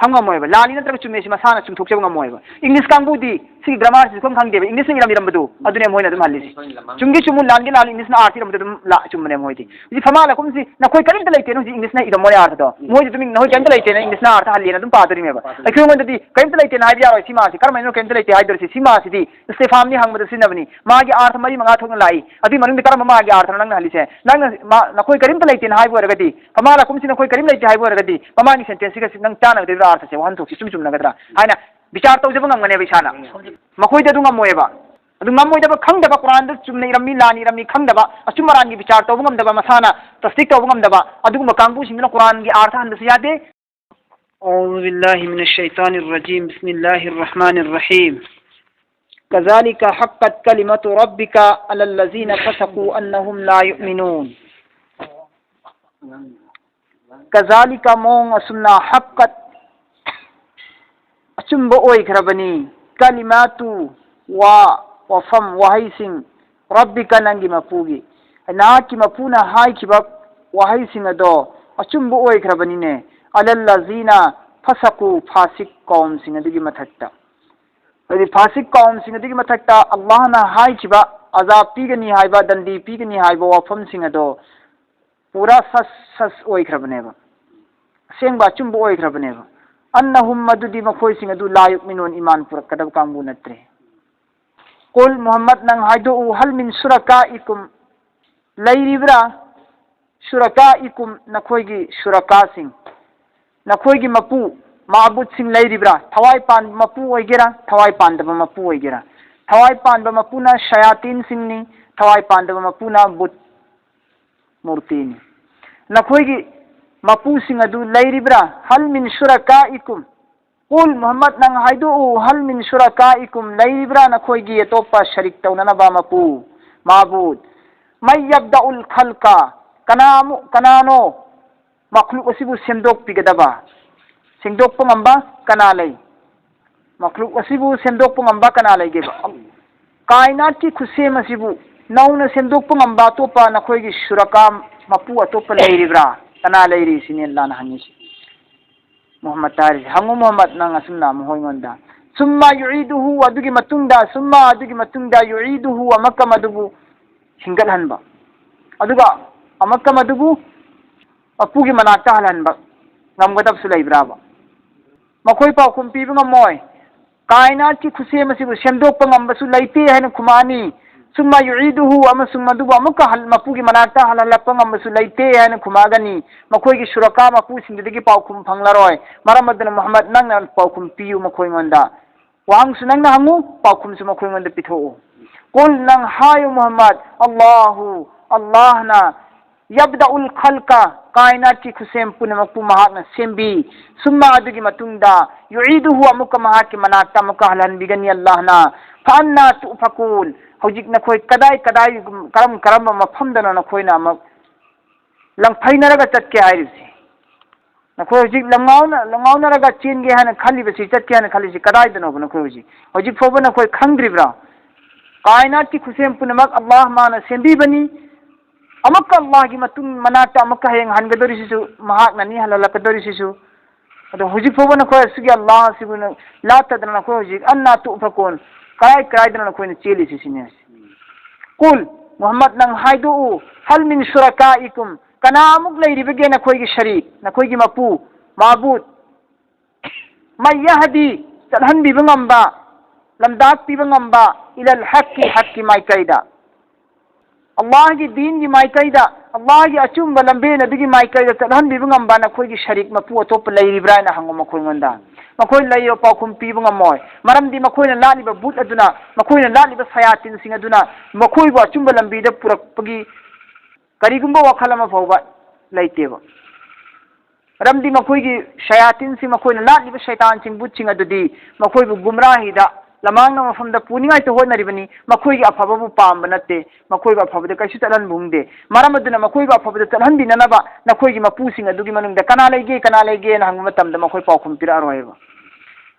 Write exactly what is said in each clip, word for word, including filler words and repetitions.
ꯈꯪ ꯉꯝꯃꯣꯏꯕ꯫ ꯂꯥꯜꯂꯤ ꯅꯠꯇ꯭ꯔꯒ ꯆꯨꯝꯃꯦ ꯁꯤ ꯃꯁꯥꯅ ꯆꯨꯝꯊꯣꯛꯆꯕ ꯉꯝꯃꯣꯏꯕ꯫ ꯏꯪꯂꯤꯁ ꯀꯥꯡꯕꯨꯗꯤ ꯁꯤꯒꯤ ꯒ꯭ꯔꯥꯃꯥꯔꯁꯤ ꯁꯨꯈꯪ ꯈꯪꯗꯦꯕ꯫ ꯏꯪꯂꯤꯁꯅ ꯏꯔꯝ ꯏꯔꯝꯕꯗꯨ ꯑꯗꯨꯅꯦ ꯃꯣꯏꯅ ꯑꯗꯨꯝ ꯍꯜꯂꯤꯁꯤ꯫ ꯆꯨꯝꯒꯤ ꯆꯨꯝꯃꯨ, ꯂꯥꯟꯒꯤ ꯂꯥꯜꯂꯨ, ꯏꯪꯂꯤꯁꯅ ꯑꯥꯔꯊ ꯏꯔꯝꯕꯗꯨ ꯑꯗꯨꯝ ꯂꯥ-, ꯆꯨꯝꯕꯅꯦ ꯃꯣꯏꯗꯤ꯫ ꯍꯧꯖꯤꯛ ꯐꯃꯥ ꯂꯥꯀꯨꯝꯁꯤ ꯅꯈꯣꯏ ꯀꯔꯤꯝꯇ ꯂꯩꯇꯦꯅ ꯍꯧꯖꯤꯛ ꯏꯪꯂꯤꯁꯅ ꯏꯔꯝꯃꯣꯏ ꯑꯥꯔꯊꯗꯣ꯫ ꯃꯣꯏꯗꯤ ꯑꯗꯨꯝ ꯅꯈꯣꯏ ꯀꯔꯤꯝꯇ ꯂꯩꯇꯦꯅ ꯏꯪꯂꯤꯁꯅ ꯑꯥꯔꯊ ꯍꯜꯂꯦꯅ ꯑꯗꯨꯝ ꯄꯥꯗꯣꯔꯤꯃꯦꯕ꯫ ꯑꯩꯈꯣꯏꯉꯣꯟꯗꯗꯤ ꯀꯔꯤꯝꯇ ꯂꯩꯇꯦꯅ ꯍꯥꯏꯕ ꯌꯥꯔꯣꯏ ꯁꯤ ꯃꯥꯁꯤ꯫ ꯀꯔꯝꯍꯥꯏꯅ ꯀꯔꯤꯝꯇ ꯂꯩꯇꯦ ꯍꯥꯏꯗꯣꯔꯤꯁꯤ? ꯁꯤ ꯃꯥꯁꯤꯗꯤ ꯏꯁꯇꯦꯐꯥꯟꯅꯤ ꯍꯪꯕꯗ ꯁꯤꯖꯤꯟꯅꯕꯅꯤ꯫ ꯃꯥꯒꯤ ꯑꯥꯔꯊ ꯃꯔꯤ ꯃꯉꯥ ꯊꯣꯛꯅ ꯂꯥꯛꯏ꯫ ꯑꯗꯨꯒꯤ ꯃꯅꯨꯡꯗ ꯀꯔꯝꯕ ꯃꯥꯒꯤ ꯑꯥꯔꯊꯅꯣ ꯅꯪꯅ ꯍꯜꯂꯤꯁꯦ? ꯅꯪꯅ ꯃꯥ-, ꯅꯈꯣꯏ ꯀꯔꯤꯝꯇ ꯂꯩꯇꯦꯅ ꯍꯥꯏꯕ ꯑꯣꯏꯔꯒꯗꯤ, ꯐꯃꯥ ꯂꯥꯀꯨꯝꯁꯤ ꯅꯈꯣꯏ ꯀꯔꯤꯝ ꯂꯩꯇꯦ ꯍꯥꯏꯕ ꯑꯣꯏꯔꯒꯗꯤ, ꯃꯃꯥꯡꯒꯤ ꯁꯦꯟꯇꯦꯟꯁꯁꯤꯒ ꯅꯪ ꯆꯥꯟꯅꯒꯗꯣꯏꯕ꯭ꯔꯥ? ꯑꯥꯔꯊꯁꯦ, ꯋꯥꯍꯟꯊꯣꯛꯁꯦ ꯏꯆꯨꯝ ꯆꯨꯝꯅꯒꯗ꯭ꯔꯥ ꯍꯥꯏꯅ ꯕꯤꯆꯥꯔ ꯇꯧꯖꯕ ꯉꯝꯒꯅꯦꯕ ꯏꯁꯥꯅ꯫ ꯃꯈꯣꯏꯗꯤ ꯑꯗꯨ ꯉꯝꯃꯣꯏꯕ꯫ ꯑꯗꯨ ꯉꯝꯃꯣꯏꯗꯕ ꯈꯪꯗꯕ, ꯀꯨꯔꯥꯟꯗ ꯆꯨꯝꯅ ꯏꯔꯝꯃꯤ, ꯂꯥꯟꯅ ꯏꯔꯝꯃꯤ ꯈꯪꯗꯕ, ꯑꯆꯨꯝ ꯑꯔꯥꯟꯒꯤ ꯕꯤꯆꯥꯔ ꯇꯧꯕ ꯉꯝꯗꯕ, ꯃꯁꯥꯅ ꯇꯁꯗꯤꯛ ꯇꯧꯕ ꯉꯝꯗꯕ, ꯑꯗꯨꯒꯨꯝꯕ ꯀꯥꯡꯕꯨꯁꯤꯡꯗꯨꯅ ꯀꯨꯔꯥꯟꯒꯤ ꯑꯥꯔꯊ ꯍꯟꯕꯁꯨ ꯌꯥꯗꯦ꯫ أعوذ بالله من الشيطان الرجيم. بسم الله الرحمن الرحيم. كذلك حقت كلمة ربك على الذين فسقوا أنهم لا يؤمنون. كذلك, ꯃꯑꯣꯡ ꯑꯁꯨꯝꯅ, حقت, ꯑꯆꯨꯝꯕ ꯑꯣꯏꯈ꯭ꯔꯕꯅꯤ, كلمة, ꯋꯥ, ꯋꯥꯐꯝ, ꯋꯥꯍꯩꯁꯤꯡ, ربك, ꯅꯪꯒꯤ ꯃꯄꯨꯒꯤ, ꯅꯍꯥꯛꯀꯤ ꯃꯄꯨꯅ ꯍꯥꯏꯈꯤꯕ ꯋꯥꯍꯩꯁꯤꯡ ꯑꯗꯣ ꯑꯆꯨꯝꯕ ꯑꯣꯏꯈ꯭ꯔꯕꯅꯤꯅꯦ, على الذين فسقوا, ꯐꯥꯁꯤꯛ ꯀꯧꯝꯁꯤꯡ ꯑꯗꯨꯒꯤ ꯃꯊꯛꯇ꯫ ꯑꯗꯨꯗꯤ ꯐꯥꯁꯤꯛ ꯀꯧꯝꯁꯤꯡ ꯑꯗꯨꯒꯤ ꯃꯊꯛꯇ ꯑꯜꯂꯥꯍꯅ ꯍꯥꯏꯈꯤꯕ ꯑꯖꯥꯕ ꯄꯤꯒꯅꯤ ꯍꯥꯏꯕ, ꯗꯟꯗꯤ ꯄꯤꯒꯅꯤ ꯍꯥꯏꯕ ꯋꯥꯐꯝꯁꯤꯡ ꯑꯗꯣ ꯄꯨꯔꯥ ꯁꯁ ꯁꯁ ꯑꯣꯏꯈ꯭ꯔꯕꯅꯦꯕ, ꯑꯁꯦꯡꯕ ꯑꯆꯨꯝꯕ ꯑꯣꯏꯈ꯭ꯔꯕꯅꯦꯕ꯫ أنهم, ꯃꯗꯨꯗꯤ ꯃꯈꯣꯏꯁꯤꯡ ꯑꯗꯨ, لا يؤمنون, ꯏꯃꯥꯟ ꯄꯨꯔꯛꯀꯗꯕ ꯀꯥꯡꯕꯨ ꯅꯠꯇ꯭ꯔꯦ꯫ قل, ꯃꯨꯍꯝꯃꯗ, ꯅꯪ ꯍꯥꯏꯗꯣꯛꯎ, هل من شركائكم, ꯂꯩꯔꯤꯕ꯭ꯔꯥ, شركائكم, ꯅꯈꯣꯏꯒꯤ ꯁꯨꯔꯀꯥꯁꯤꯡ, ꯅꯈꯣꯏꯒꯤ ꯃꯄꯨ, ꯃꯥꯕꯨꯠꯁꯤꯡ ꯂꯩꯔꯤꯕ꯭ꯔꯥ? ꯊꯋꯥꯏ ꯄꯥꯟꯕ ꯃꯄꯨ ꯑꯣꯏꯒꯦꯔꯥ, ꯊꯋꯥꯏ ꯄꯥꯟꯗꯕ ꯃꯄꯨ ꯑꯣꯏꯒꯦꯔꯥ? ꯊꯋꯥꯏ ꯄꯥꯟꯕ ꯃꯄꯨꯅ ꯁꯌꯥꯇꯤꯟꯁꯤꯡꯅꯤ, ꯊꯋꯥꯏ ꯄꯥꯟꯗꯕ ꯃꯄꯨꯅ ꯕꯨꯠ, ꯃꯨꯔꯇꯤꯅꯤ꯫ ꯅꯈꯣꯏꯒꯤ ꯃꯄꯨꯁꯤꯡ ꯑꯗꯨ ꯂꯩꯔꯤꯕ꯭ꯔꯥ? هل من شركائكم, قل, ꯃꯨꯍꯝꯃꯗ, ꯅꯪ ꯍꯥꯏꯗꯣꯛꯎ, هل من شركائكم, ꯂꯩꯔꯤꯕ꯭ꯔꯥ ꯅꯈꯣꯏꯒꯤ ꯑꯇꯣꯞꯄ ꯁꯔꯤꯛ ꯇꯧꯅꯅꯕ ꯃꯄꯨ, ꯃꯥꯕꯨꯗ? من يبدأ الخلق, ꯀꯅꯥ ꯑꯃꯨꯛ, ꯀꯅꯥꯅꯣ ꯃꯈ꯭ꯂꯨꯛ ꯑꯁꯤꯕꯨ ꯁꯦꯝꯗꯣꯛꯄꯤꯒꯗꯕ, ꯁꯦꯝꯗꯣꯛꯄ ꯉꯝꯕ ꯀꯅꯥ ꯂꯩ? ꯃꯈ꯭ꯂꯨꯛ ꯑꯁꯤꯕꯨ ꯁꯦꯝꯗꯣꯛꯄ ꯉꯝꯕ ꯀꯅꯥ ꯂꯩꯒꯦꯕ? ꯀꯥꯏꯅꯥꯠꯀꯤ ꯈꯨꯠꯁꯦꯝ ꯑꯁꯤꯕꯨ ꯅꯧꯅ ꯁꯦꯝꯗꯣꯛꯄ ꯉꯝꯕ ꯑꯇꯣꯞꯄ ꯅꯈꯣꯏꯒꯤ ꯁꯨꯔꯀꯥ, ꯃꯄꯨ ꯑꯇꯣꯞꯄ ꯂꯩꯔꯤꯕ꯭ꯔꯥ? ꯀꯅꯥ ꯂꯩꯔꯤ ꯁꯤꯅꯤ ꯑꯜꯂꯥꯍꯅ ꯍꯪꯉꯤꯁꯤ꯫ ꯃꯨꯍꯝꯃꯗ ꯍꯥꯏꯔꯤꯁꯦ, "ꯍꯪꯉꯨ ꯃꯨꯍꯝꯃꯗ ꯅꯪ ꯑꯁꯨꯝꯅ ꯃꯈꯣꯏꯉꯣꯟꯗ꯫ ꯁꯨꯝꯃ ꯌꯨꯏꯗꯨꯍꯨ, ꯑꯗꯨꯒꯤ ꯃꯇꯨꯡꯗ, ꯁꯨꯝꯃ, ꯑꯗꯨꯒꯤ ꯃꯇꯨꯡꯗ, ꯌꯨꯏꯗꯨꯍꯨ, ꯑꯃꯨꯛꯀ ꯃꯗꯨꯕꯨ ꯍꯤꯡꯒꯠꯍꯟꯕ, ꯑꯗꯨꯒ ꯑꯃꯨꯛꯀ ꯃꯗꯨꯕꯨ ꯃꯄꯨꯒꯤ ꯃꯅꯥꯛꯇ ꯍꯜꯍꯟꯕ ꯉꯝꯒꯗꯕꯁꯨ ꯂꯩꯕ꯭ꯔꯥꯕ?" ꯃꯈꯣꯏ ꯄꯥꯎꯈꯨꯝ ꯄꯤꯕ ꯉꯝꯃꯣꯏ꯫ ꯀꯥꯏꯅꯥꯠꯀꯤ ꯈꯨꯠꯁꯦꯝ ꯑꯁꯤꯕꯨ ꯁꯦꯝꯗꯣꯛꯄ ꯉꯝꯕꯁꯨ ꯂꯩꯇꯦ ꯍꯥꯏꯅ ꯈꯨꯝꯃꯛꯑꯅꯤ꯫ ꯁꯨꯝꯃ ꯌꯨꯏꯗꯨꯍꯨ, ꯑꯃꯁꯨꯡ ꯃꯗꯨꯕꯨ ꯑꯃꯨꯛꯀ ꯍꯜ-, ꯃꯄꯨꯒꯤ ꯃꯅꯥꯛꯇ ꯍꯜꯍꯜꯂꯛꯄ ꯉꯝꯕꯁꯨ ꯂꯩꯇꯦ ꯍꯥꯏꯅ ꯈꯨꯝꯃꯛꯑꯒꯅꯤ꯫ ꯃꯈꯣꯏꯒꯤ ꯁꯨꯔꯀꯥ ꯃꯄꯨꯁꯤꯡꯗꯨꯗꯒꯤ ꯄꯥꯎꯈꯨꯝ ꯐꯪꯂꯔꯣꯏ꯫ ꯃꯔꯝ ꯑꯗꯨꯅ ꯃꯨꯍꯝꯃꯗ, ꯅꯪꯅ ꯄꯥꯎꯈꯨꯝ ꯄꯤꯌꯨ ꯃꯈꯣꯏꯉꯣꯟꯗ꯫ ꯋꯥꯍꯪꯁꯨ ꯅꯪꯅ ꯍꯪꯉꯨ, ꯄꯥꯎꯈꯨꯝꯁꯨ ꯃꯈꯣꯏꯉꯣꯟꯗ ꯄꯤꯊꯣꯛꯎ꯫ ꯀꯨꯜ, ꯅꯪ ꯍꯥꯏꯌꯨ ꯃꯨꯍꯝꯃꯗ, "ꯑꯜꯂꯥꯍꯨ, ꯑꯜꯂꯥꯍꯅ, ꯌꯕꯗꯎꯜ ꯈꯜꯀ, ꯀꯥꯏꯅꯥꯠꯀꯤ ꯈꯨꯠꯁꯦꯝ ꯄꯨꯝꯅꯃꯛꯄꯨ ꯃꯍꯥꯛꯅ ꯁꯦꯝꯕꯤ꯫ ꯁꯨꯝꯃ, ꯑꯗꯨꯒꯤ ꯃꯇꯨꯡꯗ, ꯌꯨꯏꯗꯨꯍꯨ, ꯑꯃꯨꯛꯀ ꯃꯍꯥꯛꯀꯤ ꯃꯅꯥꯛꯇ ꯑꯃꯨꯛꯀ ꯍꯜꯍꯟꯕꯤꯒꯅꯤ ꯑꯜꯂꯥꯍꯅ꯫ ꯐꯑꯟꯅꯥ ꯇꯨꯐꯀꯨꯟ, ꯍꯧꯖꯤꯛ ꯅꯈꯣꯏ ꯀꯗꯥꯏ ꯀꯗꯥꯏ, ꯀꯔꯝ ꯀꯔꯝꯕ ꯃꯐꯝꯗꯅꯣ ꯅꯈꯣꯏꯅ ꯑꯃꯨꯛ ꯂꯪꯐꯩꯅꯔꯒ ꯆꯠꯀꯦ ꯍꯥꯏꯔꯤꯕꯁꯤ? ꯅꯈꯣꯏ ꯍꯧꯖꯤꯛ ꯂꯪꯉꯥꯎꯅ-, ꯂꯪꯉꯥꯎꯅꯔꯒ ꯆꯦꯟꯒꯦ ꯍꯥꯏꯅ ꯈꯜꯂꯤꯕꯁꯤ, ꯆꯠꯀꯦ ꯍꯥꯏꯅ ꯈꯜꯂꯤꯁꯤ ꯀꯗꯥꯏꯗꯅꯣꯕ ꯅꯈꯣꯏ ꯍꯧꯖꯤꯛ? ꯍꯧꯖꯤꯛ ꯐꯥꯎꯕ ꯅꯈꯣꯏ ꯈꯪꯗ꯭ꯔꯤꯕ꯭ꯔꯥ? ꯀꯥꯏꯅꯥꯠꯀꯤ ꯈꯨꯠꯁꯦꯝ ꯄꯨꯝꯅꯃꯛ ꯑꯜꯂꯥꯍ ꯃꯥꯅ ꯁꯦꯝꯕꯤꯕꯅꯤ꯫ ꯑꯃꯨꯛꯀ ꯑꯜꯂꯥꯍꯒꯤ ꯃꯇꯨꯡ ꯃꯅꯥꯛꯇ ꯑꯃꯨꯛꯀ ꯍꯌꯦꯡ ꯍꯟꯒꯗꯧꯔꯤꯁꯤꯁꯨ ꯃꯍꯥꯛꯅꯅꯤ, ꯍꯜꯍꯜꯂꯛꯀꯗꯧꯔꯤꯁꯤꯁꯨ꯫ ꯑꯗꯣ ꯍꯧꯖꯤꯛ ꯐꯥꯎꯕ ꯅꯈꯣꯏ ꯑꯁꯤꯒꯤ ꯑꯜꯂꯥꯍ ꯑꯁꯤꯕꯨ ꯂꯥꯠꯇꯗꯅ ꯅꯈꯣꯏ ꯍꯧꯖꯤꯛ ꯑꯟꯅꯥ ꯇꯨꯐꯀꯨꯟ, ꯀꯔꯥꯏ ꯀꯔꯥꯏꯗꯅꯣ ꯅꯈꯣꯏꯅ ꯆꯦꯜꯂꯤꯁꯤ ꯁꯤꯅꯤ꯫ ꯀꯨꯜ, ꯃꯨꯍꯝꯃꯗ, ꯅꯪ ꯍꯥꯏꯗꯣꯛꯎ, ꯍꯜ ꯃꯤꯟ ꯁꯨꯔꯀꯥꯏꯀꯨꯝ, ꯀꯅꯥꯃꯨꯛ ꯂꯩꯔꯤꯕꯒꯦ ꯅꯈꯣꯏꯒꯤ ꯁꯔꯤꯛ, ꯅꯈꯣꯏꯒꯤ ꯃꯄꯨ, ꯃꯥꯕꯨꯗ, ꯃꯩ ꯌꯥꯍꯗꯤ, ꯆꯠꯍꯟꯕꯤꯕ ꯉꯝꯕ, ꯂꯝꯗꯥꯛꯄꯤꯕ ꯉꯝꯕ, ꯏꯂꯜ ꯍꯛꯀꯤ, ꯍꯛꯀꯤ ꯃꯥꯏꯀꯩꯗ, ꯑꯜꯂꯥꯍꯒꯤ ꯗꯤꯟꯒꯤ ꯃꯥꯏꯀꯩꯗ, ꯑꯜꯂꯥꯍꯒꯤ ꯑꯆꯨꯝꯕ ꯂꯝꯕꯦꯟ ꯑꯗꯨꯒꯤ ꯃꯥꯏꯀꯩꯗ ꯆꯠꯍꯟꯕꯤꯕ ꯉꯝꯕ ꯅꯈꯣꯏꯒꯤ ꯁꯔꯤꯛ ꯃꯄꯨ ꯑꯇꯣꯞꯄ ꯂꯩꯔꯤꯕ꯭ꯔꯥ ꯍꯥꯏꯅ ꯍꯪꯉꯨ ꯃꯈꯣꯏꯉꯣꯟꯗ꯫ ꯃꯈꯣꯏ ꯂꯩꯔꯤꯕ ꯄꯥꯎꯈꯨꯝ ꯄꯤꯕ ꯉꯝꯃꯣꯏ꯫ ꯃꯔꯝꯗꯤ ꯃꯈꯣꯏꯅ ꯂꯥꯠꯂꯤꯕ ꯕꯨꯠ ꯑꯗꯨꯅ, ꯃꯈꯣꯏꯅ ꯂꯥꯠꯂꯤꯕ ꯁꯌꯥꯇꯤꯟꯁꯤꯡ ꯑꯗꯨꯅ ꯃꯈꯣꯏꯕꯨ ꯑꯆꯨꯝꯕ ꯂꯝꯕꯤꯗ ꯄꯨꯔꯛꯄꯒꯤ ꯀꯔꯤꯒꯨꯝꯕ ꯋꯥꯈꯜ ꯑꯃ ꯐꯥꯎꯕ ꯂꯩꯇꯦꯕ꯫ ꯃꯔꯝꯗꯤ ꯃꯈꯣꯏꯒꯤ ꯁꯌꯥꯇꯤꯟꯁꯤꯡ, ꯃꯈꯣꯏꯅ ꯂꯥꯠꯂꯤꯕ ꯁꯩꯇꯥꯟꯁꯤꯡ, ꯕꯨꯠꯁꯤꯡ ꯑꯗꯨꯗꯤ ꯃꯈꯣꯏꯕꯨ ꯒꯨꯝꯔꯥꯍꯤꯗ, ꯂꯃꯥꯡꯅ ꯃꯐꯝꯗ ꯄꯨꯅꯤꯡꯉꯥꯏꯇ ꯍꯣꯠꯅꯔꯤꯕꯅꯤ꯫ ꯃꯈꯣꯏꯒꯤ ꯑꯐꯕꯕꯨ ꯄꯥꯝꯕ ꯅꯠꯇꯦ, ꯃꯈꯣꯏꯕꯨ ꯑꯐꯕꯗ ꯀꯩꯁꯨ ꯆꯠꯍꯟꯕ ꯎꯪꯗꯦ꯫ ꯃꯔꯝ ꯑꯗꯨꯅ ꯃꯈꯣꯏꯕꯨ ꯑꯐꯕꯗ ꯆꯠꯍꯟꯕꯤꯅꯅꯕ ꯅꯈꯣꯏꯒꯤ ꯃꯄꯨꯁꯤꯡ ꯑꯗꯨꯒꯤ ꯃꯅꯨꯡꯗ ꯀꯅꯥ ꯂꯩꯒꯦ, ꯀꯅꯥ ꯂꯩꯒꯦꯅ ꯍꯪꯕ ꯃꯇꯝꯗ ꯃꯈꯣꯏ ꯄꯥꯎꯈꯨꯝ ꯄꯤꯔꯛꯑꯔꯣꯏꯕ꯫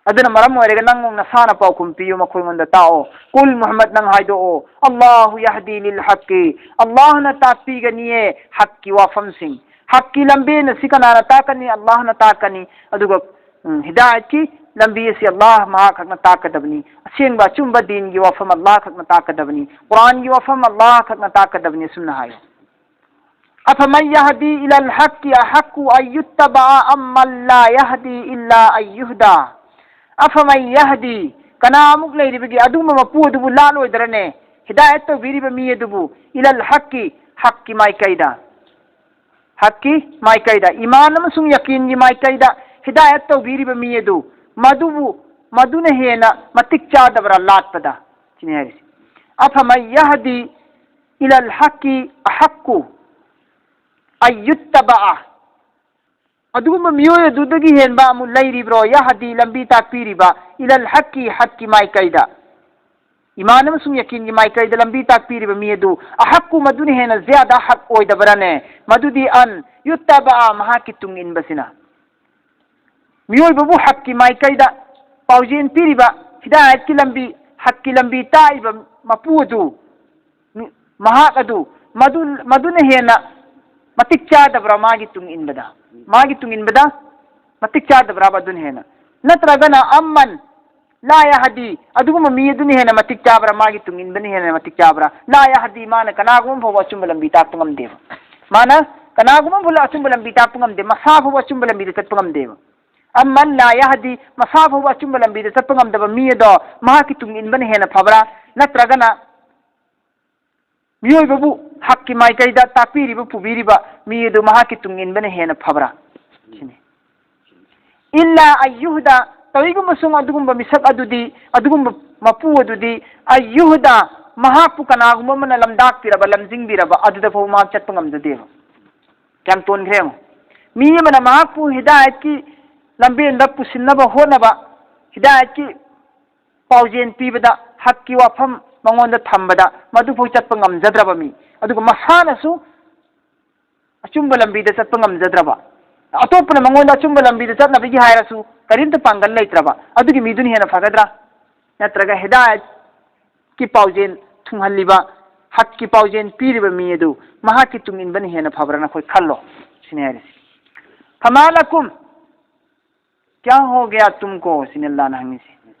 ꯑꯗꯨꯅ ꯃꯔꯝ ꯑꯣꯏꯔꯒ ꯅꯪ ꯅꯁꯥꯅ ꯄꯥꯎꯈꯨꯝ ꯄꯤꯌꯨ, ꯃꯈꯣꯏꯉꯣꯟꯗ ꯇꯥꯛꯑꯣ꯫ ꯀꯨꯜ, ꯃꯨꯍꯝꯃꯗ, ꯅꯪ ꯍꯥꯏꯗꯣꯛꯑꯣ, "ꯑꯜꯂꯥꯍꯨ ꯌꯍꯗꯤ ꯂꯤꯜ ꯍꯛꯀꯤ", ꯑꯜꯂꯥꯍꯅ ꯇꯥꯛꯄꯤꯒꯅꯤꯌꯦ ꯍꯛꯀꯤ ꯋꯥꯐꯝꯁꯤꯡ, ꯍꯛꯀꯤ ꯂꯝꯕꯦꯟ ꯑꯁꯤ ꯀꯅꯥꯅ ꯇꯥꯛꯀꯅꯤ? ꯑꯜꯂꯥꯍꯅ ꯇꯥꯛꯀꯅꯤ꯫ ꯑꯗꯨꯒ, ꯎꯝ, ꯍꯤꯗꯥꯌꯠꯀꯤ ꯂꯝꯕꯤ ꯑꯁꯤ ꯑꯜꯂꯥꯍ ꯃꯍꯥꯛ ꯈꯛꯅ ꯇꯥꯛꯀꯗꯕꯅꯤ꯫ ꯑꯁꯦꯡꯕ ꯑꯆꯨꯝꯕ ꯗꯤꯟꯒꯤ ꯋꯥꯐꯝ ꯑꯜꯂꯥꯍ ꯈꯛꯅ ꯇꯥꯛꯀꯗꯕꯅꯤ꯫ ꯀꯨꯔꯥꯟꯒꯤ ꯋꯥꯐꯝ ꯑꯜꯂꯥꯍ ꯈꯛꯅ ꯇꯥꯛꯀꯗꯕꯅꯤ꯫ ꯑꯁꯨꯝꯅ ꯍꯥꯏꯌꯨ꯫ "أفمن يهدي إلى الحق أحق أن يتبع أمن لا يهدي إلا أن يهدى؟ أفمن يهدي؟" ꯀꯅꯥ ꯑꯃꯨꯛ ꯂꯩꯔꯤꯕꯒꯦ ꯑꯗꯨꯒꯨꯝꯕ ꯃꯄꯨ ꯑꯗꯨꯕꯨ ꯂꯥꯠꯂꯣꯏꯗ꯭ꯔꯅꯦ? ꯍꯤꯗꯥꯌꯠ ꯇꯧꯕꯤꯔꯤꯕ ꯃꯤ ꯑꯗꯨꯕꯨ, "إلى الحق", ꯍꯛꯀꯤ ꯃꯥꯏꯀꯩꯗ꯫ ꯍꯛꯀꯤ ꯃꯥꯏꯀꯩꯗ, ꯏꯃꯥꯟ ꯑꯃꯁꯨꯡ ꯌꯀꯤꯟꯒꯤ ꯃꯥꯏꯀꯩꯗ ꯍꯤꯗꯥꯌꯠ ꯇꯧꯕꯤꯔꯤꯕ ꯃꯤ ꯑꯗꯨ, ꯃꯗꯨꯕꯨ, ꯃꯗꯨꯅ ꯍꯦꯟꯅ ꯃꯇꯤꯛ ꯆꯥꯗꯕ꯭ꯔꯥ, ꯂꯥꯠꯄꯗ? ꯁꯤꯅꯤ ꯍꯥꯏꯔꯤꯁꯤ꯫ "أفمن يهدي إلى الحق أحق أن يتبع؟" ꯑꯗꯨꯒꯨꯝꯕ ꯃꯤꯑꯣꯏ ꯑꯗꯨꯗꯒꯤ ꯍꯦꯟꯕ ꯑꯃꯨꯛ ꯂꯩꯔꯤꯕ꯭ꯔꯣ? "يهدي", ꯂꯝꯕꯤ ꯇꯥꯛꯄꯤꯔꯤꯕ, "إلى الحق", ꯍꯛꯀꯤ ꯃꯥꯏꯀꯩꯗ, ꯏꯃꯥꯟ ꯑꯃꯁꯨꯡ ꯌꯀꯤꯟꯒꯤ ꯃꯥꯏꯀꯩꯗ ꯂꯝꯕꯤ ꯇꯥꯛꯄꯤꯔꯤꯕ ꯃꯤ ꯑꯗꯨ, "أحق", ꯃꯗꯨꯅ ꯍꯦꯟꯅ ꯖ꯭ꯌꯥꯗ ꯍꯛ ꯑꯣꯏꯗꯕ꯭ꯔꯥꯅꯦ? ꯃꯗꯨꯗꯤ, "أن يتبع", ꯃꯍꯥꯛꯀꯤ ꯇꯨꯡ ꯏꯟꯕꯁꯤꯅ꯫ ꯃꯤꯑꯣꯏꯕꯕꯨ ꯍꯛꯀꯤ ꯃꯥꯏꯀꯩꯗ ꯄꯥꯎꯖꯦꯜ ꯄꯤꯔꯤꯕ, ꯍꯤꯗꯥꯌꯠꯀꯤ ꯂꯝꯕꯤ, ꯍꯛꯀꯤ ꯂꯝꯕꯤ ꯇꯥꯛꯏꯕ ꯃꯄꯨ ꯑꯗꯨ, ꯃꯤ-, ꯃꯍꯥꯛ ꯑꯗꯨ, ꯃꯗꯨ, ꯃꯗꯨꯅ ꯍꯦꯟꯅ ꯃꯇꯤꯛ ꯆꯥꯗꯕ꯭ꯔꯥ ꯃꯥꯒꯤ ꯇꯨꯡ ꯏꯟꯕꯗ? ꯃꯥꯒꯤ ꯇꯨꯡ ꯏꯟꯕꯗ ꯃꯇꯤꯛ ꯆꯥꯗꯕ꯭ꯔꯥꯕ ꯑꯗꯨꯅ ꯍꯦꯟꯅ? ꯅꯠꯇ꯭ꯔꯒꯅ "أمن لا يهدي", ꯑꯗꯨꯒꯨꯝꯕ ꯃꯤ ꯑꯗꯨꯅ ꯍꯦꯟꯅ ꯃꯇꯤꯛ ꯆꯥꯕ꯭ꯔꯥ, ꯃꯥꯒꯤ ꯇꯨꯡ ꯏꯟꯕꯅ ꯍꯦꯟꯅ ꯃꯇꯤꯛ ꯆꯥꯕ꯭ꯔꯥ? "لا يهدي", ꯃꯥꯅ ꯀꯅꯥꯒꯨꯝꯕ ꯐꯥꯎꯕ ꯑꯆꯨꯝꯕ ꯂꯝꯕꯤ ꯇꯥꯛꯄ ꯉꯝꯗꯦꯕ꯫ ꯃꯥꯅ ꯀꯅꯥꯒꯨꯝꯕ ꯐꯥꯎꯕ ꯑꯆꯨꯝꯕ ꯂꯝꯕꯤ ꯇꯥꯛꯄ ꯉꯝꯗꯦ, ꯃꯁꯥ ꯐꯥꯎꯕ ꯑꯆꯨꯝꯕ ꯂꯝꯕꯤꯗ ꯆꯠꯄ ꯉꯝꯗꯦꯕ꯫ "أمن لا يهدي", ꯃꯁꯥ ꯐꯥꯎꯕ ꯑꯆꯨꯝꯕ ꯂꯝꯕꯤꯗ ꯆꯠꯄ ꯉꯝꯗꯕ ꯃꯤ ꯑꯗꯣ, ꯃꯍꯥꯛꯀꯤ ꯇꯨꯡ ꯏꯟꯕꯅ ꯍꯦꯟꯅ ꯐꯕ꯭ꯔꯥ? ꯅꯠꯇ꯭ꯔꯒꯅ ꯃꯤꯑꯣꯏꯕꯕꯨ ꯍꯛꯀꯤ ꯃꯥꯏꯀꯩꯗ ꯇꯥꯛꯄꯤꯔꯤꯕ, ꯄꯨꯕꯤꯔꯤꯕ ꯃꯤ ꯑꯗꯨ ꯃꯍꯥꯛꯀꯤ ꯇꯨꯡ ꯏꯟꯕꯅ ꯍꯦꯟꯅ ꯐꯕ꯭ꯔꯥ? ꯁꯤꯅꯤ꯫ "إلا أن يهدى", ꯀꯔꯤꯒꯨꯝꯕ ꯁꯨꯝ ꯑꯗꯨꯒꯨꯝꯕ ꯃꯤꯁꯛ ꯑꯗꯨꯗꯤ, ꯑꯗꯨꯒꯨꯝꯕ ꯃꯄꯨ ꯑꯗꯨꯗꯤ, "أن يهدى", ꯃꯍꯥꯛꯄꯨ ꯀꯅꯥꯒꯨꯝꯕ ꯑꯃꯅ ꯂꯝꯗꯥꯛꯄꯤꯔꯕ, ꯂꯝꯖꯤꯡꯕꯤꯔꯕ, ꯑꯗꯨꯗ ꯐꯥꯎꯕ ꯃꯍꯥꯛ ꯆꯠꯄ ꯉꯝꯖꯗꯦꯕ꯫ ꯀꯌꯥꯝ ꯇꯣꯟꯈ꯭ꯔꯦ ꯌꯦꯡꯉꯨ꯫ ꯃꯤ ꯑꯃꯅ ꯃꯍꯥꯛꯄꯨ ꯍꯤꯗꯥꯌꯠꯀꯤ ꯂꯝꯕꯦꯟꯗ ꯄꯨꯁꯤꯟꯅꯕ ꯍꯣꯠꯅꯕ, ꯍꯤꯗꯥꯌꯠꯀꯤ ꯄꯥꯎꯖꯦꯜ ꯄꯤꯕꯗ, ꯍꯛꯀꯤ ꯋꯥꯐꯝ ꯃꯉꯣꯟꯗ ꯊꯝꯕꯗ, ꯃꯗꯨꯐꯥꯎ ꯆꯠꯄ ꯉꯝꯖꯗ꯭ꯔꯕ ꯃꯤ, ꯑꯗꯨꯒ ꯃꯁꯥꯅꯁꯨ ꯑꯆꯨꯝꯕ ꯂꯝꯕꯤꯗ ꯆꯠꯄ ꯉꯝꯖꯗ꯭ꯔꯕ, ꯑꯇꯣꯞꯄꯅ ꯃꯉꯣꯟꯗ ꯑꯆꯨꯝꯕ ꯂꯝꯕꯤꯗ ꯆꯠꯅꯕꯒꯤ ꯍꯥꯏꯔꯁꯨ ꯀꯔꯤꯝꯇ ꯄꯥꯡꯒꯜ ꯂꯩꯇ꯭ꯔꯕ, ꯑꯗꯨꯒꯤ ꯃꯤꯗꯨꯅ ꯍꯦꯟꯅ ꯐꯒꯗ꯭ꯔꯥ? ꯅꯠꯇ꯭ꯔꯒ ꯍꯤꯗꯥꯌꯠꯀꯤ ꯄꯥꯎꯖꯦꯜ ꯊꯨꯡꯍꯜꯂꯤꯕ, ꯍꯛꯀꯤ ꯄꯥꯎꯖꯦꯜ ꯄꯤꯔꯤꯕ ꯃꯤ ꯑꯗꯨ, ꯃꯍꯥꯛꯀꯤ ꯇꯨꯡ ꯏꯟꯕꯅ ꯍꯦꯟꯅ ꯐꯕ꯭ꯔꯥ? ꯅꯈꯣꯏ ꯈꯜꯂꯣ꯫ ꯁꯤꯅꯤ ꯍꯥꯏꯔꯤꯁꯤ. "ꯐꯃꯥ ꯂꯀꯨꯝ ꯀ꯭ꯌꯥ ꯍꯣ ꯒꯌꯥ ꯇꯨꯝꯀꯣ?" ꯁꯤꯅꯤ ꯑꯜꯂꯥꯅ ꯍꯪꯉꯤꯁꯤ.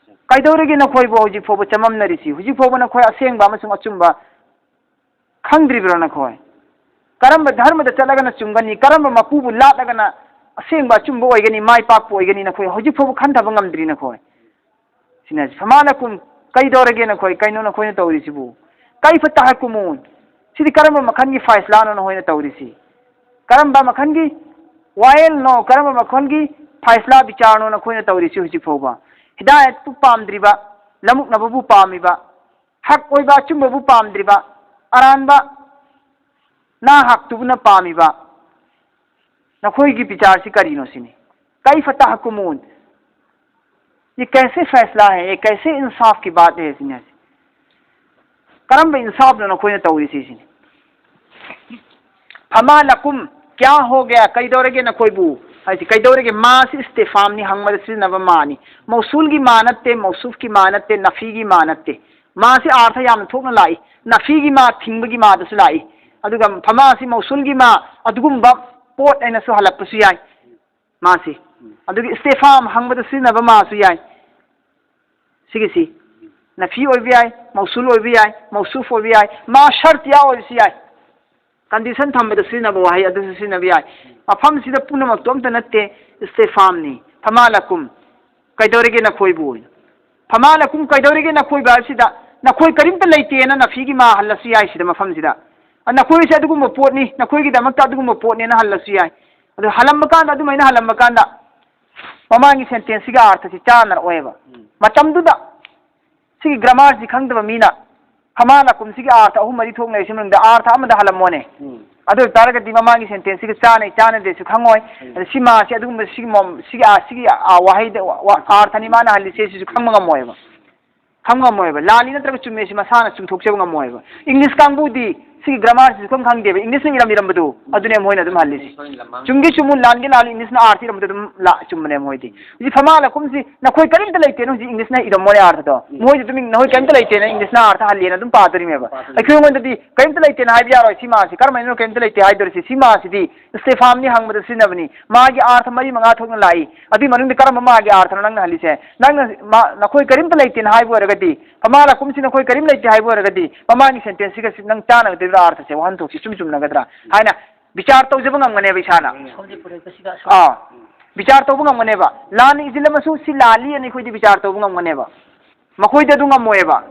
"ꯀꯩꯗꯧꯔꯒꯦ ꯅꯈꯣꯏꯕꯨ ꯍꯧꯖꯤꯛ ꯐꯥꯎꯕ ꯆꯃꯝꯅꯔꯤꯁꯤ? ꯍꯧꯖꯤꯛ ꯐꯥꯎꯕ ꯅꯈꯣꯏ ꯑꯁꯦꯡꯕ ꯑꯃꯁꯨꯡ ꯑꯆꯨꯝꯕ ꯈꯪꯗ꯭ꯔꯤꯕ꯭ꯔꯣ ꯅꯈꯣꯏ? ꯀꯔꯝꯕ ꯙꯔꯃꯗ ꯆꯠꯂꯒꯅ ꯆꯨꯝꯒꯅꯤ, ꯀꯔꯝꯕ ꯃꯄꯨꯕꯨ ꯂꯥꯠꯂꯒꯅ ꯑꯁꯦꯡꯕ ꯑꯆꯨꯝꯕ ꯑꯣꯏꯒꯅꯤ, ꯃꯥꯏ ꯄꯥꯛꯄ ꯑꯣꯏꯒꯅꯤ, ꯅꯈꯣꯏ ꯍꯧꯖꯤꯛ ꯐꯥꯎꯕ ꯈꯟꯊꯕ ꯉꯝꯗ꯭ꯔꯤ ꯅꯈꯣꯏ?" ꯁꯤꯅ ꯍꯥꯏꯁꯤ. "ꯐꯃꯥ ꯂꯀꯨꯝ, ꯀꯩꯗꯧꯔꯒꯦ ꯅꯈꯣꯏ? ꯀꯩꯅꯣ ꯅꯈꯣꯏꯅ ꯇꯧꯔꯤꯁꯤꯕꯨ? ꯀꯩꯐ ꯇꯍꯀꯨꯃꯨꯟ? ꯁꯤꯗꯤ ꯀꯔꯝꯕ ꯃꯈꯜꯒꯤ ꯐꯥꯏꯁꯂꯥꯅꯣ ꯅꯈꯣꯏꯅ ꯇꯧꯔꯤꯁꯤ? ꯀꯔꯝꯕ ꯃꯈꯜꯒꯤ ꯋꯥꯌꯦꯜꯅꯣ, ꯀꯔꯝꯕ ꯃꯈꯜꯒꯤ ꯐꯥꯏꯁꯂꯥ ꯕꯤꯆꯥꯔꯅꯣ ꯅꯈꯣꯏꯅ ꯇꯧꯔꯤꯁꯤ ꯍꯧꯖꯤꯛ ꯐꯥꯎꯕ? ꯍꯤꯗꯥꯌꯠꯄꯨ ꯄꯥꯝꯗ꯭ꯔꯤꯕ, ꯂꯃꯨꯛꯅꯕꯕꯨ ꯄꯥꯝꯃꯤꯕ, ꯍꯛ ꯑꯣꯏꯕ ꯑꯆꯨꯝꯕꯕꯨ ꯄꯥꯝꯗ꯭ꯔꯤꯕ, ꯑꯔꯥꯟꯕ ꯅꯥ ꯍꯛꯇꯨꯕꯨꯅ ꯄꯥꯝꯃꯤꯕ ꯅꯈꯣꯏꯒꯤ ꯕꯤꯆꯥꯔꯁꯤ ꯀꯔꯤꯅꯣ?" ꯁꯤꯅꯤ. "ꯀꯩꯐ ꯇꯍꯀꯨꯃꯨꯟ? ꯌꯦ ꯀꯩꯁꯦ ꯐꯩꯁꯂꯥ ꯍꯦ? ꯌꯦ ꯀꯩꯁꯦ ꯏꯟꯁꯥꯐ ꯀꯤ ꯕꯥꯠ ꯍꯦ?" ꯁꯤꯅꯤ ꯍꯥꯏꯁꯦ. ꯀꯔꯝꯕ ꯏꯟꯁꯥꯐꯅꯣ ꯅꯈꯣꯏꯅ ꯇꯧꯔꯤꯁꯤ ꯁꯤꯅꯤ. "ꯐꯃꯥ ꯂꯀꯨꯝ ꯀ꯭ꯌꯥ ꯍꯣ ꯒꯌꯥ?" ꯀꯩꯗꯧꯔꯒꯦ ꯅꯈꯣꯏꯕꯨ? ꯍꯥꯏꯁꯤ ꯀꯩꯗꯧꯔꯒꯦ? ꯃꯥꯁꯤ ꯏꯁꯇꯤꯐꯥꯝꯅꯤ, ꯍꯪꯕꯗ ꯁꯤꯖꯤꯟꯅꯕ ꯃꯥꯅꯤ. ꯃꯧꯁꯨꯜꯒꯤ ꯃꯥ ꯅꯠꯇꯦ, ꯃꯧꯁꯨꯐꯀꯤ ꯃꯥ ꯅꯠꯇꯦ, ꯅꯐꯤꯒꯤ ꯃꯥ ꯅꯠꯇꯦ. ꯃꯥꯁꯤ ꯑꯥꯔꯊ ꯌꯥꯝꯅ ꯊꯣꯛꯅ ꯂꯥꯛꯏ. ꯅꯐꯤꯒꯤ ꯃꯥ ꯊꯤꯡꯕꯒꯤ ꯃꯥꯗꯁꯨ ꯂꯥꯛꯏ. ꯑꯗꯨꯒ ꯐꯃꯥꯁꯤ ꯃꯧꯁꯨꯜꯒꯤ ꯃꯥ ꯑꯗꯨꯒꯨꯝꯕ ꯄꯣꯠ ꯍꯥꯏꯅꯁꯨ ꯍꯜꯂꯛꯄꯁꯨ ꯌꯥꯏ. ꯃꯥꯁꯤ. ꯎꯝ. ꯑꯗꯨꯒ ꯏꯁꯇꯤꯐꯥꯝ ꯍꯪꯕꯗ ꯁꯤꯖꯤꯟꯅꯕ ꯃꯥꯁꯨ ꯌꯥꯏ. ꯁꯤꯒꯤꯁꯤ ꯅꯐꯤ ꯑꯣꯏꯕ ꯌꯥꯏ, ꯃꯧꯁꯨꯜ ꯑꯣꯏꯕ ꯌꯥꯏ, ꯃꯧꯁꯨꯐ ꯑꯣꯏꯕ ꯌꯥꯏ, ꯃꯥ ꯁꯔꯇꯤꯌꯥ ꯑꯣꯏꯕꯁꯨ ꯌꯥꯏ. ꯀꯟꯗꯤꯁꯟ ꯊꯝꯕꯗ ꯁꯤꯖꯤꯟꯅꯕ ꯋꯥꯍꯩ ꯑꯗꯨꯁꯨ ꯁꯤꯖꯤꯟꯅꯕ ꯌꯥꯏ. ꯃꯐꯝꯁꯤꯗ ꯄꯨꯝꯅꯃꯛꯇꯣ ꯑꯝꯇ ꯅꯠꯇꯦ, ꯏꯁꯇꯤꯐꯥꯝꯅꯤ. "ꯐꯃꯥ ꯂꯀꯨꯝ, ꯀꯩꯗꯧꯔꯒꯦ ꯅꯈꯣꯏꯕꯨ?" "ꯐꯃꯥ ꯂꯀꯨꯝ, ꯀꯩꯗꯧꯔꯒꯦ ꯅꯈꯣꯏꯕꯨ?" ꯍꯥꯏꯕꯁꯤꯗ ꯅꯈꯣꯏ ꯀꯔꯤꯝꯇ ꯂꯩꯇꯦꯅ ꯅꯐꯤꯒꯤ ꯃꯥ ꯍꯜꯂꯁꯨ ꯌꯥꯏ ꯁꯤꯗ ꯃꯐꯝꯁꯤꯗ. "ꯑ, ꯅꯈꯣꯏꯁꯦ ꯑꯗꯨꯒꯨꯝꯕ ꯄꯣꯠꯅꯤ, ꯅꯈꯣꯏꯒꯤꯗꯃꯛꯇ ꯑꯗꯨꯒꯨꯝꯕ ꯄꯣꯠꯅꯦꯅ" ꯍꯜꯂꯁꯨ ꯌꯥꯏ. ꯑꯗꯨ ꯍꯜꯂꯝꯕ ꯀꯥꯟꯗ, ꯑꯗꯨꯃꯥꯏꯅ ꯍꯜꯂꯝꯕ ꯀꯥꯟꯗ ꯃꯃꯥꯡꯒꯤ ꯁꯦꯟꯇꯦꯟꯁꯁꯤꯒ ꯑꯥꯔꯊꯁꯤ ꯆꯥꯟꯅꯔꯛꯑꯣꯏꯕ. ꯎꯝ. ꯃꯇꯝꯗꯨꯗ ꯁꯤꯒꯤ ꯒ꯭ꯔꯥꯃꯥꯔꯁꯤ ꯈꯪꯗꯕ ꯃꯤꯅ ꯐꯃꯥ ꯂꯀꯨꯝꯁꯤꯒꯤ ꯑꯥꯔꯊ ꯑꯍꯨꯝ ꯃꯔꯤ ꯊꯣꯛꯅ ꯂꯩꯔꯤꯁꯤ ꯃꯅꯨꯡꯗ ꯑꯥꯔꯊ ꯑꯃꯗ ꯍꯜꯂꯝꯃꯣꯅꯦ꯫ ꯎꯝ꯫ ꯑꯗꯨ ꯑꯣꯏ ꯇꯥꯔꯒꯗꯤ ꯃꯃꯥꯡꯒꯤ ꯁꯦꯟꯇꯦꯟꯁꯁꯤꯒ ꯆꯥꯟꯅꯩ ꯆꯥꯟꯅꯗꯦꯁꯨ ꯈꯪꯉꯣꯏ꯫ ꯎꯝ꯫ ꯑꯗ ꯁꯤ ꯃꯥꯁꯤ ꯑꯗꯨꯒꯨꯝꯕ ꯁꯤꯒꯤ ꯃꯑꯣꯡ-, ꯁꯤꯒꯤ, ꯑꯥ, ꯁꯤꯒꯤ, ꯑꯥ, ꯋꯥꯍꯩꯗ ꯋꯥ-, ꯋꯥ-, ꯑꯥꯔꯊꯅꯤ ꯃꯥꯅ ꯍꯜꯂꯤꯁꯦ ꯁꯤꯁꯨ ꯈꯪꯕ ꯉꯝꯃꯣꯏꯕ꯫ ꯈꯪꯕ ꯉꯝꯃꯣꯏꯕ꯫ ꯂꯥꯜꯂꯤ ꯅꯠꯇ꯭ꯔꯒ ꯆꯨꯝꯃꯦ ꯁꯤ ꯃꯁꯥꯅ ꯆꯨꯝꯊꯣꯛꯆꯕ ꯉꯝꯃꯣꯏꯕ꯫ ꯏꯪꯂꯤꯁ ꯀꯥꯡꯕꯨꯗꯤ ꯁꯤꯒꯤ ꯒ꯭ꯔꯥꯃꯥꯔꯁꯤꯁꯨ ꯈꯪ ꯈꯪꯗꯦꯕ, ꯏꯪꯂꯤꯁꯅ ꯏꯔꯝ ꯏꯔꯝꯕꯗꯣ ꯑꯗꯨꯅꯦ ꯃꯣꯏꯅ ꯑꯗꯨꯝ ꯍꯜꯂꯤꯁꯦ꯫ ꯆꯨꯝꯒꯤ ꯆꯨꯝꯃꯨ, ꯂꯥꯟꯒꯤ ꯂꯥꯜꯂꯨ, ꯏꯪꯂꯤꯁꯅ ꯑꯥꯔꯊ ꯏꯔꯝꯕꯗꯣ ꯑꯗꯨꯝ ꯂꯥ ꯆꯨꯝꯕꯅꯦ ꯃꯣꯏꯗꯤ꯫ ꯍꯧꯖꯤꯛ ꯐꯃꯥ ꯂꯥꯀꯨꯝꯁꯤ ꯅꯈꯣꯏ ꯀꯔꯤꯝꯇ ꯂꯩꯇꯦꯅ ꯍꯧꯖꯤꯛ ꯏꯪꯂꯤꯁꯅ ꯏꯔꯝꯃꯣꯅꯦ ꯑꯥꯔꯊꯗꯣ꯫ ꯎꯝ꯫ ꯃꯣꯏꯗꯤ ꯑꯗꯨꯝ ꯅꯈꯣꯏ ꯀꯔꯤꯝꯇ ꯂꯩꯇꯦꯅ ꯏꯪꯂꯤꯁꯅ ꯑꯥꯔꯊ ꯍꯜꯂꯦꯅ ꯑꯗꯨꯝ ꯄꯥꯗꯣꯔꯤꯃꯦꯕ꯫ ꯄꯥꯗꯣꯔꯤꯃꯦ꯫ ꯑꯩꯈꯣꯏꯉꯣꯟꯗꯗꯤ ꯀꯔꯤꯝꯇ ꯂꯩꯇꯦꯅ ꯍꯥꯏꯕ ꯌꯥꯔꯣꯏ꯫ ꯁꯤ ꯃꯥꯁꯤ ꯀꯔꯝꯍꯥꯏꯅ ꯀꯔꯤꯝꯇ ꯂꯩꯇꯦ ꯍꯥꯏꯗꯣꯔꯤꯁꯤ? ꯁꯤ ꯃꯥꯁꯤꯗꯤ ꯏꯁꯇꯦꯐꯥꯟꯅꯤ ꯍꯪꯕꯗ ꯁꯤꯖꯤꯟꯅꯕꯅꯤ꯫ ꯃꯥꯒꯤ ꯑꯥꯔꯊ ꯃꯔꯤ ꯃꯉꯥ ꯊꯣꯛꯅ ꯂꯥꯛꯏ꯫ ꯑꯗꯨꯏ ꯃꯅꯨꯡꯗ ꯀꯔꯝꯕ ꯃꯥꯒꯤ ꯑꯥꯔꯊꯅꯣ ꯅꯪꯅ ꯍꯜꯂꯤꯁꯦ? ꯅꯪꯅ ꯃꯥ, ꯅꯈꯣꯏ ꯀꯔꯤꯝꯇ ꯂꯩꯇꯦꯅ ꯍꯥꯏꯕ ꯑꯣꯏꯔꯒꯗꯤ, ꯐꯃꯥ ꯂꯥꯀꯨꯝꯁꯤ ꯅꯈꯣꯏ ꯀꯔꯤꯝ ꯂꯩꯇꯦ ꯍꯥꯏꯕ ꯑꯣꯏꯔꯒꯗꯤ, ꯃꯃꯥꯡꯒꯤ ꯁꯦꯟꯇꯦꯟꯁꯁꯤꯒ ꯁꯤ ꯅꯪ ꯆꯥꯟꯅꯒꯗꯣꯏꯕ꯭ꯔꯥ? ꯑꯥꯔꯊꯁꯦ, ꯋꯥꯍꯟꯊꯣꯛꯁꯤ ꯆꯨꯝ ꯆꯨꯝꯅꯒꯗ꯭ꯔꯥ ꯍꯥꯏꯅ ꯕꯤꯆꯥꯔ ꯇꯧꯖꯕ ꯉꯝꯒꯅꯦꯕ ꯏꯁꯥꯅ꯫ ꯑꯥ, ꯕꯤꯆꯥꯔ ꯇꯧꯕ ꯉꯝꯒꯅꯦꯕ꯫ ꯂꯥꯟꯅ ꯏꯁꯤꯜꯂꯝꯃꯁꯨ ꯁꯤ ꯂꯥꯜꯂꯤ ꯑꯅ ꯑꯩꯈꯣꯏꯗꯤ ꯕꯤꯆꯥꯔ ꯇꯧꯕ ꯉꯝꯒꯅꯦꯕ꯫ ꯃꯈꯣꯏꯗꯤ ꯑꯗꯨ ꯉꯝꯃꯣꯏꯕ꯫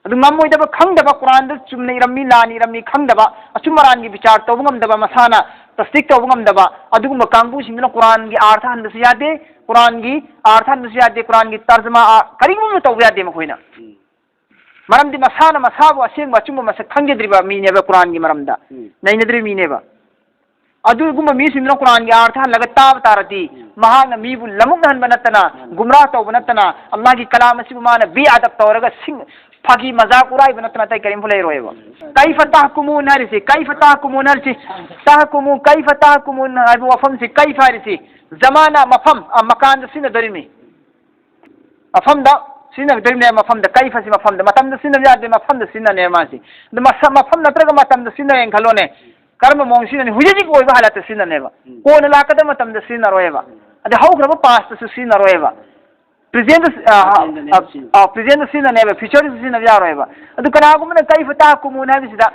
ꯑꯗꯨ ꯉꯝꯃꯣꯏꯗꯕ, ꯈꯪꯗꯕ, ꯀꯨꯔꯥꯟꯗ ꯆꯨꯝꯅ ꯏꯔꯝꯃꯤ, ꯂꯥꯟꯅ ꯏꯔꯝꯃꯤ ꯈꯪꯗꯕ, ꯑꯆꯨꯝ ꯑꯔꯥꯟꯒꯤ ꯕꯤꯆꯥꯔ ꯇꯧꯕ ꯉꯝꯗꯕ, ꯃꯁꯥꯅ ꯇꯁꯗꯤꯛ ꯇꯧꯕ ꯉꯝꯗꯕ, ꯑꯗꯨꯒꯨꯝꯕ ꯀꯥꯡꯕꯨꯁꯤꯡꯗꯨꯅ ꯀꯨꯔꯥꯟꯒꯤ ꯑꯥꯔꯊ ꯍꯟꯕꯁꯨ ꯌꯥꯗꯦ, ꯀꯨꯔꯥꯟꯒꯤ ꯑꯥꯔꯊ ꯍꯟꯕꯁꯨ ꯌꯥꯗꯦ, ꯀꯨꯔꯥꯟꯒꯤ ꯇꯔꯖꯃꯥ, ꯑꯥ, ꯀꯔꯤꯒꯨꯝꯕ ꯇꯧꯕ ꯌꯥꯗꯦ ꯃꯈꯣꯏꯅ꯫ ꯎꯝ꯫ ꯃꯔꯝꯗꯤ ꯃꯁꯥꯅ ꯃꯁꯥꯕꯨ ꯑꯁꯦꯡꯕ ꯑꯆꯨꯝꯕ ꯃꯁꯛ ꯈꯪꯖꯗ꯭ꯔꯤꯕ ꯃꯤꯅꯦꯕ ꯀꯨꯔꯥꯟꯒꯤ ꯃꯔꯝꯗ꯫ ꯎꯝ꯫ ꯅꯩꯅꯗ꯭ꯔꯤꯕ ꯃꯤꯅꯦꯕ꯫ ꯑꯗꯨꯒꯨꯝꯕ ꯃꯤꯁꯤꯡꯗꯨꯅ ꯀꯨꯔꯥꯟꯒꯤ ꯑꯥꯔꯊ ꯍꯜꯂꯒ ꯇꯥꯕ ꯇꯥꯔꯗꯤ, ꯎꯝ꯫ ꯃꯍꯥꯛꯅ ꯃꯤꯕꯨ ꯂꯃꯨꯛꯅꯍꯟꯕ ꯅꯠꯇꯅ, ꯃꯥꯅꯤ꯫ ꯒꯨꯝꯔꯥꯍ ꯇꯧꯕ ꯅꯠꯇꯅ, ꯑꯜꯂꯥꯍꯒꯤ ꯀꯂꯥꯝ ꯑꯁꯤꯕꯨ ꯃꯥꯅ ꯕꯦꯑꯗꯕ ꯇꯧꯔꯒ ꯁꯤꯡ-, ꯐꯥꯒꯤ ꯃꯖꯥꯛ ꯎꯔꯥꯏꯕ ꯅꯠꯇꯅ ꯑꯇꯩ ꯀꯔꯤꯝꯐꯥꯎ ꯂꯩꯔꯣꯏꯕ꯫ ꯎꯝ꯫ ꯀꯩꯐ ꯇꯍꯀꯨꯃꯨꯟ ꯍꯥꯏꯔꯤꯁꯤ, ꯀꯩꯐ ꯇꯍꯀꯨꯃꯨꯟ ꯍꯥꯏꯔꯤꯁꯤ, ꯇꯍꯀꯨꯃꯨ, ꯀꯩꯐ ꯇꯍꯀꯨꯃꯨꯟ ꯍꯥꯏꯕ ꯋꯥꯐꯝꯁꯤ, ꯀꯩꯐ ꯍꯥꯏꯔꯤꯁꯤ ꯖꯃꯥꯅꯥ, ꯃꯐꯝ, ꯑ, ꯃꯀꯥꯟꯗ ꯁꯤꯖꯤꯟꯅꯗꯣꯔꯤꯃꯤ꯫ ꯃꯐꯝꯗ ꯁꯤꯖꯤꯟꯅꯒꯗꯣꯔꯤꯕꯅꯦ, ꯃꯐꯝꯗ꯫ ꯀꯩꯐꯁꯤ ꯃꯐꯝꯗ, ꯃꯇꯝꯗ ꯁꯤꯖꯤꯟꯅꯕ ꯌꯥꯗꯦ, ꯃꯐꯝꯗ ꯁꯤꯖꯤꯟꯅꯅꯦꯕ ꯃꯥꯁꯤ꯫ ꯑꯗꯨ ꯃꯁ-, ꯃꯐꯝ ꯅꯠꯇ꯭ꯔꯒ ꯃꯇꯝꯗ ꯁꯤꯖꯤꯟꯅꯔꯦꯅ ꯈꯜꯂꯣꯅꯦ, ꯀꯔꯝꯕ ꯃꯑꯣꯡ ꯁꯤꯖꯤꯟꯅꯅꯤ? ꯍꯧꯖꯤꯛ ꯍꯧꯖꯤꯛ ꯑꯣꯏꯕ ꯍꯥꯂꯠꯇ ꯁꯤꯖꯤꯟꯅꯅꯦꯕ꯫ ꯎꯝ꯫ ꯀꯣꯟꯅ ꯂꯥꯛꯀꯗꯕ ꯃꯇꯝꯗ ꯁꯤꯖꯤꯟꯅꯔꯣꯏꯕ꯫ ꯎꯝ꯫ ꯑꯗꯩ ꯍꯧꯈ꯭ꯔꯕ ꯄꯥꯁꯇꯁꯨ ꯁꯤꯖꯤꯟꯅꯔꯣꯏꯕ꯫ ꯄ꯭ꯔꯦꯖꯦꯟꯗ, ꯑ, ꯑ, ꯄ꯭ꯔꯦꯖꯦꯟꯗꯅꯦꯕ ꯑ, ꯁꯤꯖꯤꯟꯅ- ꯑ, ꯄ꯭ꯔꯦꯖꯦꯟꯗ ꯁꯤꯖꯤꯟꯅꯕ ꯌꯥꯔꯣꯏ, ꯐ꯭ꯌꯨꯆꯔꯗꯁꯨ ꯁꯤꯖꯤꯟꯅꯕ ꯌꯥꯔꯣꯏꯕ꯫ ꯑꯗꯨ ꯀꯅꯥꯒꯨꯝꯕꯅ ꯀꯩꯐ ꯇꯍꯀꯨꯃꯨꯟ ꯍꯥꯏꯕꯁꯤꯗ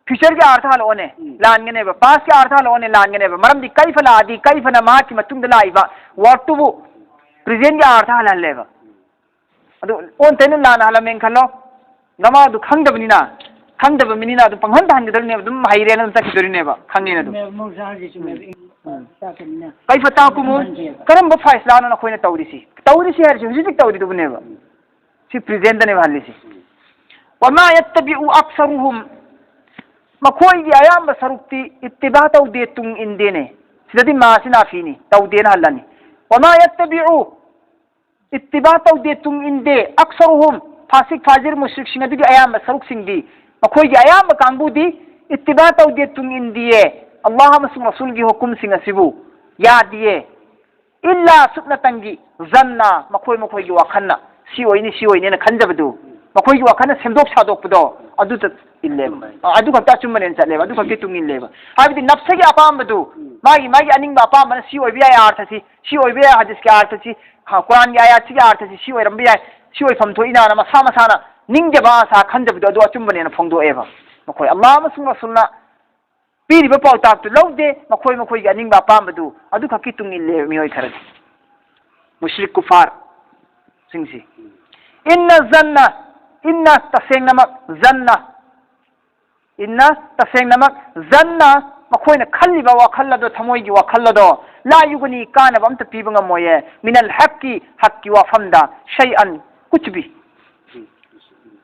ꯐ꯭ꯌꯨꯆꯔꯒꯤ ꯑꯥꯔꯊ ꯍꯜꯂꯛꯑꯣꯅꯦ, ꯎꯝ꯫ ꯂꯥꯟꯒꯅꯦꯕ꯫ ꯄꯥꯁꯀꯤ ꯑꯥꯔꯊ ꯍꯜꯂꯛꯑꯣꯅꯦ, ꯂꯥꯟꯒꯅꯦꯕ꯫ ꯃꯔꯝꯗꯤ ꯀꯩꯐ ꯂꯥꯛꯑꯗꯤ ꯀꯩꯐꯅ ꯃꯍꯥꯛꯀꯤ ꯃꯇꯨꯡꯗ ꯂꯥꯛꯏꯕ ꯋꯥꯔꯗꯇꯨꯕꯨ ꯄ꯭ꯔꯦꯖꯦꯟꯒꯤ ꯑꯥꯔꯊ ꯍꯜꯍꯜꯂꯦꯕ꯫ ꯑꯗꯨ ꯑꯣꯟꯅ ꯇꯩꯅ ꯂꯥꯟꯅ ꯍꯜꯂꯝꯃꯦꯅ ꯈꯜꯂꯣ, ꯒ꯭ꯔꯥꯃꯥꯔꯗꯨ ꯈꯪꯗꯕꯅꯤꯅ, ꯈꯪꯗꯕ ꯃꯤꯅꯤꯅ ꯑꯗꯨꯝ ꯄꯪꯍꯟꯗ ꯍꯟꯒꯗꯧꯔꯤꯅꯦꯕ, ꯑꯗꯨꯝ ꯍꯩꯔꯦꯅ ꯑꯗꯨꯝ ꯆꯠꯈꯤꯗꯣꯔꯤꯅꯦꯕ, ꯈꯪꯉꯦꯅ ꯑꯗꯨꯝ꯫ ꯆꯨꯝꯃꯦꯕ, ꯃꯍꯧꯁꯥꯒꯤ ꯆꯨꯝꯃꯦꯕ꯫ ꯎꯝ꯫ ꯀꯩꯐ ꯇꯍꯀꯨꯃꯨꯟ? ꯀꯔꯝꯕ ꯐꯥꯏꯁꯂꯥꯅꯣ ꯅꯈꯣꯏꯅ ꯇꯧꯔꯤꯁꯤ? ꯇꯧꯔꯤꯁꯤ ꯍꯥꯏꯔꯤꯁꯤ ꯍꯧꯖꯤꯛ ꯍꯧꯖꯤꯛ ꯇꯧꯔꯤꯗꯨꯕꯨꯅꯦꯕ꯫ ꯁꯤ ꯄ꯭ꯔꯦꯖꯦꯟꯗꯅꯦꯕ ꯍꯜꯂꯤꯁꯤ꯫ ꯋꯃꯥ ꯌꯠꯇꯕꯤꯎ ꯑꯛꯁꯔꯨꯍꯨꯝ, ꯃꯈꯣꯏꯒꯤ ꯑꯌꯥꯝꯕ ꯁꯔꯨꯛꯇꯤ ꯏꯠꯇꯤꯕꯥ ꯇꯧꯗꯦ, ꯇꯨꯡ ꯏꯟꯗꯦꯅꯦ꯫ ꯁꯤꯗꯗꯤ ꯃꯥꯁꯤ ꯅꯥꯐꯤꯅꯤ, ꯇꯧꯗꯦꯅ ꯍꯜꯂꯅꯤ꯫ ꯋꯃꯥ ꯌꯠꯇꯕꯤꯎ, ꯏꯠꯇꯤꯕꯥ ꯇꯧꯗꯦ, ꯇꯨꯡ ꯏꯟꯗꯦ, ꯑꯛꯁꯔꯨꯍꯨꯝ, ꯐꯥꯁꯤꯛ ꯐꯥꯖꯤꯔ ꯃꯨꯁ꯭ꯔꯤꯛꯁꯤꯡ ꯑꯗꯨꯒꯤ ꯑꯌꯥꯝꯕ ꯁꯔꯨꯛꯁꯤꯡꯗꯤ ꯃꯈꯣꯏꯒꯤ ꯑꯌꯥꯝꯕ ꯀꯥꯡꯕꯨꯗꯤ ꯏꯠꯇꯤꯕꯥ ꯇꯧꯗꯦ, ꯇꯨꯡ ꯏꯟꯗꯤꯌꯦ꯫ ꯑꯜꯂꯥꯍ ꯑꯃꯁꯨꯡ ꯔꯁꯨꯜꯒꯤ ꯍꯨꯀꯨꯝꯁꯤꯡ ꯑꯁꯤꯕꯨ ꯌꯥꯗꯤꯌꯦ꯫ ꯏꯜꯂꯥ, ꯁꯨꯞꯅꯇꯪꯒꯤ, ꯖꯟꯅ, ꯃꯈꯣꯏ ꯃꯈꯣꯏꯒꯤ ꯋꯥꯈꯜꯅ ꯁꯤ ꯑꯣꯏꯅꯤ, ꯁꯤ ꯑꯣꯏꯅꯤꯅ ꯈꯟꯖꯕꯗꯨ, ꯃꯈꯣꯏꯒꯤ ꯋꯥꯈꯜꯅ ꯁꯦꯝꯗꯣꯛ ꯁꯥꯗꯣꯛꯄꯗꯣ ꯑꯗꯨꯗ ꯏꯜꯂꯦꯕ꯫ ꯑ, ꯑꯗꯨ ꯈꯛꯇ ꯑꯆꯨꯝꯕꯅꯦꯅ ꯆꯠꯂꯦꯕ, ꯑꯗꯨ ꯈꯛꯀꯤ ꯇꯨꯡ ꯏꯜꯂꯦꯕ꯫ ꯍꯥꯏꯕꯗꯤ ꯅꯞꯁꯒꯤ ꯑꯄꯥꯝꯕꯗꯨ, ꯃꯥꯒꯤ ꯃꯥꯒꯤ ꯑꯅꯤꯡꯕ ꯑꯄꯥꯝꯕꯅ ꯁꯤ ꯑꯣꯏꯕ ꯌꯥꯏ, ꯑꯥꯔꯊꯁꯤ ꯁꯤ ꯑꯣꯏꯕ ꯌꯥꯏ, ꯍꯗꯤꯁꯀꯤ ꯑꯥꯔꯊꯁꯤ, ꯍ, ꯀꯨꯔꯥꯟꯒꯤ ꯑꯥꯌꯥꯠꯁꯤꯒꯤ ꯑꯥꯔꯊꯁꯤ ꯁꯤ ꯑꯣꯏꯔꯝꯕ ꯌꯥꯏ, ꯁꯤ ꯑꯣꯏꯐꯝ ꯊꯣꯛꯏꯅ ꯃꯁꯥ ꯃꯁꯥꯅ ꯅꯤꯡꯖꯕ ꯑꯁꯥ ꯈꯟꯖꯕꯗꯣ ꯑꯗꯨ ꯑꯆꯨꯝꯕꯅꯦꯅ ꯐꯣꯡꯗꯣꯛꯑꯦꯕ꯫ ꯃꯈꯣꯏ ꯑꯜꯂꯥꯍ ꯑꯃꯁꯨꯡ ꯔꯁꯨꯜꯅ ꯄꯤꯔꯤꯕ ꯄꯥꯎꯇꯥꯛꯇꯨ ꯂꯧꯗꯦ, ꯃꯈꯣꯏ ꯃꯈꯣꯏꯒꯤ ꯑꯅꯤꯡꯕ ꯑꯄꯥꯝꯕꯗꯨ ꯑꯗꯨ ꯈꯛꯀꯤ ꯇꯨꯡ ꯏꯜꯂꯦꯕ ꯃꯤꯑꯣꯏ ꯈꯔꯗꯤ꯫ ꯃꯨꯁ꯭ꯔꯤꯛ ꯀꯨꯐꯥꯔ ꯁꯤꯡꯁꯤ꯫ ꯏꯟꯅ ꯖꯟꯅ, ꯏꯟꯅ, ꯇꯁꯦꯡꯅꯃꯛ, ꯖꯟꯅ, ꯏꯟꯅ, ꯇꯁꯦꯡꯅꯃꯛ, ꯖꯟꯅ, ꯃꯈꯣꯏꯅ ꯈꯜꯂꯤꯕ ꯋꯥꯈꯜ ꯑꯗꯣ, ꯊꯃꯣꯏꯒꯤ ꯋꯥꯈꯜ ꯑꯗꯣ, ꯂꯥ ꯌꯨꯒꯅꯤ, ꯀꯥꯟꯅꯕ ꯑꯝꯇ ꯄꯤꯕ ꯉꯝꯃꯣꯏꯌꯦ, ꯃꯤꯅꯜ ꯍꯛꯀꯤ, ꯍꯛꯀꯤ ꯋꯥꯐꯝꯗ, ꯁꯩꯑꯟ, ꯀꯨꯆ ꯚꯤ꯫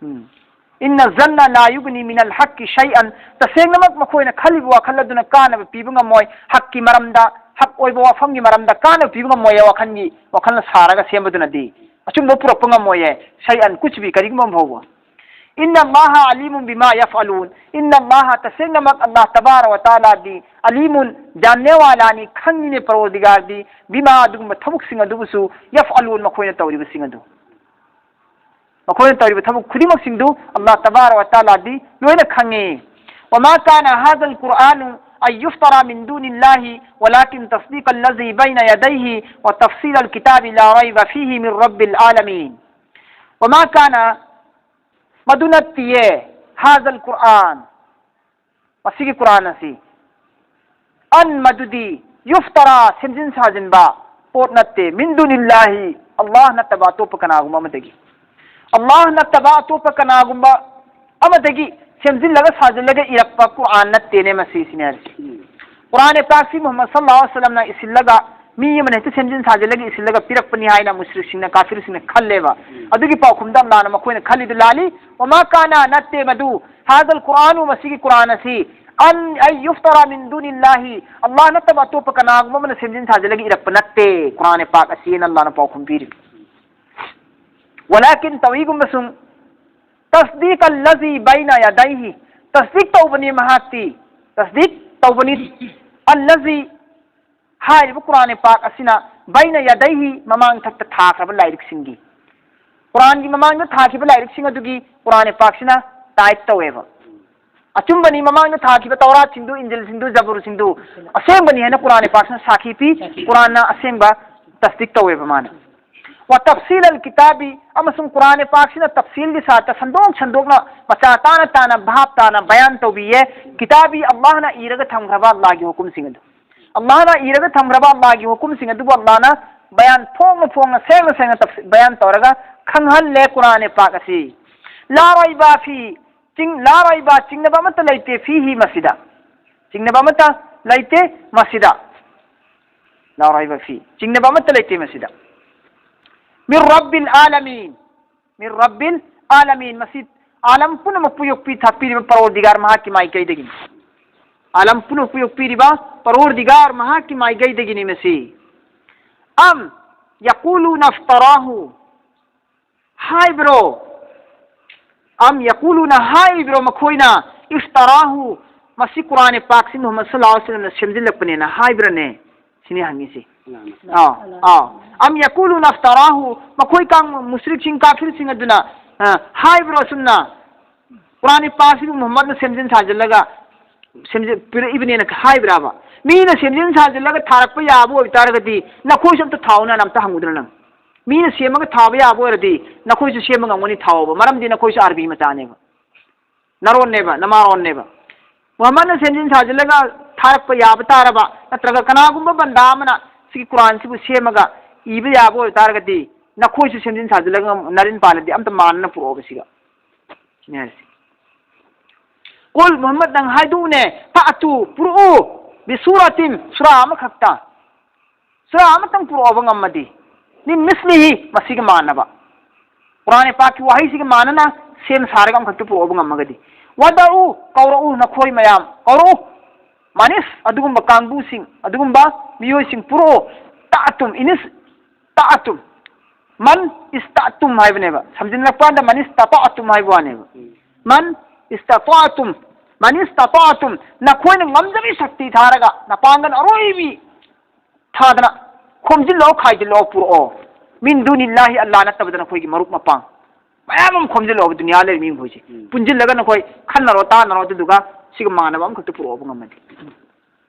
ꯎꯝ꯫ ꯏꯟꯅ ꯖꯟꯅ ꯂꯥ ꯌꯨꯒꯅꯤ ꯃꯤꯅꯜ ꯍꯛꯀꯤ ꯁꯩꯑꯟ, ꯇꯁꯦꯡꯅꯃꯛ ꯃꯈꯣꯏꯅ ꯈꯜꯂꯤꯕ ꯋꯥꯈꯜ ꯑꯗꯨꯅ ꯀꯥꯟꯅꯕ ꯄꯤꯕ ꯉꯝꯃꯣꯏ, ꯍꯛꯀꯤ ꯃꯔꯝꯗ, ꯍꯛ ꯑꯣꯏꯕ ꯋꯥꯐꯝꯒꯤ ꯃꯔꯝꯗ ꯀꯥꯟꯅꯕ ꯄꯤꯕ ꯉꯝꯃꯣꯏꯌꯦ, ꯋꯥꯈꯜꯒꯤ, ꯋꯥꯈꯜꯅ ꯁꯥꯔꯒ ꯁꯦꯝꯕꯗꯨꯅꯗꯤ꯫ ꯑꯆꯨꯝꯕ ꯄꯨꯔꯛꯄ ꯉꯝꯃꯣꯏꯌꯦ, ꯁꯩꯑꯟ, ꯀꯨꯆ ꯚꯤ, ꯀꯔꯤꯒꯨꯝꯕ ꯑꯃ ꯐꯥꯎꯕ꯫ ꯏꯟꯅ ꯑꯜꯂꯥꯍ ꯑꯂꯤꯃꯨꯟ ꯕꯤꯃꯥ ꯌꯐꯑꯂꯨꯟ, ꯏꯟꯅ ꯑꯜꯂꯥꯍ, ꯇꯁꯦꯡꯅꯃꯛ ꯑꯜꯂꯥꯍ ꯇꯕꯥꯔ ꯋ ꯇꯥꯂꯥꯗꯤ, ꯑꯂꯤꯃꯨꯟ, ꯖꯥꯟꯅꯦꯋꯥꯂꯥꯅꯤ, ꯈꯪꯉꯤꯅꯦ ꯄꯔꯣꯗꯤꯒꯥꯔꯗꯤ, ꯕꯤꯃꯥ, ꯑꯗꯨꯒꯨꯝꯕ ꯊꯕꯛꯁꯤꯡ ꯑꯗꯨꯕꯨꯁꯨ, ꯌꯐꯑꯂꯨꯟ, ꯃꯈꯣꯏꯅ ꯇꯧꯔꯤꯕꯁꯤꯡ ꯑꯗꯨ꯫ ꯃꯈꯣꯏꯅ ꯇꯧꯔꯤꯕ ꯊꯕꯛ ꯈꯨꯗꯤꯡꯃꯛꯁꯤꯡꯗꯨ ꯑꯜꯂꯥꯍ ꯇꯕꯥꯔ ꯋ ꯇꯥꯂꯥꯗꯤ ꯂꯣꯏꯅ ꯈꯪꯉꯤ꯫ وما كان هذا القرآن أن يفترى من دون الله ولكن تصديق الذي بين يديه وتفصيل الكتاب لا ريب فيه من رب العالمين. وما كان, ꯃꯗꯨ ꯅꯠꯇꯤꯌꯦ, هذا القرآن, ꯃꯁꯤꯒꯤ ꯀꯨꯔꯥꯟ ꯑꯁꯤ, ꯑꯟ, ꯃꯗꯨꯗꯤ, ꯌꯨꯐꯇꯔꯥ, ꯁꯦꯝꯖꯤꯟ ꯁꯥꯖꯤꯟꯕ ꯄꯣꯠ ꯅꯠꯇꯦ, ꯃꯤꯟ ꯗꯨꯅꯤꯜꯂꯥꯍꯤ, ꯑꯜꯂꯥꯍ ꯅꯠꯇꯕ ꯑꯇꯣꯞꯄ ꯀꯅꯥꯒꯨꯝꯕ ꯑꯃꯗꯒꯤ, ꯑꯜꯂꯥꯍ ꯅꯠꯇꯕ ꯑꯇꯣꯞꯄ ꯀꯅꯥꯒꯨꯝꯕ ꯑꯃꯗꯒꯤ ꯁꯦꯝꯖꯤꯜꯂꯒ ꯁꯥꯖꯤꯜꯂꯒ ꯏꯔꯛꯄ ꯀꯨꯔꯥꯟ ꯅꯠꯇꯦꯅꯦ ꯃꯁꯤ, ꯁꯤꯅꯦ ꯍꯥꯏꯔꯤꯁꯦ꯫ ꯎꯝ꯫ ꯀꯨꯔꯥꯟ ꯄꯥꯛꯁꯤ ꯃꯨꯍꯝꯃꯗ ꯁꯜꯂꯜꯂꯥꯍꯨ ꯑꯂꯥꯏꯍꯤ ꯋꯥꯁꯜꯂꯝꯅ ꯏꯁꯤꯜꯂꯒ ꯃꯤ ꯑꯃꯅ ꯍꯦꯛꯇ ꯁꯦꯝꯖꯤꯟ ꯁꯥꯖꯤꯜꯂꯒ ꯏꯁꯤꯜꯂꯒ ꯄꯤꯔꯛꯄꯅꯤ ꯍꯥꯏꯅ ꯃꯨꯁ꯭ꯔꯤꯛꯁꯤꯡꯅ, ꯀꯥꯐꯤꯔꯁꯤꯡꯅ ꯈꯜꯂꯦꯕ꯫ ꯎꯝ꯫ ꯑꯗꯨꯒꯤ ꯄꯥꯎꯈꯨꯝꯗ ꯑꯜꯂꯥꯍꯅ ꯃꯈꯣꯏꯅ ꯈꯜꯂꯤꯗꯨ ꯂꯥꯜꯂꯤ꯫ ꯋꯃꯥ ꯀꯥꯅ, ꯅꯠꯇꯦ ꯃꯗꯨ, ꯍꯥꯗꯜ ꯀꯨꯔꯥꯅꯨ, ꯃꯁꯤꯒꯤ ꯀꯨꯔꯥꯟ ꯑꯁꯤ, ꯑꯟ, ꯑꯩ, ꯌꯨꯐꯇꯔꯥ ꯃꯤꯟ ꯗꯨꯅꯤꯜꯂꯥꯍꯤ, ꯑꯜꯂꯥꯍ ꯅꯠꯇꯕ ꯑꯇꯣꯞꯄ ꯀꯅꯥꯒꯨꯝꯕ ꯑꯃꯅ ꯁꯦꯝꯖꯤꯟ ꯁꯥꯖꯤꯜꯂꯒ ꯏꯔꯛꯄ ꯅꯠꯇꯦ ꯀꯨꯔꯥꯟ ꯄꯥꯛ ꯑꯁꯤꯅ ꯑꯜꯂꯥꯍꯅ ꯄꯥꯎꯈꯨꯝ ꯄꯤꯔꯤ꯫ ꯋꯂꯥꯀꯤꯟ, ꯇꯧꯏꯒꯨꯝꯕꯁꯨꯡ, تصديق الذي بين يديه, ꯇꯁꯗꯤꯛ ꯇꯧꯕꯅꯤ ꯃꯍꯥꯛꯇꯤ, ꯇꯁꯗꯤꯛ ꯇꯧꯕꯅꯤ, الذي, ꯍꯥꯏꯔꯤꯕ ꯀꯨꯔꯥꯟ ꯄꯥꯛ ꯑꯁꯤꯅ, بين يديه, ꯃꯃꯥꯡ ꯊꯛꯇ ꯊꯥꯈ꯭ꯔꯕ ꯂꯥꯏꯔꯤꯛꯁꯤꯡꯒꯤ, ꯀꯨꯔꯥꯟꯒꯤ ꯃꯃꯥꯡꯗ ꯊꯥꯈꯤꯕ ꯂꯥꯏꯔꯤꯛꯁꯤꯡ ꯑꯗꯨꯒꯤ ꯀꯨꯔꯥꯟ ꯄꯥꯛꯁꯤꯅ ꯇꯥꯏꯠ ꯇꯧꯋꯦꯕ꯫ ꯑꯆꯨꯝꯕꯅꯤ, ꯃꯃꯥꯡꯗ ꯊꯥꯈꯤꯕ ꯇꯧꯔꯥꯠꯁꯤꯡꯗꯨ, ꯏꯟꯖꯤꯜꯁꯤꯡꯗꯨ, ꯖꯕꯨꯔꯁꯤꯡꯗꯨ ꯑꯁꯦꯡꯕꯅꯤ ꯍꯥꯏꯅ ꯀꯨꯔꯥꯟ ꯄꯥꯛꯁꯤꯅ ꯁꯥꯈꯤ ꯄꯤ꯫ ꯀꯨꯔꯥꯟꯅ ꯑꯁꯦꯡꯕ ꯇꯁꯗꯤꯛ ꯇꯧꯋꯦꯕ ꯃꯥꯅ꯫ وتفصيل الكتاب, ꯑꯃꯁꯨꯡ ꯀꯨꯔꯥꯟ ꯄꯥꯛꯁꯤꯅ ꯇꯐꯁꯤꯜꯒꯤ ꯁꯥꯠꯇ ꯁꯟꯗꯣꯛ ꯁꯟꯗꯣꯛꯅ, ꯃꯆꯥ ꯇꯥꯅ ꯇꯥꯅ, ꯚꯥꯞ ꯇꯥꯅ ꯕꯌꯥꯟ ꯇꯧꯕꯤꯌꯦ꯫ ꯀꯤꯇꯥꯕꯤ, ꯑꯜꯂꯥꯍꯅ ꯏꯔꯒ ꯊꯝꯈ꯭ꯔꯕ ꯑꯜꯂꯥꯍꯒꯤ ꯍꯨꯀꯨꯝꯁꯤꯡ ꯑꯗꯨ, ꯑꯜꯂꯥꯍꯅ ꯏꯔꯒ ꯊꯝꯈ꯭ꯔꯕ ꯑꯜꯂꯥꯍꯒꯤ ꯍꯨꯀꯨꯝꯁꯤꯡ ꯑꯗꯨꯕꯨ ꯑꯜꯂꯥꯍꯅ ꯕꯌꯥꯟ ꯐꯣꯡꯅ ꯐꯣꯡꯅ, ꯁꯦꯡꯅ ꯁꯦꯡꯅ ꯇꯐ-, ꯕꯌꯥꯟ ꯇꯧꯔꯒ ꯈꯪꯍꯜꯂꯦ ꯀꯨꯔꯥꯟ ꯄꯥꯛ ꯑꯁꯤ꯫ لا ريب فيه, ꯆꯤꯡ-, لا ريب, ꯆꯤꯡꯅꯕ ꯑꯃꯠꯇ ꯂꯩꯇꯦ, فيه, ꯃꯁꯤꯗ꯫ ꯆꯤꯡꯅꯕ ꯑꯃꯠꯇ ꯂꯩꯇꯦ ꯃꯁꯤꯗ꯫ لا ريب فيه, ꯆꯤꯡꯅꯕ ꯑꯃꯠꯇ ꯂꯩꯇꯦ ꯃꯁꯤꯗ꯫ من رب العالمين, من رب العالمين, ꯃꯁꯤ ꯑꯥꯂꯝ ꯄꯨꯝꯅꯃꯛꯄꯨ ꯌꯣꯛꯄꯤ ꯊꯥꯛꯄꯤꯔꯤꯕ ꯄꯔꯣꯔꯗꯤꯒꯥꯔ ꯃꯍꯥꯛꯀꯤ ꯃꯥꯏꯀꯩꯗꯒꯤꯅꯤ꯫ ꯑꯥꯂꯝ ꯄꯨꯝꯅꯃꯛꯄꯨ ꯌꯣꯛꯄꯤꯔꯤꯕ ꯄꯔꯣꯔꯗꯤꯒꯥꯔ ꯃꯍꯥꯛꯀꯤ ꯃꯥꯏꯀꯩꯗꯒꯤꯅꯤ ꯃꯁꯤ꯫ أم يقولون افتراه, ꯍꯥꯏꯕ꯭ꯔꯣ? أم يقولون, ꯍꯥꯏꯕ꯭ꯔꯣ ꯃꯈꯣꯏꯅ, افتراه, ꯃꯁꯤ ꯀꯨꯔꯥꯟ ꯄꯥꯛꯁꯤ ꯃꯨꯍꯝꯃꯗ ꯁꯜꯂꯜꯂꯥꯍꯨ ꯑꯂꯩꯍꯤ ꯋꯥꯁꯜꯂꯝꯅ ꯁꯦꯝꯖꯤꯜꯂꯛꯄꯅꯦꯅ ꯍꯥꯏꯕ꯭ꯔꯅꯦ? ꯁꯤꯅꯤ ꯍꯪꯉꯤꯁꯤ꯫ ꯑꯥ, ꯑꯥ꯫ أم يقولون افتراه, ꯃꯈꯣꯏ ꯀꯥꯡ-, ꯃꯨꯁꯔꯤꯛꯁꯤꯡ, ꯀꯥꯐꯤꯔꯁꯤꯡ ꯑꯗꯨꯅ, ꯑ, ꯍꯥꯏꯕ꯭ꯔꯣ ꯑꯁꯨꯝꯅ, ꯀꯨꯔꯥꯟ ꯄꯥꯛꯁꯤꯕꯨ ꯃꯨꯍꯝꯃꯗꯅ ꯁꯦꯝꯖꯤꯟ ꯁꯥꯖꯤꯜꯂꯒ ꯁꯦꯝꯖꯤꯟ-, ꯄꯤꯔꯛꯏꯕꯅꯦꯅ ꯍꯥꯏꯕ꯭ꯔꯕ? ꯃꯤꯅ ꯁꯦꯝꯖꯤꯟ ꯁꯥꯖꯤꯜꯂꯒ ꯊꯥꯔꯛꯄ ꯌꯥꯕ ꯑꯣꯏꯇꯥꯔꯒꯗꯤ ꯅꯈꯣꯏꯁꯨ ꯑꯝꯇ ꯊꯥꯎꯅ ꯑꯝꯇ ꯍꯪꯉꯨꯗꯅ ꯅꯪ꯫ ꯃꯤꯅ ꯁꯦꯝꯃꯒ ꯊꯥꯕ ꯌꯥꯕ ꯑꯣꯏꯔꯗꯤ ꯅꯈꯣꯏꯁꯨ ꯁꯦꯝꯕ ꯉꯝꯒꯅꯤ, ꯊꯥꯎꯑꯣꯕ꯫ ꯃꯔꯝꯗꯤ ꯅꯈꯣꯏꯁꯨ ꯑꯥꯔꯕꯤ ꯃꯆꯥꯅꯦꯕ꯫ ꯅꯔꯣꯟꯅꯦꯕ, ꯅꯃꯥꯔꯣꯟꯅꯦꯕ꯫ ꯃꯨꯍꯝꯃꯗꯅ ꯁꯦꯝꯖꯤꯟ ꯁꯥꯖꯤꯜꯂꯒ ꯊꯥꯔꯛꯄ ꯌꯥꯕ ꯇꯥꯔꯕ, ꯅꯠꯇ꯭ꯔꯒ ꯀꯅꯥꯒꯨꯝꯕ ꯕꯟꯗꯥ ꯑꯃꯅ ꯁꯤꯒꯤ ꯀꯨꯔꯥꯟꯁꯤꯕꯨ ꯁꯦꯝꯃꯒ ꯏꯕ ꯌꯥꯕ ꯑꯣꯏꯇꯥꯔꯒꯗꯤ ꯅꯈꯣꯏꯁꯨ ꯁꯦꯝꯖꯤꯟ ꯁꯥꯖꯤꯜꯂꯒ ꯅꯔꯤꯟ ꯄꯥꯜꯂꯗꯤ ꯑꯝꯇ ꯃꯥꯟꯅꯅ ꯄꯨꯔꯛꯑꯣꯕ ꯁꯤꯒ꯫ ꯁꯤꯅꯤ ꯍꯥꯏꯔꯤꯁꯦ꯫ ꯀꯨꯜ, ꯃꯨꯍꯝꯃꯗ, ꯅꯪ ꯍꯥꯏꯗꯣꯛꯎꯅꯦ, ꯐꯥꯇꯨ, ꯄꯨꯔꯛꯎ, ꯕꯤꯁꯨꯔꯥꯇꯤꯟ, ꯁꯨꯔꯥ ꯑꯃꯈꯛꯇ, ꯁꯨꯔꯥ ꯑꯃꯇꯪ ꯄꯨꯔꯛꯑꯣꯕ ꯉꯝꯃꯗꯤ, ꯃꯤꯟ ꯃꯤꯁꯂꯤꯍꯤ, ꯃꯁꯤꯒ ꯃꯥꯟꯅꯕ, ꯀꯨꯔꯥꯟ ꯄꯥꯛꯀꯤ ꯋꯥꯍꯩꯁꯤꯒ ꯃꯥꯟꯅꯅ ꯁꯦꯝ ꯁꯥꯔꯒ ꯑꯃꯈꯛꯇ ꯄꯨꯔꯛꯑꯣꯕ ꯉꯝꯃꯒꯗꯤ, ꯋꯥꯗꯎ, ꯀꯧꯔꯛꯎ, ꯅꯈꯣꯏ ꯃꯌꯥꯝ ꯀꯧꯔꯛꯎ, ꯃꯥꯅꯤꯁ, ꯑꯗꯨꯒꯨꯝꯕ ꯀꯥꯡꯕꯨꯁꯤꯡ, ꯑꯗꯨꯒꯨꯝꯕ ꯃꯤꯑꯣꯏꯁꯤꯡ ꯄꯨꯔꯛꯑꯣ, ꯇꯥꯇꯨꯝ, ꯏꯅꯤꯁ, ꯇꯥꯇꯨꯝ, ꯃꯟ ꯏꯁꯇꯥꯇꯨꯝ ꯍꯥꯏꯕꯅꯦꯕ꯫ ꯁꯝꯖꯤꯟꯅꯔꯛꯄ ꯀꯥꯟꯗ ꯃꯟ ꯏꯁꯇꯥꯇꯥꯇꯨꯝ ꯍꯥꯏꯕ ꯋꯥꯅꯦꯕ꯫ ꯃꯟ ꯏꯁꯇꯥꯇꯥꯇꯨꯝ, ꯃꯟ ꯏꯁꯇꯥꯇꯥꯇꯨꯝ, ꯅꯈꯣꯏꯅ ꯉꯝꯖꯕꯤ ꯁꯛꯇꯤ ꯊꯥꯔꯒ ꯅꯄꯥꯡꯒꯜ ꯑꯔꯣꯏꯕꯤ ꯊꯥꯗꯅ ꯈꯣꯝꯖꯤꯜꯂꯛꯑꯣ, ꯈꯥꯏꯖꯤꯜꯂꯛꯑꯣ, ꯄꯨꯔꯛꯑꯣ꯫ ꯃꯤꯟ ꯗꯨꯅꯤꯜꯂꯥꯍꯤ, ꯑꯜꯂꯥ ꯅꯠꯇꯕꯗ ꯅꯈꯣꯏꯒꯤ ꯃꯔꯨꯞ ꯃꯄꯥꯡ ꯃꯌꯥꯝ ꯑꯃ ꯈꯣꯝꯖꯤꯜꯂꯛꯑꯣꯕ, ꯗꯨꯅꯤꯌꯥ ꯂꯩꯔꯤ ꯃꯤ ꯃꯈꯣꯏꯁꯦ꯫ ꯎꯝ꯫ ꯄꯨꯟꯁꯤꯜꯂꯒ ꯅꯈꯣꯏ ꯈꯟꯅꯔꯣ, ꯇꯥꯟꯅꯔꯣ, ꯑꯗꯨꯗꯨꯒ ꯁꯤꯒ ꯃꯥꯟꯅꯕ ꯑꯃꯈꯛꯇ ꯄꯨꯔꯛꯑꯣꯕ ꯉꯝꯃꯗꯤ꯫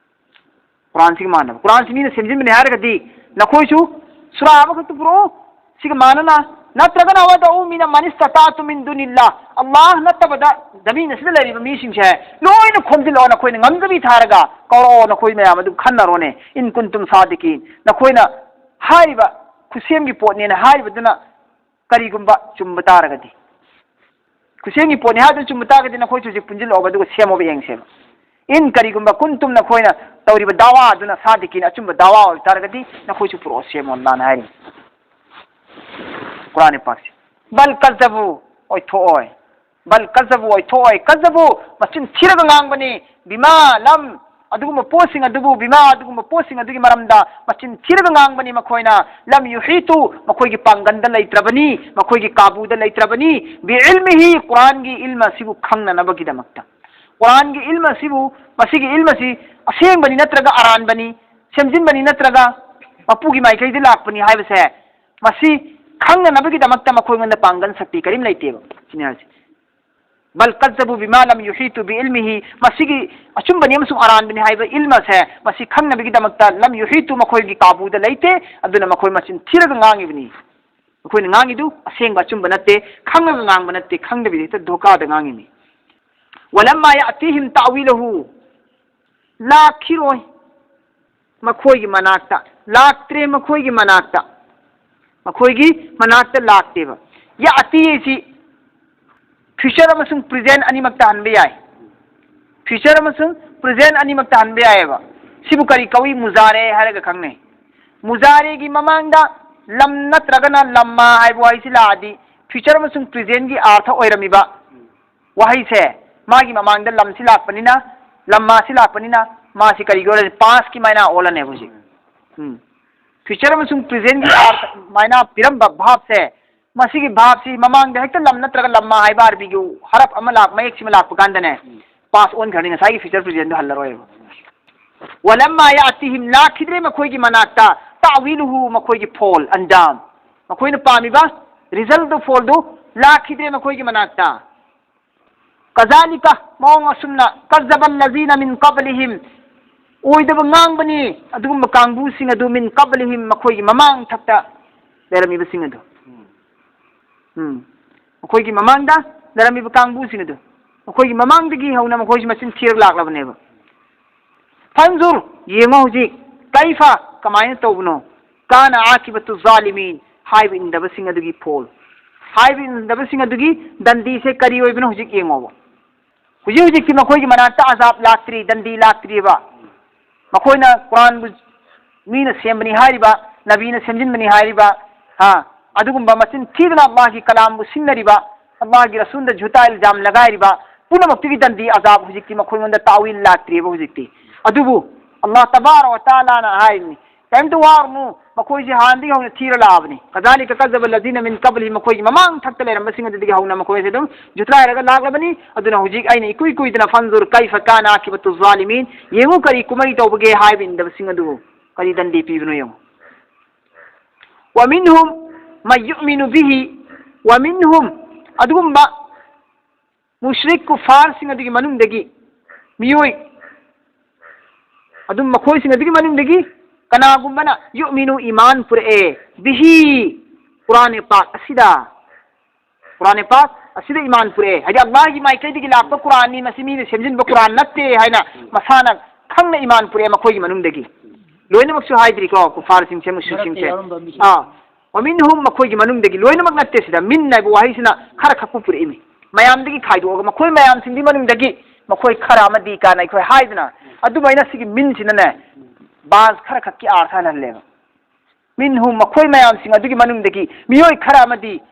ꯀꯨꯔꯥꯟꯁꯤꯒ ꯃꯥꯟꯅꯕ꯫ ꯀꯨꯔꯥꯟꯁꯤ ꯃꯤꯅ ꯁꯦꯝꯖꯤꯟꯕꯅꯦ ꯍꯥꯏꯔꯒꯗꯤ ꯅꯈꯣꯏꯁꯨ ꯁꯨꯔꯥ ꯑꯃꯈꯛꯇ ꯄꯨꯔꯛꯑꯣ, ꯁꯤꯒ ꯃꯥꯟꯅꯅ꯫ ꯅꯠꯇ꯭ꯔꯒꯅ ꯋꯗꯎ ꯃꯤꯅ ꯃꯟ ꯏꯁꯇꯇꯥꯇꯨꯝ ꯃꯤꯟ ꯗꯨꯅꯤꯜꯂꯥ, ꯑꯜꯂꯥꯍ ꯅꯠꯇꯕꯗ ꯖꯃꯤꯟ ꯑꯁꯤꯗ ꯂꯩꯔꯤꯕ ꯃꯤꯁꯤꯡꯁꯦ ꯂꯣꯏꯅ ꯈꯣꯝꯖꯤꯜꯂꯛꯑꯣ, ꯅꯈꯣꯏꯅ ꯉꯝꯖꯕꯤ ꯊꯥꯔꯒ ꯀꯧꯔꯛꯑꯣ, ꯅꯈꯣꯏ ꯃꯌꯥꯝ ꯑꯗꯨ ꯈꯟꯅꯔꯣꯅꯦ꯫ ꯏꯟ ꯀꯨꯟꯇꯨꯝ ꯁꯥꯗꯤꯀꯤꯟ, ꯅꯈꯣꯏꯅ ꯍꯥꯏꯔꯤꯕ ꯈꯨꯠꯁꯦꯝꯒꯤ ꯄꯣꯠꯅꯦꯅ ꯍꯥꯏꯔꯤꯕꯗꯨꯅ ꯀꯔꯤꯒꯨꯝꯕ ꯆꯨꯝꯕ ꯇꯥꯔꯒꯗꯤ, ꯈꯨꯠꯁꯦꯝꯒꯤ ꯄꯣꯠꯅꯤ ꯍꯥꯏꯗꯨꯅ ꯆꯨꯝꯕ ꯇꯥꯔꯒꯗꯤ ꯅꯈꯣꯏꯁꯨ ꯍꯧꯖꯤꯛ ꯄꯨꯟꯁꯤꯜꯂꯛꯑꯣꯕ, ꯑꯗꯨꯒ ꯁꯦꯝꯃꯣꯕ ꯌꯦꯡꯁꯦꯕ꯫ ꯏꯟ ꯀꯔꯤꯒꯨꯝꯕ ꯀꯨꯟꯇꯨꯝ, ꯅꯈꯣꯏꯅ ꯇꯧꯔꯤꯕ ꯗꯥꯋꯥ ꯑꯗꯨꯅ ꯁꯥꯗꯤꯀꯤꯟ, ꯑꯆꯨꯝꯕ ꯗꯥꯋꯥ ꯑꯣꯏꯕ ꯇꯥꯔꯒꯗꯤ ꯅꯈꯣꯏꯁꯨ ꯄꯨꯔꯛꯑꯣ, ꯁꯦꯝꯃꯣ, ꯑꯜꯂꯥꯍꯅ ꯍꯥꯏꯔꯤ꯫ ꯀꯨꯔꯥꯟ ꯄꯥꯛꯁꯤ꯫ ꯕꯜ ꯀꯖꯕꯨ, ꯑꯣꯏꯊꯣꯛꯑꯣꯏ꯫ ꯕꯜ ꯀꯖꯕꯨ, ꯑꯣꯏꯊꯣꯛꯑꯣꯏ꯫ ꯀꯖꯕꯨ, ꯃꯆꯤꯟ ꯊꯤꯔꯒ ꯉꯥꯡꯕꯅꯤ꯫ ꯕꯤꯃꯥ ꯂꯝ, ꯑꯗꯨꯒꯨꯝꯕ ꯄꯣꯠꯁꯤꯡ ꯑꯗꯨꯕꯨ, ꯕꯤꯃꯥ, ꯑꯗꯨꯒꯨꯝꯕ ꯄꯣꯠꯁꯤꯡ ꯑꯗꯨꯒꯤ ꯃꯔꯝꯗ ꯃꯆꯤꯟ ꯊꯤꯔꯒ ꯉꯥꯡꯕꯅꯤ ꯃꯈꯣꯏꯅ꯫ ꯂꯝ ꯌꯨꯍꯤꯇꯨ, ꯃꯈꯣꯏꯒꯤ ꯄꯥꯡꯒꯟꯗ ꯂꯩꯇ꯭ꯔꯕꯅꯤ, ꯃꯈꯣꯏꯒꯤ ꯀꯥꯕꯨꯗ ꯂꯩꯇ꯭ꯔꯕꯅꯤ꯫ ꯕꯤ ꯏꯜꯃꯤꯍꯤ, ꯀꯨꯔꯥꯟꯒꯤ ꯏꯜꯃ ꯑꯁꯤꯕꯨ ꯈꯪꯅꯅꯕꯒꯤꯗꯃꯛꯇ꯫ ꯀꯨꯔꯥꯟꯒꯤ ꯏꯜꯃ ꯑꯁꯤꯕꯨ, ꯃꯁꯤꯒꯤ ꯏꯜꯃ ꯑꯁꯤ ꯑꯁꯦꯡꯕꯅꯤ ꯅꯠꯇ꯭ꯔꯒ ꯑꯔꯥꯟꯕꯅꯤ, ꯁꯦꯝꯖꯤꯟꯕꯅꯤ ꯅꯠꯇ꯭ꯔꯒ ꯃꯄꯨꯒꯤ ꯃꯥꯏꯀꯩꯗ ꯂꯥꯛꯄꯅꯤ ꯍꯥꯏꯕꯁꯦ, ꯃꯁꯤ ꯈꯪꯅꯅꯕꯒꯤꯗꯃꯛꯇ ꯃꯈꯣꯏꯉꯣꯟꯗ ꯄꯥꯡꯒꯜ ꯁꯛꯇꯤ ꯀꯔꯤꯝ ꯂꯩꯇꯦꯕ꯫ ꯁꯤꯅꯤ ꯍꯥꯏꯁꯦ꯫ ꯕꯜ ꯀꯖꯕꯨ ꯕꯤꯃꯥ ꯂꯝ ꯌꯨꯍꯤꯇꯨ ꯕꯤ ꯏꯜꯃꯤꯍꯤ, ꯃꯁꯤꯒꯤ ꯑꯆꯨꯝꯕꯅꯤ ꯑꯃꯁꯨꯡ ꯑꯔꯥꯟꯕꯅꯤ ꯍꯥꯏꯕ ꯏꯜꯃꯁꯦ, ꯃꯁꯤ ꯈꯪꯅꯕꯒꯤꯗꯃꯛꯇ ꯂꯝ ꯌꯨꯍꯤꯇꯨ, ꯃꯈꯣꯏꯒꯤ ꯀꯥꯕꯨꯗ ꯂꯩꯇꯦ, ꯑꯗꯨꯅ ꯃꯈꯣꯏ ꯃꯆꯤꯟ ꯊꯤꯔꯒ ꯉꯥꯡꯉꯤꯕꯅꯤ꯫ ꯃꯈꯣꯏꯅ ꯉꯥꯡꯉꯤꯗꯨ ꯑꯁꯦꯡꯕ ꯑꯆꯨꯝꯕ ꯅꯠꯇꯦ, ꯈꯪꯉꯒ ꯉꯥꯡꯕ ꯅꯠꯇꯦ, ꯈꯪꯗꯕꯤꯗ ꯍꯦꯛꯇ ꯙꯣꯀꯥꯗ ꯉꯥꯡꯉꯤꯅꯤ꯫ ꯋꯂꯝꯃꯥ ꯌꯥꯇꯤꯍꯤꯝ ꯇꯥꯋꯤꯂꯨꯍꯨ, ꯂꯥꯛꯈꯤꯔꯣꯏ ꯃꯈꯣꯏꯒꯤ ꯃꯅꯥꯛꯇ, ꯂꯥꯛꯇ꯭ꯔꯦ ꯃꯈꯣꯏꯒꯤ ꯃꯅꯥꯛꯇ, ꯃꯈꯣꯏꯒꯤ ꯃꯅꯥꯛꯇ ꯂꯥꯛꯇꯦꯕ꯫ ꯌꯥꯇꯤ ꯑꯁꯤ ꯐ꯭ꯌꯨꯆꯔ ꯑꯃꯁꯨꯡ ꯄ꯭ꯔꯦꯖꯦꯟ ꯑꯅꯤꯃꯛꯇ ꯍꯟꯕ ꯌꯥꯏ꯫ ꯐ꯭ꯌꯨꯆꯔ ꯑꯃꯁꯨꯡ ꯄ꯭ꯔꯦꯖꯦꯟ ꯑꯅꯤꯃꯛꯇ ꯍꯟꯕ ꯌꯥꯏꯑꯕ꯫ ꯁꯤꯕꯨ ꯀꯔꯤ ꯀꯧꯏ? ꯃꯨꯖꯥꯔꯦ ꯍꯥꯏꯔꯒ ꯈꯪꯅꯩ꯫ ꯃꯨꯖꯥꯔꯦꯒꯤ ꯃꯃꯥꯡꯗ ꯂꯝ ꯅꯠꯇ꯭ꯔꯒꯅ ꯂꯝꯃꯥ ꯍꯥꯏꯕ ꯋꯥꯍꯩꯁꯤ ꯂꯥꯛꯑꯗꯤ ꯐ꯭ꯌꯨꯆꯔ ꯑꯃꯁꯨꯡ ꯄ꯭ꯔꯦꯖꯦꯟꯒꯤ ꯑꯥꯔꯊ ꯑꯣꯏꯔꯝꯃꯤꯕ ꯋꯥꯍꯩꯁꯦ, ꯃꯥꯒꯤ ꯃꯃꯥꯡꯗ ꯂꯝꯁꯤ ꯂꯥꯛꯄꯅꯤꯅ, ꯂꯝꯃꯥꯁꯤ ꯂꯥꯛꯄꯅꯤꯅ, ꯃꯥꯁꯤ ꯀꯔꯤꯒꯤ ꯑꯣꯏꯔꯗꯤ ꯄꯥꯁꯀꯤ ꯃꯥꯏꯅ ꯑꯣꯜꯂꯅꯦꯕ ꯍꯧꯖꯤꯛ꯫ ꯎꯝ꯫ Future ꯑꯃꯁꯨꯡ presentꯒꯤ ꯑꯥꯔꯊ ꯑꯗꯨꯃꯥꯏꯅ ꯄꯤꯔꯝꯕ verb ꯁꯦ, ꯃꯁꯤꯒꯤ verb ꯁꯤ ꯃꯃꯥꯡꯗ ꯍꯦꯛꯇ ꯂꯝ ꯅꯠꯇ꯭ꯔꯒ ꯂꯝꯃꯥ ꯍꯥꯏꯕ ꯑꯔꯕꯤꯒꯤ ꯍꯔꯞ ꯑꯃ ꯂꯥꯛ-, ꯃꯌꯦꯛꯁꯤꯃ ꯂꯥꯛꯄ ꯀꯥꯟꯗꯅꯦ, past ꯑꯣꯟꯈ꯭ꯔꯅꯤ, ꯉꯁꯥꯏꯒꯤ future presentꯗꯣ ꯍꯜꯂꯔꯣꯏꯕ꯫ ولما يأتهم, ꯂꯥꯛꯈꯤꯗ꯭ꯔꯦ ꯃꯈꯣꯏꯒꯤ ꯃꯅꯥꯛꯇ, تأويله, ꯃꯈꯣꯏꯒꯤ ꯐꯣꯜ, ꯑꯟꯖꯥꯝ, ꯃꯈꯣꯏꯅ ꯄꯥꯝꯃꯤꯕ resultꯗꯨ, ꯐꯣꯜꯗꯨ ꯂꯥꯛꯈꯤꯗ꯭ꯔꯦ ꯃꯈꯣꯏꯒꯤ ꯃꯅꯥꯛꯇ꯫ كذلك, ꯃꯑꯣꯡ ꯑꯁꯨꯝꯅ, كذب الذين من قبلهم, ꯑꯣꯏꯗꯕ ꯉꯥꯡꯕꯅꯤ ꯑꯗꯨꯒꯨꯝꯕ ꯀꯥꯡꯕꯨꯁꯤꯡ ꯑꯗꯨ, من قبلهم, ꯃꯈꯣꯏꯒꯤ ꯃꯃꯥꯡ ꯊꯛꯇ ꯂꯩꯔꯝꯃꯤꯕꯁꯤꯡ ꯑꯗꯨ꯫ ꯎꯝ꯫ ꯃꯈꯣꯏꯒꯤ ꯃꯃꯥꯡꯗ ꯂꯩꯔꯝꯃꯤꯕ ꯀꯥꯡꯕꯨꯁꯤꯡ ꯑꯗꯨ, ꯃꯈꯣꯏꯒꯤ ꯃꯃꯥꯡꯗꯒꯤ ꯍꯧꯅ ꯃꯈꯣꯏꯁꯤ ꯃꯆꯤꯟ ꯊꯤꯔꯒ ꯂꯥꯛꯂꯕꯅꯦꯕ꯫ فانظر, ꯌꯦꯡꯉꯣ ꯍꯧꯖꯤꯛ, كيف, ꯀꯃꯥꯏꯅ ꯇꯧꯕꯅꯣ, كان عاقبة الظالمين, ꯍꯥꯏꯕ ꯏꯟꯗꯕꯁꯤꯡ ꯑꯗꯨꯒꯤ ꯐꯣꯜ, ꯍꯥꯏꯕ ꯏꯟꯗꯕꯁꯤꯡ ꯑꯗꯨꯒꯤ ꯗꯟꯗꯤꯁꯦ ꯀꯔꯤ ꯑꯣꯏꯕꯅꯣ ꯍꯧꯖꯤꯛ ꯌꯦꯡꯉꯣꯕ꯫ ꯍꯧꯖꯤꯛ ꯍꯧꯖꯤꯛꯇꯤ ꯃꯈꯣꯏꯒꯤ ꯃꯅꯥꯛꯇ ꯑꯖꯥꯕ ꯂꯥꯛꯇ꯭ꯔꯤ, ꯗꯟꯗꯤ ꯂꯥꯛꯇ꯭ꯔꯤꯕ꯫ ꯃꯈꯣꯏꯅ ꯀꯨꯔꯥꯟꯕꯨ ꯃꯤꯅ ꯁꯦꯝꯕꯅꯤ ꯍꯥꯏꯔꯤꯕ, ꯅꯕꯤꯅ ꯁꯦꯝꯖꯤꯟꯕꯅꯤ ꯍꯥꯏꯔꯤꯕ, ꯍꯥ, ꯑꯗꯨꯒꯨꯝꯕ ꯃꯆꯤꯟ ꯊꯤꯗꯅ ꯑꯜꯂꯥꯍꯒꯤ ꯀꯂꯥꯝꯕꯨ ꯁꯤꯡꯅꯔꯤꯕ, ꯑꯜꯂꯥꯍꯒꯤ ꯔꯁꯨꯜꯗ ꯖꯨꯇꯥ ꯏꯜꯖꯥꯝ ꯂꯒꯥꯏꯔꯤꯕ ꯄꯨꯝꯅꯃꯛꯇꯨꯒꯤ ꯗꯟꯗꯤ ꯑꯖꯥꯕ ꯍꯧꯖꯤꯛꯇꯤ ꯃꯈꯣꯏꯉꯣꯟꯗ ꯇꯥꯋꯤꯜ ꯂꯥꯛꯇ꯭ꯔꯤꯕ ꯍꯧꯖꯤꯛꯇꯤ꯫ ꯑꯗꯨꯕꯨ ꯑꯜꯂꯥꯍ ꯇꯕꯥꯔꯛ ꯋ ꯇꯥꯂꯥꯅ ꯍꯥꯏꯔꯤꯅꯤ, ꯀꯔꯤꯝꯇ ꯋꯥꯔꯨꯅꯨ, ꯃꯈꯣꯏꯁꯦ ꯍꯥꯟꯅꯗꯒꯤ ꯍꯧꯅ ꯊꯤꯔ ꯂꯥꯛꯑꯕꯅꯤ꯫ كذلك كذب الذين من قبلهم, ꯃꯈꯣꯏꯒꯤ ꯃꯃꯥꯡ ꯊꯛꯇ ꯂꯩꯔꯝꯕꯁꯤꯡ ꯑꯗꯨꯗꯒꯤ ꯍꯧꯅ ꯃꯈꯣꯏꯁꯦ ꯑꯗꯨꯝ ꯖꯨꯇ꯭ꯔꯥꯏꯔꯒ ꯂꯥꯛꯂꯕꯅꯤ꯫ ꯑꯗꯨꯅ ꯍꯧꯖꯤꯛ ꯑꯩꯅ ꯏꯀꯨꯏ ꯀꯨꯏꯗꯅ فانظر كيف كان عاقبة الظالمين, ꯌꯦꯡꯉꯨ ꯀꯔꯤ ꯀꯨꯝꯍꯩ ꯇꯧꯕꯒꯦ ꯍꯥꯏꯕ ꯏꯟꯗꯕꯁꯤꯡ ꯑꯗꯨꯕꯨ ꯀꯔꯤ ꯗꯟꯗꯤ ꯄꯤꯕꯅꯣ ꯌꯦꯡꯉꯨ꯫ ومنهم من يؤمن به ومنهم, ꯑꯗꯨꯒꯨꯝꯕ ꯃꯨꯁ꯭ꯔꯤꯛ ꯀꯨꯐꯥꯔꯁꯤꯡ ꯑꯗꯨꯒꯤ ꯃꯅꯨꯡꯗꯒꯤ ꯃꯤꯑꯣꯏ, ꯑꯗꯨꯝ ꯃꯈꯣꯏꯁꯤꯡ ꯑꯗꯨꯒꯤ ꯃꯅꯨꯡꯗꯒꯤ ꯀꯅꯥꯒꯨꯝꯕꯅ يؤمن, ꯏꯃꯥꯟ ꯄꯨꯔꯛꯑꯦ, به, ꯀꯨꯔꯥꯟ ꯄꯥꯛ ꯑꯁꯤꯗ, ꯀꯨꯔꯥꯟ ꯄꯥꯛ ꯑꯁꯤꯗ ꯏꯃꯥꯟ ꯄꯨꯔꯛꯑꯦ, ꯍꯥꯏꯗꯤ ꯑꯜꯂꯥꯍꯒꯤ ꯃꯥꯏꯀꯩꯗꯒꯤ ꯂꯥꯛꯄ ꯀꯨꯔꯥꯟꯅꯤ, ꯃꯁꯤ ꯃꯤꯅ ꯁꯦꯝꯖꯤꯟꯕ ꯀꯨꯔꯥꯟ ꯅꯠꯇꯦ ꯍꯥꯏꯅ ꯃꯁꯥꯅ ꯈꯪꯅ ꯏꯃꯥꯟ ꯄꯨꯔꯛꯑꯦ ꯃꯈꯣꯏꯒꯤ ꯃꯅꯨꯡꯗꯒꯤ꯫ ꯂꯣꯏꯅꯃꯛꯁꯨ ꯍꯥꯏꯗ꯭ꯔꯤꯀꯣ, ꯀꯨꯐꯥꯔꯁꯤꯡꯁꯦ, ꯃꯨꯁ꯭ꯔꯤꯛꯁꯤꯡꯁꯦ꯫ ꯈꯔꯗꯤ ꯌꯥꯎꯔꯝꯕ ꯃꯤꯁꯛ꯫ ꯑꯥ, ومنهم, ꯃꯈꯣꯏꯒꯤ ꯃꯅꯨꯡꯗꯒꯤ, ꯂꯣꯏꯅꯃꯛ ꯅꯠꯇꯦ ꯁꯤꯗ, من ꯍꯥꯏꯕ ꯋꯥꯍꯩꯁꯤꯅ ꯈꯔ ꯈꯛꯄꯨ ꯄꯨꯔꯛꯏꯅꯤ꯫ ꯃꯌꯥꯝꯗꯒꯤ ꯈꯥꯏꯗꯣꯛꯑꯒ ꯃꯈꯣꯏ ꯃꯌꯥꯝꯁꯤꯡꯒꯤ ꯃꯅꯨꯡꯗꯒꯤ ꯃꯈꯣꯏ ꯈꯔ ꯑꯃꯗꯤ ꯀꯥꯏꯅ ꯑꯩꯈꯣꯏ ꯍꯥꯏꯗꯅ, ꯑꯗꯨꯃꯥꯏꯅ ꯁꯤꯒꯤ من ꯁꯤꯅꯅꯦ, ꯕꯥꯁ ꯈꯔ ꯈꯛꯀꯤ ꯑꯥꯔꯊ ꯍꯜꯍꯜꯂꯦꯕ꯫ منهم, ꯃꯈꯣꯏ ꯃꯌꯥꯝꯁꯤꯡ ꯑꯗꯨꯒꯤ ꯃꯅꯨꯡꯗꯒꯤ ꯃꯤꯑꯣꯏ ꯈꯔ ꯑꯃꯗꯤ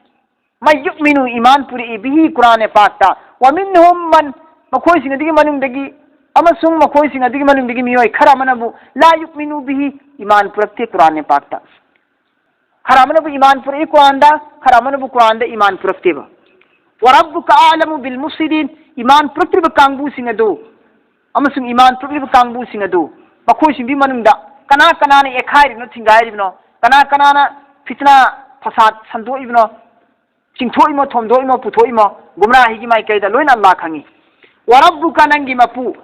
من يؤمن, ꯏꯃꯥꯟ ꯄꯨꯔꯛꯏ, به, ꯀꯨꯔꯥꯟ ꯄꯥꯛꯇ, ومنهم من, ꯃꯈꯣꯏꯁꯤꯡ ꯑꯗꯨꯒꯤ ꯃꯅꯨꯡꯗꯒꯤ, ꯑꯃꯁꯨꯡ ꯃꯈꯣꯏꯁꯤꯡ ꯑꯗꯨꯒꯤ ꯃꯅꯨꯡꯗꯒꯤ ꯃꯤꯑꯣꯏ ꯈꯔ ꯑꯃꯅꯕꯨ لا يؤمن به, ꯏꯃꯥꯟ ꯄꯨꯔꯛꯇꯦ ꯀꯨꯔꯥꯟ ꯄꯥꯛꯇ꯫ ꯈꯔ ꯑꯃꯅꯕꯨ ꯏꯃꯥꯟ ꯄꯨꯔꯛꯏ ꯀꯨꯔꯥꯟꯗ, ꯈꯔ ꯑꯃꯅꯕꯨ ꯀꯨꯔꯥꯟꯗ ꯏꯃꯥꯟ ꯄꯨꯔꯛꯇꯦꯕ꯫ "وربك أعلم بالمفسدين", ꯏꯃꯥꯟ ꯄꯨꯔꯛꯇ꯭ꯔꯤꯕ ꯀꯥꯡꯕꯨꯁꯤꯡ ꯑꯗꯨ ꯑꯃꯁꯨꯡ ꯏꯃꯥꯟ ꯄꯨꯔꯛꯂꯤꯕ ꯀꯥꯡꯕꯨꯁꯤꯡ ꯑꯗꯨ, ꯃꯈꯣꯏꯁꯤꯡꯗꯨꯒꯤ ꯃꯅꯨꯡꯗ ꯀꯅꯥ ꯀꯅꯥꯅ ꯌꯩꯈꯥꯏꯔꯤꯕꯅꯣ, ꯊꯤꯡꯒꯥꯏꯔꯤꯕꯅꯣ, ꯀꯅꯥ ꯀꯅꯥꯅ ꯐꯤꯇꯅꯥ ꯐꯁꯥꯗ ꯁꯟꯗꯣꯛꯏꯕꯅꯣ, ꯆꯤꯡꯊꯣꯛꯏꯃꯣ, ꯊꯣꯝꯗꯣꯛꯏꯃꯣ, ꯄꯨꯊꯣꯛꯏꯃꯣ, ꯒꯨꯝꯔꯥꯍꯤꯒꯤ ꯃꯥꯏꯀꯩꯗ ꯂꯣꯏꯅ ꯑꯜꯂꯥꯍ ꯈꯪꯉꯤ꯫ "وربك", ꯅꯪꯒꯤ ꯃꯄꯨ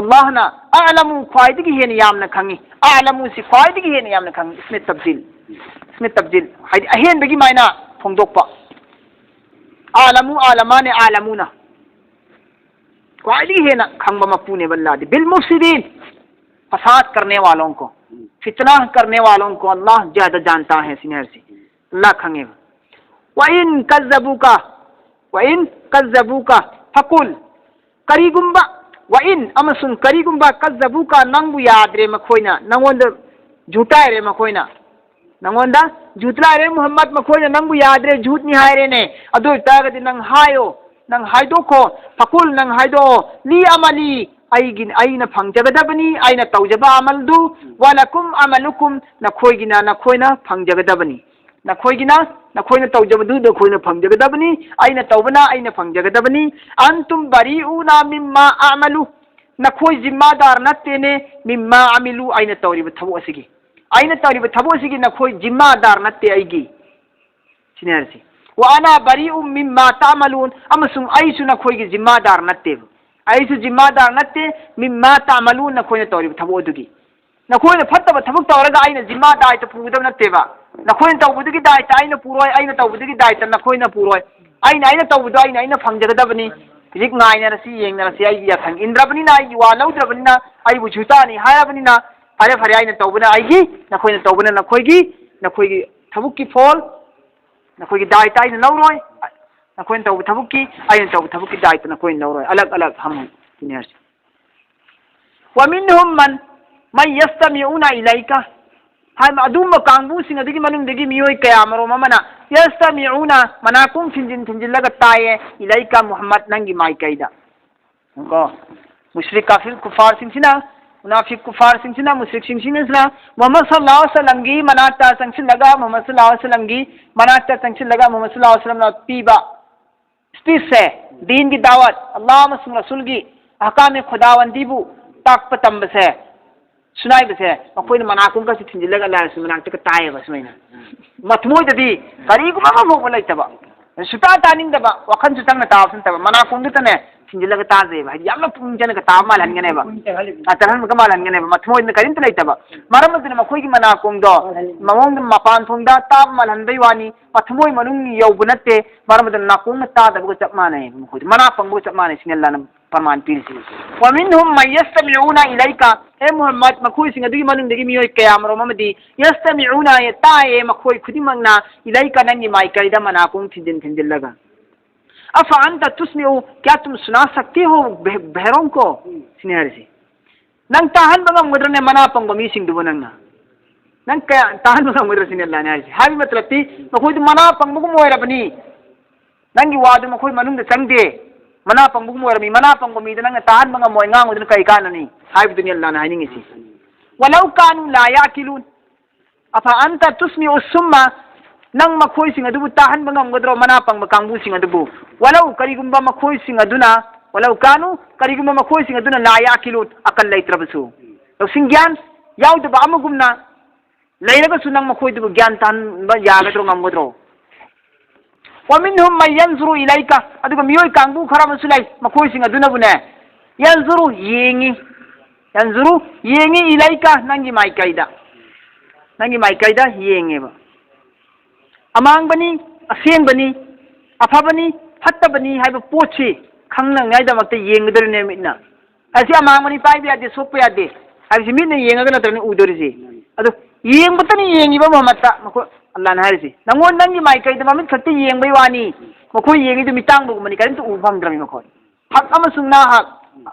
ꯑꯜꯂꯥꯍꯅ, "أعلم", ꯈ꯭ꯋꯥꯏꯗꯒꯤ ꯍꯦꯟꯅ ꯌꯥꯝꯅ ꯈꯪꯉꯤ꯫ "أعلم" ꯁꯤ ꯈ꯭ꯋꯥꯏꯗꯒꯤ ꯍꯦꯟꯅ ꯌꯥꯝꯅ ꯈꯪꯉꯤ꯫ ꯏꯁꯃꯤ ꯇꯕꯖꯤꯜ, ꯏꯁꯃꯤ ꯇꯕꯖꯤꯜ ꯍꯥꯏꯗꯤ ꯑꯍꯦꯟꯕꯒꯤ ꯃꯥꯏꯅ ꯐꯣꯡꯗꯣꯛꯄ꯫ "أعلم", "أعلمان"ꯅꯤ "أعلمون"꯫ ꯈ꯭ꯋꯥꯏꯗꯒꯤ ꯍꯦꯟꯅ ꯈꯪꯕ ꯃꯄꯨꯅꯦꯕ ꯑꯜꯂꯥꯍꯗꯤ꯫ "بالمفسدين", "فساد करने वालों को", "फितना करने वालों को अल्लाह ज्यादा जानता है", ꯁꯤꯅꯤ ꯍꯥꯏꯔꯤꯁꯤ꯫ ꯑꯜꯂꯥꯍ ꯈꯪꯉꯦꯕ꯫ "وإن كذبوك، وإن كذبوك فقل"꯫ ꯀꯔꯤꯒꯨꯝꯕ, "وإن" ꯑꯃꯁꯨꯡ ꯀꯔꯤꯒꯨꯝꯕ, "كذبوك" ꯅꯪꯕꯨ ꯌꯥꯗ꯭ꯔꯦ ꯃꯈꯣꯏꯅ, ꯅꯪꯉꯣꯟꯗ ꯖꯨꯇꯥꯏꯔꯦ ꯃꯈꯣꯏꯅ, ꯅꯪꯉꯣꯟꯗ ꯖꯨꯇꯥꯏꯔꯦ ꯃꯨꯍꯝꯃꯗ, ꯃꯈꯣꯏꯅ ꯅꯪꯕꯨ ꯌꯥꯗ꯭ꯔꯦ, ꯖꯨꯠꯅꯤ ꯍꯥꯏꯔꯦꯅꯦ꯫ ꯑꯗꯨ ꯑꯣꯏꯇꯥꯔꯒꯗꯤ ꯅꯪ ꯍꯥꯏꯌꯣ, ꯅꯪ ꯍꯥꯏꯗꯣꯛꯈꯣ꯫ "فقل", ꯅꯪ ꯍꯥꯏꯗꯣꯛꯑꯣ, "لي عملي", ꯑꯩꯒꯤ, ꯑꯩꯅ ꯐꯪꯖꯒꯗꯕꯅꯤ, ꯑꯩꯅ ꯇꯧꯖꯕ ꯑꯃꯜꯗꯨ, "ولكم عملكم", ꯅꯈꯣꯏꯒꯤꯅ ꯅꯈꯣꯏꯅ ꯐꯪꯖꯒꯗꯕꯅꯤ꯫ ꯅꯈꯣꯏꯒꯤꯅ ꯅꯈꯣꯏꯅ ꯇꯧꯖꯕꯗꯨ ꯅꯈꯣꯏꯅ ꯐꯪꯖꯒꯗꯕꯅꯤ, ꯑꯩꯅ ꯇꯧꯕꯅ ꯑꯩꯅ ꯐꯪꯖꯒꯗꯕꯅꯤ꯫ "أنتم بريئون مما أعمل", ꯅꯈꯣꯏ ꯖꯤꯝꯃꯥꯗꯥꯔ ꯅꯠꯇꯦꯅꯦ, "مما عملوا", ꯑꯩꯅ ꯇꯧꯔꯤꯕ ꯊꯕꯛ ꯑꯁꯤꯒꯤ, ꯑꯩꯅ ꯇꯧꯔꯤꯕ ꯊꯕꯛ ꯑꯁꯤꯒꯤ ꯅꯈꯣꯏ ꯖꯤꯝꯃꯥꯗꯥꯔ ꯅꯠꯇꯦ ꯑꯩꯒꯤ, ꯁꯤꯅꯤ ꯍꯥꯏꯔꯤꯁꯤ꯫ "وأنا بريء مما تعملون", ꯑꯃꯁꯨꯡ ꯑꯩꯁꯨ ꯅꯈꯣꯏꯒꯤ ꯖꯤꯝꯃꯥꯗꯥꯔ ꯅꯠꯇꯦꯕ, ꯑꯩꯁꯨ ꯖꯤꯝꯃꯥꯗꯥꯔ ꯅꯠꯇꯦ, "مما تعملون", ꯅꯈꯣꯏꯅ ꯇꯧꯔꯤꯕ ꯊꯕꯛ ꯑꯗꯨꯒꯤ꯫ ꯅꯈꯣꯏꯅ ꯐꯠꯇꯕ ꯊꯕꯛ ꯇꯧꯔꯒ ꯑꯩꯅ ꯖꯤꯝꯃꯥ ꯗꯥꯏꯇ ꯄꯨꯒꯗꯕ ꯅꯠꯇꯦꯕ꯫ ꯅꯈꯣꯏꯅ ꯇꯧꯕꯗꯨꯒꯤ ꯗꯥꯏꯇ ꯑꯩꯅ ꯄꯨꯔꯣꯏ, ꯑꯩꯅ ꯇꯧꯕꯗꯨꯒꯤ ꯗꯥꯏꯇ ꯅꯈꯣꯏꯅ ꯄꯨꯔꯣꯏ꯫ ꯑꯩꯅ, ꯑꯩꯅ ꯇꯧꯕꯗꯣ ꯑꯩꯅ, ꯑꯩꯅ ꯐꯪꯖꯒꯗꯕꯅꯤ꯫ ꯍꯧꯖꯤꯛ ꯉꯥꯏꯅꯔꯁꯤ, ꯌꯦꯡꯅꯔꯁꯤ꯫ ꯑꯩꯒꯤ ꯌꯥꯊꯪ ꯏꯟꯗ꯭ꯔꯕꯅꯤꯅ, ꯑꯩꯒꯤ ꯋꯥ ꯂꯧꯗ꯭ꯔꯕꯅꯤꯅ, ꯑꯩꯕꯨ ꯖꯨꯇꯥꯅꯤ ꯍꯥꯏꯔꯕꯅꯤꯅ, ꯐꯔꯦ, ꯐꯔꯦ, ꯑꯩꯅ ꯇꯧꯕꯅ ꯑꯩꯒꯤ, ꯅꯈꯣꯏꯅ ꯇꯧꯕꯅ ꯅꯈꯣꯏꯒꯤ, ꯅꯈꯣꯏꯒꯤ ꯊꯕꯛꯀꯤ ꯐꯣꯜ, ꯅꯈꯣꯏꯒꯤ ꯗꯥꯏꯇ ꯑꯩꯅ ꯂꯧꯔꯣꯏ꯫ ꯅꯈꯣꯏꯅ ꯇꯧꯕ ꯊꯕꯛꯀꯤ, ꯑꯩꯅ ꯇꯧꯕ ꯊꯕꯛꯀꯤ ꯗꯥꯏꯇ ꯅꯈꯣꯏꯅ ꯂꯧꯔꯣꯏ꯫ ꯑꯂꯛ ꯑꯂꯛ ꯍꯝ ꯍꯝ ꯁꯤꯅꯤ ꯍꯥꯏꯔꯤꯁꯤ꯫ "ومنهم من، من يستمعون إليك"꯫ ꯍꯥꯏꯕ ꯑꯗꯨꯒꯨꯝꯕ ꯀꯥꯡꯕꯨꯁꯤꯡ ꯑꯗꯨꯒꯤ ꯃꯅꯨꯡꯗꯒꯤ ꯃꯤꯑꯣꯏ ꯀꯌꯥ ꯃꯔꯣꯝ ꯑꯃꯅ "يستمعون"، ꯃꯅꯥꯀꯣꯡ ꯊꯤꯟꯖꯤꯟ ꯊꯤꯟꯖꯤꯜꯂꯒ ꯇꯥꯏꯌꯦ, "إليك" ꯃꯨꯍꯝꯃꯗ ꯅꯪꯒꯤ ꯃꯥꯏꯀꯩꯗ꯫ ꯀꯣ, ꯃꯨꯁ꯭ꯔꯤꯛ ꯀꯥꯐꯤꯔ ꯀꯨꯐꯥꯔꯁꯤꯡꯁꯤꯅ ꯃꯨꯅꯥꯐꯤꯛ ꯀꯨꯐꯥꯔꯁꯤꯡꯁꯤꯅ, ꯃꯨꯁ꯭ꯔꯤꯛꯁꯤꯡꯁꯤꯅꯁꯤꯅ ꯃꯨꯍꯝꯃꯗ ꯁꯜꯂꯜꯂꯥꯍꯨ ꯑꯂꯩꯍꯤ ꯋꯥꯁꯜꯂꯝꯒꯤ ꯃꯅꯥꯛꯇ ꯆꯪꯁꯤꯜꯂꯒ, ꯃꯨꯍꯝꯃꯗ ꯁꯜꯂꯜꯂꯥꯍꯨ ꯑꯂꯩꯍꯤ ꯋꯥꯁꯜꯂꯝꯒꯤ ꯃꯅꯥꯛꯇ ꯆꯪꯁꯤꯜꯂꯒ ꯃꯨꯍꯝꯃꯗ ꯁꯜꯂꯜꯂꯥꯍꯨ ꯑꯂꯩꯍꯤ ꯋꯥꯁꯜꯂꯝꯅ ꯄꯤꯕ ꯁ꯭ꯄꯤꯁꯁꯦ, ꯗꯤꯟꯒꯤ ꯗꯥꯋꯠ, ꯑꯜꯂꯥꯍ ꯑꯃꯁꯨꯡ ꯔꯁꯨꯜꯒꯤ ꯑꯍꯀꯥꯃꯦ ꯈꯨꯗꯥꯋꯟꯗꯤꯕꯨ ꯇꯥꯛꯄ ꯇꯝꯕꯁꯦ, ꯁꯨꯅꯥꯏꯕꯁꯦ, ꯃꯈꯣꯏꯅ ꯃꯅꯥꯀꯣꯡꯒꯁꯦ ꯊꯤꯟꯖꯤꯜꯂꯒ ꯑꯜꯂꯥꯍ ꯔꯁꯨꯜ ꯃꯅꯥꯛꯇꯒ ꯇꯥꯏꯌꯦꯕ ꯁꯨꯃꯥꯏꯅ꯫ ꯃꯊꯃꯣꯏꯗꯗꯤ ꯀꯔꯤꯒꯨꯝꯕ ꯑꯃ ꯐꯥꯎꯕ ꯂꯩꯇꯕ, ꯁꯨꯇꯥ ꯇꯥꯅꯤꯡꯗꯕ, ꯋꯥꯈꯜꯁꯨ ꯆꯪꯅ ꯇꯥꯕꯁꯨ ꯅꯠꯇꯕ, ꯃꯅꯥꯀꯣꯡꯗꯨꯗꯅꯦ ꯊꯤꯟꯖꯤꯜꯂꯒ ꯇꯥꯖꯩꯕ꯫ ꯍꯥꯏꯗꯤ ꯌꯥꯝꯅ ꯄꯨꯛꯅꯤꯡ ꯆꯪꯅꯒ ꯇꯥꯕ ꯃꯥꯜꯍꯟꯒꯅꯦꯕ꯫ ꯑ, ꯇꯥꯍꯟꯕꯒ ꯃꯥꯜꯍꯟꯒꯅꯦꯕ꯫ ꯃꯊꯃꯣꯏꯗꯅ ꯀꯔꯤꯝꯇ ꯂꯩꯇꯕ꯫ ꯃꯔꯝ ꯑꯗꯨꯅ ꯃꯈꯣꯏꯒꯤ ꯃꯅꯥꯀꯣꯡꯗꯣ ꯃꯑꯣꯡꯗ ꯃꯄꯥꯟ ꯊꯣꯡꯗ ꯇꯥꯕ ꯃꯥꯜꯍꯟꯕꯩ ꯋꯥꯅꯤ, ꯃꯊꯃꯣꯏ ꯃꯅꯨꯡ ꯌꯧꯕ ꯅꯠꯇꯦ꯫ ꯃꯔꯝ ꯑꯗꯨꯅ ꯅꯥꯀꯣꯡꯅ ꯇꯥꯗꯕꯒ ꯆꯞ ꯃꯥꯟꯅꯩ ꯃꯈꯣꯏꯗꯣ, ꯃꯅꯥ ꯄꯪꯕꯒ ꯆꯞ ꯃꯥꯟꯅꯩ ꯁꯤꯅꯤ ꯑꯜꯂꯥꯍꯅ ꯄ꯭ꯔꯃꯥꯟ ꯄꯤꯔꯤꯁꯤ꯫ "ومنهم من يستمعون إليك", ꯍꯦ ꯃꯨꯍꯝꯃꯗ, ꯃꯈꯣꯏꯁꯤꯡ ꯑꯗꯨꯒꯤ ꯃꯅꯨꯡꯗꯒꯤ ꯃꯤꯑꯣꯏ ꯀꯌꯥꯃꯔꯣꯝ ꯑꯃꯗꯤ, "يستمعون", ꯇꯥꯏꯌꯦ ꯃꯈꯣꯏ ꯈꯨꯗꯤꯡꯃꯛꯅ, "إليك", ꯅꯪꯒꯤ ꯃꯥꯏꯀꯩꯗ ꯃꯅꯥꯀꯣꯡ ꯊꯤꯟꯖꯤꯟ ꯊꯤꯟꯖꯤꯜꯂꯒ꯫ "أفأنت تسمع", क्या तुम सुना सकते हो बह-, बहरों को? ꯁꯤꯅꯤ ꯍꯥꯏꯔꯤꯁꯤ꯫ ꯅꯪ ꯇꯥꯍꯟꯕ ꯉꯝꯒꯗ꯭ꯔꯅꯦ ꯃꯅꯥ ꯄꯪꯕ ꯃꯤꯁꯤꯡꯗꯨꯕꯨ ꯅꯪꯅ? ꯅꯪ ꯀꯌꯥ ꯇꯥꯍꯟꯕ ꯉꯝꯒꯗ꯭ꯔ ꯁꯤꯅꯤ ꯑꯜꯂꯥꯍꯅ ꯍꯥꯏꯔꯤꯁꯤ꯫ ꯍꯥꯏꯕꯒꯤ ꯃꯇꯂꯕꯇꯤ ꯃꯈꯣꯏꯗꯨ ꯃꯅꯥ ꯄꯪꯕꯒꯨꯝ ꯑꯣꯏꯔꯕꯅꯤ꯫ ꯅꯪꯒꯤ ꯋꯥꯗꯨ ꯃꯈꯣꯏ ꯃꯅꯨꯡꯗ ꯆꯪꯗꯦ꯫ ꯃꯅꯥ ꯄꯪꯕꯒꯨꯝ ꯑꯣꯏꯔꯝꯃꯤ꯫ ꯃꯅꯥ ꯄꯪꯕ ꯃꯤꯗ ꯅꯪꯅ ꯇꯥꯍꯟꯕ ꯉꯝꯃꯣꯏ, ꯉꯥꯡꯕꯗꯨꯅ ꯀꯔꯤ ꯀꯥꯟꯅꯅꯤ ꯍꯥꯏꯕꯗꯨꯅꯤ ꯑꯜꯂꯥꯍꯅ ꯍꯥꯏꯅꯤꯡꯉꯤꯁꯤ꯫ "ولو كانوا لا يعقلون". "أفأنت تسمع الصم"꯫ ꯅꯪ ꯃꯈꯣꯏꯁꯤꯡ ꯑꯗꯨꯕꯨ ꯇꯥꯍꯟꯕ ꯉꯝꯒꯗ꯭ꯔꯣ, ꯃꯅꯥ ꯄꯪꯕ ꯀꯥꯡꯕꯨꯁꯤꯡ ꯑꯗꯨꯕꯨ? "ولو", ꯀꯔꯤꯒꯨꯝꯕ ꯃꯈꯣꯏꯁꯤꯡ ꯑꯗꯨꯅ, "ولو كانوا", ꯀꯔꯤꯒꯨꯝꯕ ꯃꯈꯣꯏꯁꯤꯡ ꯑꯗꯨꯅ "لا يعقلون", ꯑꯀꯜ ꯂꯩꯇ꯭ꯔꯕꯁꯨ, ꯂꯧꯁꯤꯡ ꯒ꯭ꯌꯥꯟ ꯌꯥꯎꯗꯕ ꯑꯃꯒꯨꯝꯅ ꯂꯩꯔꯒꯁꯨ ꯅꯪ ꯃꯈꯣꯏꯗꯨꯕꯨ ꯒ꯭ꯌꯥꯟ ꯇꯥꯍꯟꯕ ꯌꯥꯒꯗ꯭ꯔꯣ, ꯉꯝꯒꯗ꯭ꯔꯣ? "ومنهم من ينظر إليك"꯫ ꯑꯗꯨꯒ ꯃꯤꯑꯣꯏ ꯀꯥꯡꯕꯨ ꯈꯔ ꯑꯃꯁꯨ ꯂꯩ, ꯃꯈꯣꯏꯁꯤꯡ ꯑꯗꯨꯅꯕꯨꯅꯦ, "ينظر"꯫ ꯌꯦꯡꯉꯤ꯫ "ينظر"꯫ ꯌꯦꯡꯉꯤ꯫ "إليك"꯫ ꯅꯪꯒꯤ ꯃꯥꯏꯀꯩꯗ꯫ ꯅꯪꯒꯤ ꯃꯥꯏꯀꯩꯗ ꯌꯦꯡꯉꯦꯕ꯫ ꯑꯃꯥꯡꯕꯅꯤ, ꯑꯁꯦꯡꯕꯅꯤ, ꯑꯐꯕꯅꯤ, ꯐꯠꯇꯕꯅꯤ ꯍꯥꯏꯕ ꯄꯣꯠꯁꯤ ꯈꯪꯅꯉꯥꯏꯗꯃꯛꯇ ꯌꯦꯡꯒꯗꯧꯔꯤꯅꯦ ꯃꯤꯠꯅ꯫ ꯑꯁꯤ ꯑꯃꯥꯡꯕꯅꯤ, ꯄꯥꯏꯕ ꯌꯥꯗꯦ, ꯁꯣꯛꯄ ꯌꯥꯗꯦ ꯍꯥꯏꯕꯁꯤ ꯃꯤꯠꯅ ꯌꯦꯡꯉꯒ ꯅꯠꯇ꯭ꯔꯅꯦ ꯎꯗꯣꯔꯤꯁꯤ꯫ ꯑꯗꯣ ꯌꯦꯡꯕꯇꯅꯤ ꯌꯦꯡꯉꯤꯕ ꯃꯨꯍꯝꯃꯗꯇ ꯃꯈꯣꯏ, ꯑꯜꯂꯥꯍꯅ ꯍꯥꯏꯔꯤꯁꯤ꯫ ꯅꯪꯉꯣꯟ ꯅꯪꯒꯤ ꯃꯥꯏꯀꯩꯗ ꯃꯃꯤꯠ ꯈꯛꯇ ꯌꯦꯡꯕꯩ ꯋꯥꯅꯤ꯫ ꯃꯈꯣꯏ ꯌꯦꯡꯉꯤꯗꯨ ꯃꯤꯠꯇꯥꯡꯕꯒꯨꯝꯕꯅꯤ, ꯀꯔꯤꯝꯇ ꯎꯕ ꯐꯪꯗ꯭ꯔꯕꯅꯤ ꯃꯈꯣꯏ꯫ ꯍꯛ ꯑꯃꯁꯨꯡ ꯅꯥꯍꯛ,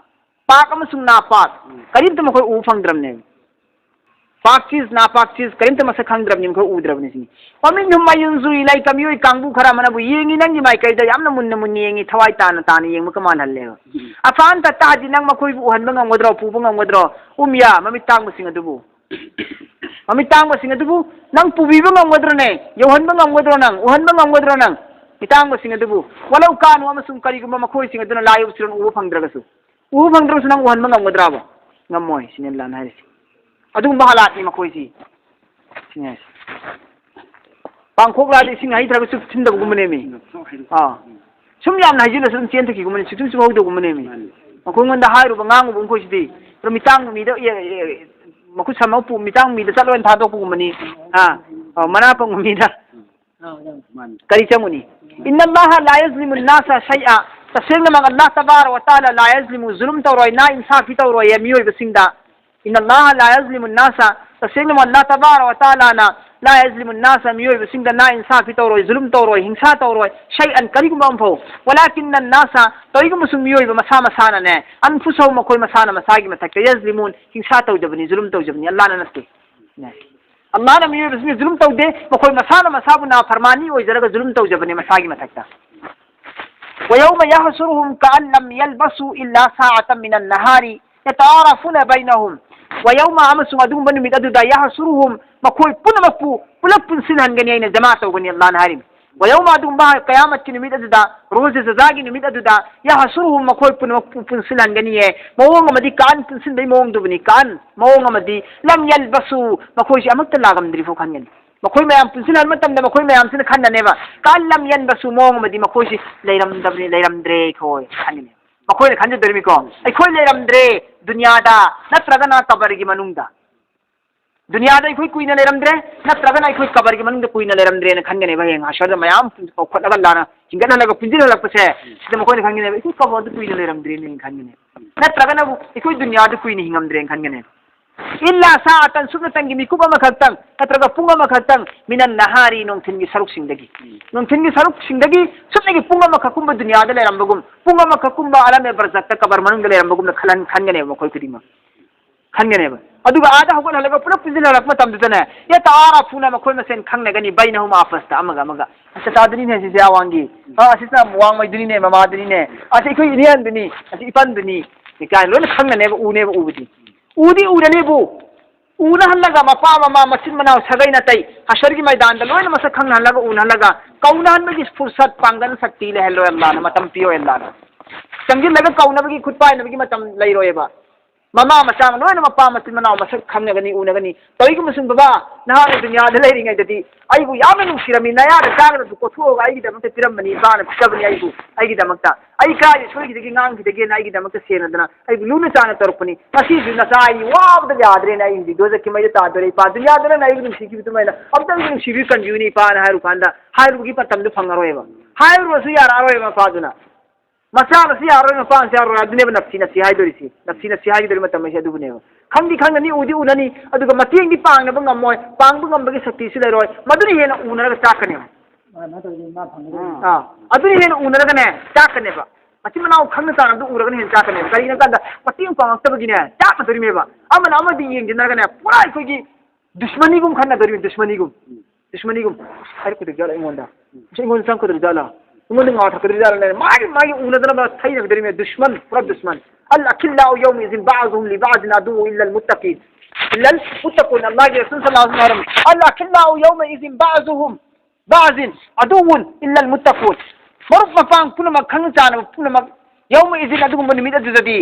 ꯄꯥꯛ ꯑꯃꯁꯨꯡ ꯅꯥꯄꯥꯛ, ꯀꯔꯤꯝꯇ ꯃꯈꯣꯏ ꯎꯕ ꯐꯪꯗ꯭ꯔꯕꯅꯦꯕ꯫ ꯄꯥꯛ ꯆꯤꯁ ꯅꯥꯄꯥꯛ ꯆꯤꯁ ꯀꯔꯤꯝꯇ ꯃꯁꯛ ꯈꯪꯗ꯭ꯔꯕꯅꯤ, ꯃꯈꯣꯏ ꯎꯗ꯭ꯔꯕꯅꯤ ꯁꯤꯅꯤ꯫ ومنهم من ينظر إليك, ꯃꯤꯑꯣꯏ ꯀꯥꯡꯕꯨ ꯈꯔ ꯑꯃꯅꯕꯨ ꯌꯦꯡꯉꯤ, ꯅꯪꯒꯤ ꯃꯥꯏꯀꯩꯗ ꯌꯥꯝꯅ ꯃꯨꯟꯅ ꯃꯨꯟꯅ ꯌꯦꯡꯉꯤ, ꯊꯋꯥꯏ ꯇꯥꯅ ꯇꯥꯅ ꯌꯦꯡꯕꯒ ꯃꯥꯜꯍꯜꯂꯦꯕ꯫ أفأنت تهدي, ꯅꯪ ꯃꯈꯣꯏꯕꯨ ꯎꯍꯟꯕ ꯉꯝꯒꯗ꯭ꯔꯣ, ꯄꯨꯕ ꯉꯝꯒꯗ꯭ꯔꯣ? العمي, ꯃꯃꯤꯠ ꯇꯥꯡꯕꯁꯤꯡ ꯑꯗꯨꯕꯨ꯫ ꯃꯃꯤꯠ ꯇꯥꯡꯕꯁꯤꯡ ꯑꯗꯨꯕꯨ ꯅꯪ ꯄꯨꯕꯤꯕ ꯉꯝꯒꯗ꯭ꯔꯅꯦ? ꯌꯧꯍꯟꯕ ꯉꯝꯒꯗ꯭ꯔꯣ ꯅꯪ? ꯎꯍꯟꯕ ꯉꯝꯒꯗ꯭ꯔꯣ ꯅꯪ? ꯃꯤꯇꯥꯡꯕꯁꯤꯡ ꯑꯗꯨꯕꯨ, ولو كانوا, ꯑꯃꯁꯨꯡ ꯀꯔꯤꯒꯨꯝꯕ ꯃꯈꯣꯏꯁꯤꯡ ꯑꯗꯨꯅ لا يبصرون, ꯎꯕ ꯐꯪꯗ꯭ꯔꯒꯁꯨ꯫ ꯎꯕ ꯐꯪꯗ꯭ꯔꯒꯁꯨ ꯅꯪ ꯎꯍꯟꯕ ꯉꯝꯒꯗ꯭ꯔꯕ? ꯉꯝꯃꯣꯏ, ꯁꯤꯅꯤ ꯑꯜꯂꯥꯍꯅ ꯍꯥꯏꯔꯤꯁꯦ꯫ ꯑꯗꯨꯒꯨꯝꯕ ꯍꯥꯂꯥꯠꯅꯤ ꯃꯈꯣꯏꯁꯤ꯫ ꯁꯤꯅꯤ ꯍꯥꯏꯁꯦ꯫ ꯄꯥꯡꯈꯣꯛꯂꯥꯗ ꯏꯁꯤꯡ ꯍꯩꯇ꯭ꯔꯒ ꯆꯨꯞꯁꯤꯟꯗꯕꯒꯨꯝꯕꯅꯦꯃꯤ꯫ ꯑꯥ꯫ ꯁꯨꯝ ꯌꯥꯝꯅ ꯍꯩꯖꯤꯜꯂꯁꯨ ꯑꯗꯨꯝ ꯆꯦꯟꯊꯈꯤꯒꯨꯝꯕꯅꯤ, ꯁꯨꯛꯆꯨꯞ ꯆꯨꯞꯍꯧꯗꯒꯨꯝꯕꯅꯦꯃꯤ꯫ ꯃꯈꯣꯏꯉꯣꯟꯗ ꯍꯥꯏꯔꯨꯕ ꯉꯥꯡꯉꯨꯕ ꯃꯈꯣꯏꯁꯤꯗꯤ꯫ ꯑꯗꯣ ꯃꯤꯇꯥꯡꯕ ꯃꯤꯗ, ꯑꯦ, ꯑꯦ, ꯃꯈꯨꯠ ꯁꯝꯃ ꯄꯨ-, ꯃꯤꯇꯥꯡꯕ ꯃꯤꯗ ꯆꯠꯂꯣꯅ ꯊꯥꯗꯣꯛꯄꯒꯨꯝꯕꯅꯤ꯫ ꯑꯥ꯫ ꯑꯥ, ꯃꯅꯥ ꯄꯪꯕ ꯃꯤꯗ꯫ ꯀꯔꯤ ꯆꯪꯉꯨꯅꯤ? إن الله لا يظلم الناس شيئا. ꯇꯁꯦꯡꯅꯃꯛ ꯑꯜꯂꯥꯍ ꯇꯕꯥꯔꯛ ꯋ ꯇꯥꯂꯥ لا ꯌꯖꯂꯤꯃꯨ, ꯖꯨꯂꯨꯝ ꯇꯧꯔꯣꯏ, ꯅꯥ ꯏꯟꯁꯥꯐꯤ ꯇꯧꯔꯣꯏꯌꯦ ꯃꯤꯑꯣꯏꯕꯁꯤꯡꯗ꯫ إن الله لا يظلم الناس, ꯇꯁꯦꯡꯅꯃꯛ ꯑꯜꯂꯥꯍ ꯇꯕꯥꯔꯛ ꯋ ꯇꯥꯂꯥꯅ لا يظلم الناس, ꯃꯤꯑꯣꯏꯕꯁꯤꯡꯗ ꯅꯥ ꯏꯟꯁꯥꯐꯤ ꯇꯧꯔꯣꯏ, ꯖꯨꯂꯨꯝ ꯇꯧꯔꯣꯏ, ꯍꯤꯡꯁꯥ ꯇꯧꯔꯣꯏ, شيئا, ꯀꯔꯤꯒꯨꯝꯕ ꯑꯃꯐꯥꯎ. ولكن الناس, ꯀꯔꯤꯒꯨꯝꯕꯁꯨ ꯃꯤꯑꯣꯏꯕ ꯃꯁꯥ ꯃꯁꯥꯅꯅꯦ, أنفسهم, ꯃꯈꯣꯏ ꯃꯁꯥꯅ ꯃꯁꯥꯒꯤ ꯃꯊꯛꯇ, يظلمون, ꯍꯤꯡꯁꯥ ꯇꯧꯖꯕꯅꯤ, ꯖꯨꯂꯨꯝ ꯇꯧꯖꯕꯅꯤ, ꯑꯜꯂꯥꯍꯅ ꯅꯠꯇꯦ꯫ ꯑꯜꯂꯥꯍꯅ ꯃꯤꯑꯣꯏꯕꯁꯤꯡꯁꯦ ꯖꯨꯂꯨꯝ ꯇꯧꯗꯦ, ꯃꯈꯣꯏ ꯃꯁꯥꯅ ꯃꯁꯥꯕꯨ ꯅꯥꯐꯔꯃꯥꯅꯤ ꯑꯣꯏꯖꯔꯒ ꯖꯨꯂꯨꯝ ꯇꯧꯖꯕꯅꯦ ꯃꯁꯥꯒꯤ ꯃꯊꯛꯇ꯫ ويوم يحشرهم كأن لم يلبثوا إلا ساعة من النهار يتعارفون بينهم. ويوم, ꯑꯃꯁꯨꯡ ꯑꯗꯨꯒꯨꯝꯕ ꯅꯨꯃꯤꯠ ꯑꯗꯨꯗ, يحشرهم, ꯃꯈꯣꯏ ꯄꯨꯝꯅꯃꯛꯄꯨ ꯄꯨꯂꯞ ꯄꯨꯟꯁꯤꯟꯍꯟꯒꯅꯤ, ꯑꯩꯅ ꯖꯃꯥ ꯇꯧꯒꯅꯤ, ꯑꯜꯂꯥꯍꯅ ꯍꯥꯏꯔꯤꯕꯅꯤ꯫ ويوم, ꯑꯗꯨꯒꯨꯝꯕ ꯀꯌꯥꯃꯠꯀꯤ ꯅꯨꯃꯤꯠ ꯑꯗꯨꯗ, ꯔꯣꯖ ꯖꯖꯥꯒꯤ ꯅꯨꯃꯤꯠ ꯑꯗꯨꯗ, يحشرهم, ꯃꯈꯣꯏ ꯄꯨꯝꯅꯃꯛ ꯄꯨ-, ꯄꯨꯟꯁꯤꯜꯍꯟꯒꯅꯤꯌꯦ꯫ ꯃꯑꯣꯡ ꯑꯃꯗꯤ كأن, ꯄꯨꯟꯁꯤꯟꯕꯒꯤ ꯃꯑꯣꯡꯗꯨꯕꯨꯅꯤ, كأن, ꯃꯑꯣꯡ ꯑꯃꯗꯤ لم يلبثوا, ꯃꯈꯣꯏꯁꯤ ꯑꯃꯠꯇ ꯂꯥꯛꯂꯝꯗ꯭ꯔꯤ ꯐꯥꯎ ꯈꯟꯒꯅꯤ꯫ ꯃꯈꯣꯏ ꯃꯌꯥꯝ ꯄꯨꯟꯁꯤꯜꯍꯟꯕ ꯃꯇꯝꯗ ꯃꯈꯣꯏ ꯃꯌꯥꯝꯁꯤꯅ ꯈꯟꯒꯅꯦꯕ, كأن لم يلبثوا, ꯃꯑꯣꯡ ꯑꯃꯗꯤ ꯃꯈꯣꯏꯁꯤ ꯂꯩꯔꯝꯗꯕꯅꯤ, ꯂꯩꯔꯝꯗ꯭ꯔꯦ ꯑꯩꯈꯣꯏ ꯈꯟꯒꯅꯤ꯫ ꯃꯈꯣꯏꯅ ꯈꯟꯖꯗꯣꯔꯤꯃꯤꯀꯣ, ꯑꯩꯈꯣꯏ ꯂꯩꯔꯝꯗ꯭ꯔꯦ ꯗꯨꯅꯤꯌꯥꯗ, ꯅꯠꯇ꯭ꯔꯒꯅ ꯀꯕꯔꯒꯤ ꯃꯅꯨꯡꯗ꯫ ꯗꯨꯅꯤꯌꯥꯗ ꯑꯩꯈꯣꯏ ꯀꯨꯏꯅ ꯂꯩꯔꯝꯗ꯭ꯔꯦ, ꯅꯠꯇ꯭ꯔꯒꯅ ꯑꯩꯈꯣꯏ ꯀꯕꯔꯒꯤ ꯃꯅꯨꯡꯗ ꯀꯨꯏꯅ ꯂꯩꯔꯝꯗ꯭ꯔꯦꯅ ꯈꯟꯒꯅꯦꯕ꯫ ꯍꯌꯦꯡ ꯍꯁꯔꯗ ꯃꯌꯥꯝ ꯀꯧꯈꯠꯂꯒ ꯂꯥꯟꯅ ꯍꯤꯡꯒꯠꯍꯜꯂꯒ ꯄꯨꯟꯁꯤꯜꯍꯜꯂꯛꯄꯁꯦ, ꯁꯤꯗ ꯃꯈꯣꯏꯅ ꯈꯟꯒꯅꯦꯕ, "ꯑꯩꯈꯣꯏ ꯀꯕꯔꯗ ꯀꯨꯏꯅ ꯂꯩꯔꯝꯗ꯭ꯔꯦꯅꯦ" ꯈꯟꯒꯅꯦꯕ꯫ ꯅꯠꯇ꯭ꯔꯒꯅꯕꯨ ꯑꯩꯈꯣꯏ ꯗꯨꯅꯤꯌꯥꯗ ꯀꯨꯏꯅ ꯍꯤꯡꯉꯝꯗ꯭ꯔꯦꯅ ꯈꯟꯒꯅꯦꯕ꯫ إلا ساعة, ꯁꯨꯞꯅꯇꯪꯒꯤ ꯃꯤꯀꯨꯞ ꯑꯃꯈꯛꯇꯪ ꯅꯠꯇ꯭ꯔꯒ ꯄꯨꯡ ꯑꯃꯈꯛꯇꯪ, من النهار, ꯅꯨꯡꯊꯤꯜꯒꯤ ꯁꯔꯨꯛꯁꯤꯡꯗꯒꯤ꯫ ꯅꯨꯡꯊꯤꯜꯒꯤ ꯁꯔꯨꯛꯁꯤꯡꯗꯒꯤ ꯁꯨꯞꯅꯒꯤ ꯄꯨꯡ ꯑꯃꯈꯛꯀꯨꯝꯕ ꯗꯨꯅꯤꯌꯥꯗ ꯂꯩꯔꯝꯕꯒꯨꯝ, ꯄꯨꯡ ꯑꯃꯈꯛꯀꯨꯝꯕ ꯑꯥꯂꯝ-ꯏ-ꯕꯔꯖꯈꯇ ꯀꯕꯔ ꯃꯅꯨꯡꯗ ꯂꯩꯔꯝꯕꯒꯨꯝꯅ ꯈꯜꯍꯟ-, ꯈꯟꯒꯅꯦꯕ ꯃꯈꯣꯏ ꯈꯨꯗꯤꯡꯃꯛ꯫ ꯈꯟꯒꯅꯦꯕ꯫ ꯑꯗꯨꯒ ꯑꯥꯗ ꯍꯧꯒꯠꯍꯜꯂꯒ ꯄꯨꯂꯞ ꯄꯨꯟꯁꯤꯜꯍꯜꯂꯛꯄ ꯃꯇꯝꯗꯨꯗꯅꯦ, "ꯌꯇꯥꯑꯥꯔꯐꯨꯅ", ꯃꯈꯣꯏ ꯃꯁꯦꯟ ꯈꯪꯅꯒꯅꯤ, "ꯕꯩꯅꯍꯨꯝ", ꯑꯥꯄꯁꯇ, ꯑꯃꯒ ꯑꯃꯒ꯫ "ꯑꯁ, ꯆꯆꯥꯗꯨꯅꯤꯅꯦ ꯁꯤꯁꯦ ꯑꯋꯥꯡꯒꯤ, ꯑ, ꯑꯁꯤꯁꯤꯅ ꯋꯥꯡꯃꯩꯗꯨꯅꯤꯅꯦ, ꯃꯃꯥꯗꯨꯅꯤꯅꯦ, ꯑꯁꯤ ꯑꯩꯈꯣꯏ ꯏꯅꯦꯍꯟꯗꯨꯅꯤ, ꯑꯁꯤ ꯏꯄꯟꯗꯨꯅꯤ" ꯀꯥꯏꯅ ꯂꯣꯏꯅ ꯈꯪꯅꯅꯦꯕ, ꯎꯅꯦꯕ, ꯎꯕꯗꯤ꯫ ꯎꯗꯤ ꯎꯔꯅꯦꯕꯨ, ꯎꯅꯍꯜꯂꯒ ꯃꯄꯥ ꯃꯃꯥ ꯃꯆꯤꯟ ꯃꯅꯥꯎ ꯁꯥꯒꯩ ꯅꯥꯇꯩ ꯍꯁꯔꯒꯤ ꯃꯩꯗꯥꯟꯗ ꯂꯣꯏꯅ ꯃꯁꯛ ꯈꯪꯅꯍꯜꯂꯒ, ꯎꯅꯍꯜꯂꯒ ꯀꯧꯅꯍꯟꯕꯒꯤ ꯐꯨꯔꯁꯠ, ꯄꯥꯡꯒꯜ, ꯁꯛꯇꯤ ꯂꯩꯍꯜꯂꯣꯏ ꯑꯜꯂꯥꯅ, ꯃꯇꯝ ꯄꯤꯌꯣꯏ ꯑꯜꯂꯥꯅ꯫ ꯆꯪꯁꯤꯜꯂꯒ ꯀꯧꯅꯕꯒꯤ, ꯈꯨꯠ ꯄꯥꯏꯅꯕꯒꯤ ꯃꯇꯝ ꯂꯩꯔꯣꯏꯕ꯫ ꯃꯃꯥ ꯃꯆꯥ ꯂꯣꯏꯅ ꯃꯄꯥ ꯃꯆꯤꯟ ꯃꯅꯥꯎ ꯃꯁꯛ ꯈꯪꯅꯒꯅꯤ, ꯎꯅꯒꯅꯤ꯫ ꯀꯔꯤꯒꯨꯝꯕ ꯁꯨꯝ, "ꯕꯕꯥ, ꯅꯍꯥꯛꯅ ꯗꯨꯅꯤꯌꯥꯗ ꯂꯩꯔꯤꯉꯩꯗꯗꯤ ꯑꯩꯕꯨ ꯌꯥꯝꯅ ꯅꯨꯡꯁꯤꯔꯝꯃꯤ, ꯅꯌꯥꯗ ꯆꯥꯒꯗꯕꯗꯨ ꯀꯣꯊꯣꯛꯑꯒ ꯑꯩꯒꯤꯗꯃꯛꯇ ꯄꯤꯔꯝꯕꯅꯤ, ꯏꯄꯥꯅ ꯄꯤꯖꯕꯅꯤ ꯑꯩꯕꯨ, ꯑꯩꯒꯤꯗꯃꯛꯇ꯫ ꯑꯩ ꯀꯥꯏꯗ ꯁꯣꯏꯈꯤꯗꯒꯦ, ꯉꯥꯡꯈꯤꯗꯒꯦꯅ ꯑꯩꯒꯤꯗꯃꯛꯇ ꯁꯦꯟꯅꯗꯅ ꯑꯩꯕꯨ ꯂꯨꯅ ꯆꯥꯅ ꯇꯧꯔꯛꯄꯅꯤ꯫ ꯉꯁꯤꯁꯨ ꯅꯆꯥ ꯑꯩ ꯋꯥꯕꯗ ꯌꯥꯗ꯭ꯔꯦꯅ ꯑꯩ ꯍꯧꯖꯤꯛ ꯗꯣꯖꯛꯀꯤ ꯃꯩꯗ ꯇꯥꯗꯣꯔꯦ꯫ ꯏꯄꯥ, ꯗꯨꯅꯤꯌꯥꯗ ꯅꯪꯅ ꯑꯩꯕꯨ ꯅꯨꯡꯁꯤꯈꯤꯕ ꯑꯗꯨꯃꯥꯏꯅ ꯑꯝꯇꯪ ꯅꯨꯡꯁꯤꯕꯤꯌꯨ, ꯀꯟꯕꯤꯌꯨꯅꯦ ꯏꯄꯥꯅ" ꯍꯥꯏꯔꯨ ꯀꯥꯟꯗ ꯍꯥꯏꯔꯨꯕꯒꯤ ꯃꯇꯝꯗꯨ ꯐꯪꯉꯔꯣꯏꯕ꯫ ꯍꯥꯏꯔꯨꯔꯁꯨ ꯌꯥꯔꯛꯑꯔꯣꯏꯕ ꯃꯄꯥꯗꯨꯅ꯫ ꯃꯆꯥꯅꯁꯨ ꯌꯥꯔꯣꯏ, ꯃꯄꯥꯅꯁꯨ ꯌꯥꯔꯣꯏ꯫ ꯑꯗꯨꯅꯦꯕ ꯅꯞꯁꯤ ꯅꯞꯁꯤ ꯍꯥꯏꯗꯣꯔꯤꯁꯤ꯫ ꯅꯞꯁꯤ ꯅꯞꯁꯤ ꯍꯥꯏꯒꯗꯧꯔꯤ ꯃꯇꯝ ꯍꯥꯏꯁꯦ ꯑꯗꯨꯕꯨꯅꯦꯕ꯫ ꯈꯪꯗꯤ ꯈꯪꯒꯅꯤ, ꯎꯗꯤ ꯎꯅꯅꯤ, ꯑꯗꯨꯒ ꯃꯇꯦꯡꯗꯤ ꯄꯥꯡꯅꯕ ꯉꯝꯃꯣꯏ, ꯄꯥꯡꯕ ꯉꯝꯕꯒꯤ ꯁꯛꯇꯤꯁꯨ ꯂꯩꯔꯣꯏ꯫ ꯃꯗꯨꯅ ꯍꯦꯟꯅ ꯎꯅꯔꯒ ꯆꯥꯛꯀꯅꯦꯕ꯫ ꯑꯥ, ꯃꯥ ꯇꯧꯔꯤꯁꯦ ꯃꯥ ꯐꯪꯒꯗꯧꯔꯤ꯫ ꯑꯥ, ꯑꯗꯨꯅ ꯍꯦꯟꯅ ꯎꯅꯔꯒꯅꯦ ꯆꯥꯛꯀꯅꯦꯕ꯫ ꯃꯆꯤꯟ ꯃꯅꯥꯎ ꯈꯪꯅ ꯆꯥꯟꯅꯕꯗꯨ ꯎꯔꯒꯅ ꯍꯦꯟꯅ ꯆꯥꯛꯀꯅꯦꯕ꯫ ꯀꯔꯤꯒꯤꯅꯣ ꯍꯥꯏ ꯀꯥꯟꯗ ꯃꯇꯦꯡ ꯄꯥꯡꯉꯛꯇꯕꯒꯤꯅꯦ ꯆꯥꯛꯀꯗꯧꯔꯤꯃꯦꯕ꯫ ꯑꯃꯅ ꯑꯃꯗꯤ ꯌꯦꯡꯁꯤꯟꯅꯔꯒꯅꯦ ꯄꯨꯔꯥ ꯑꯩꯈꯣꯏꯒꯤ ꯗꯨꯁꯃꯅꯤꯒꯨꯝ ꯈꯟꯅꯗꯣꯔꯤꯕꯅꯤ, ꯗꯨꯁꯃꯅꯤꯒꯨꯝ꯫ ꯗꯨꯁꯃꯅꯤꯒꯨꯝ꯫ ꯍꯥꯏꯔꯛꯀꯗꯣꯏ ꯖꯥꯠꯂꯣ ꯑꯩꯉꯣꯟꯗ? ꯑꯁꯤ ꯑꯩꯉꯣꯟꯗ ꯆꯪꯉꯛꯀꯗꯣꯏ ꯖꯥꯠꯂꯣ? ꯑꯩꯉꯣꯟꯗ ꯉꯥ ꯊꯛꯀꯗꯣꯏ ꯖꯥꯠꯂꯣ? ꯃꯥꯒꯤ, ꯃꯥꯒꯤ ꯎꯅꯗꯅꯕ ꯊꯩꯅꯒꯗꯣꯔꯤꯕꯅꯤ, ꯗꯨꯁꯃꯟ، ꯄꯨꯔꯥ ꯗꯨꯁꯃꯟ꯫ "الأخلاء يومئذ بعضهم لبعض عدو إلا المتقين." إلا المتقون. ꯑꯜꯂꯥꯍꯒꯤ ꯔꯁꯨꯜ ꯁꯜꯂꯜꯂꯥꯍꯨ ꯑꯂꯩꯍꯤ ꯋꯥꯁꯜꯂꯝ, "الأخلاء يومئذ بعضهم بعض عدو إلا المتقون." ꯃꯔꯨꯞ ꯃꯄꯥꯡ ꯄꯨꯝꯅꯃꯛ, ꯈꯪꯅ ꯆꯥꯟꯅꯕ ꯄꯨꯝꯅꯃꯛ, "يومئذ", ꯑꯗꯨꯒꯨꯝꯕ ꯅꯨꯃꯤꯠ ꯑꯗꯨꯗꯗꯤ,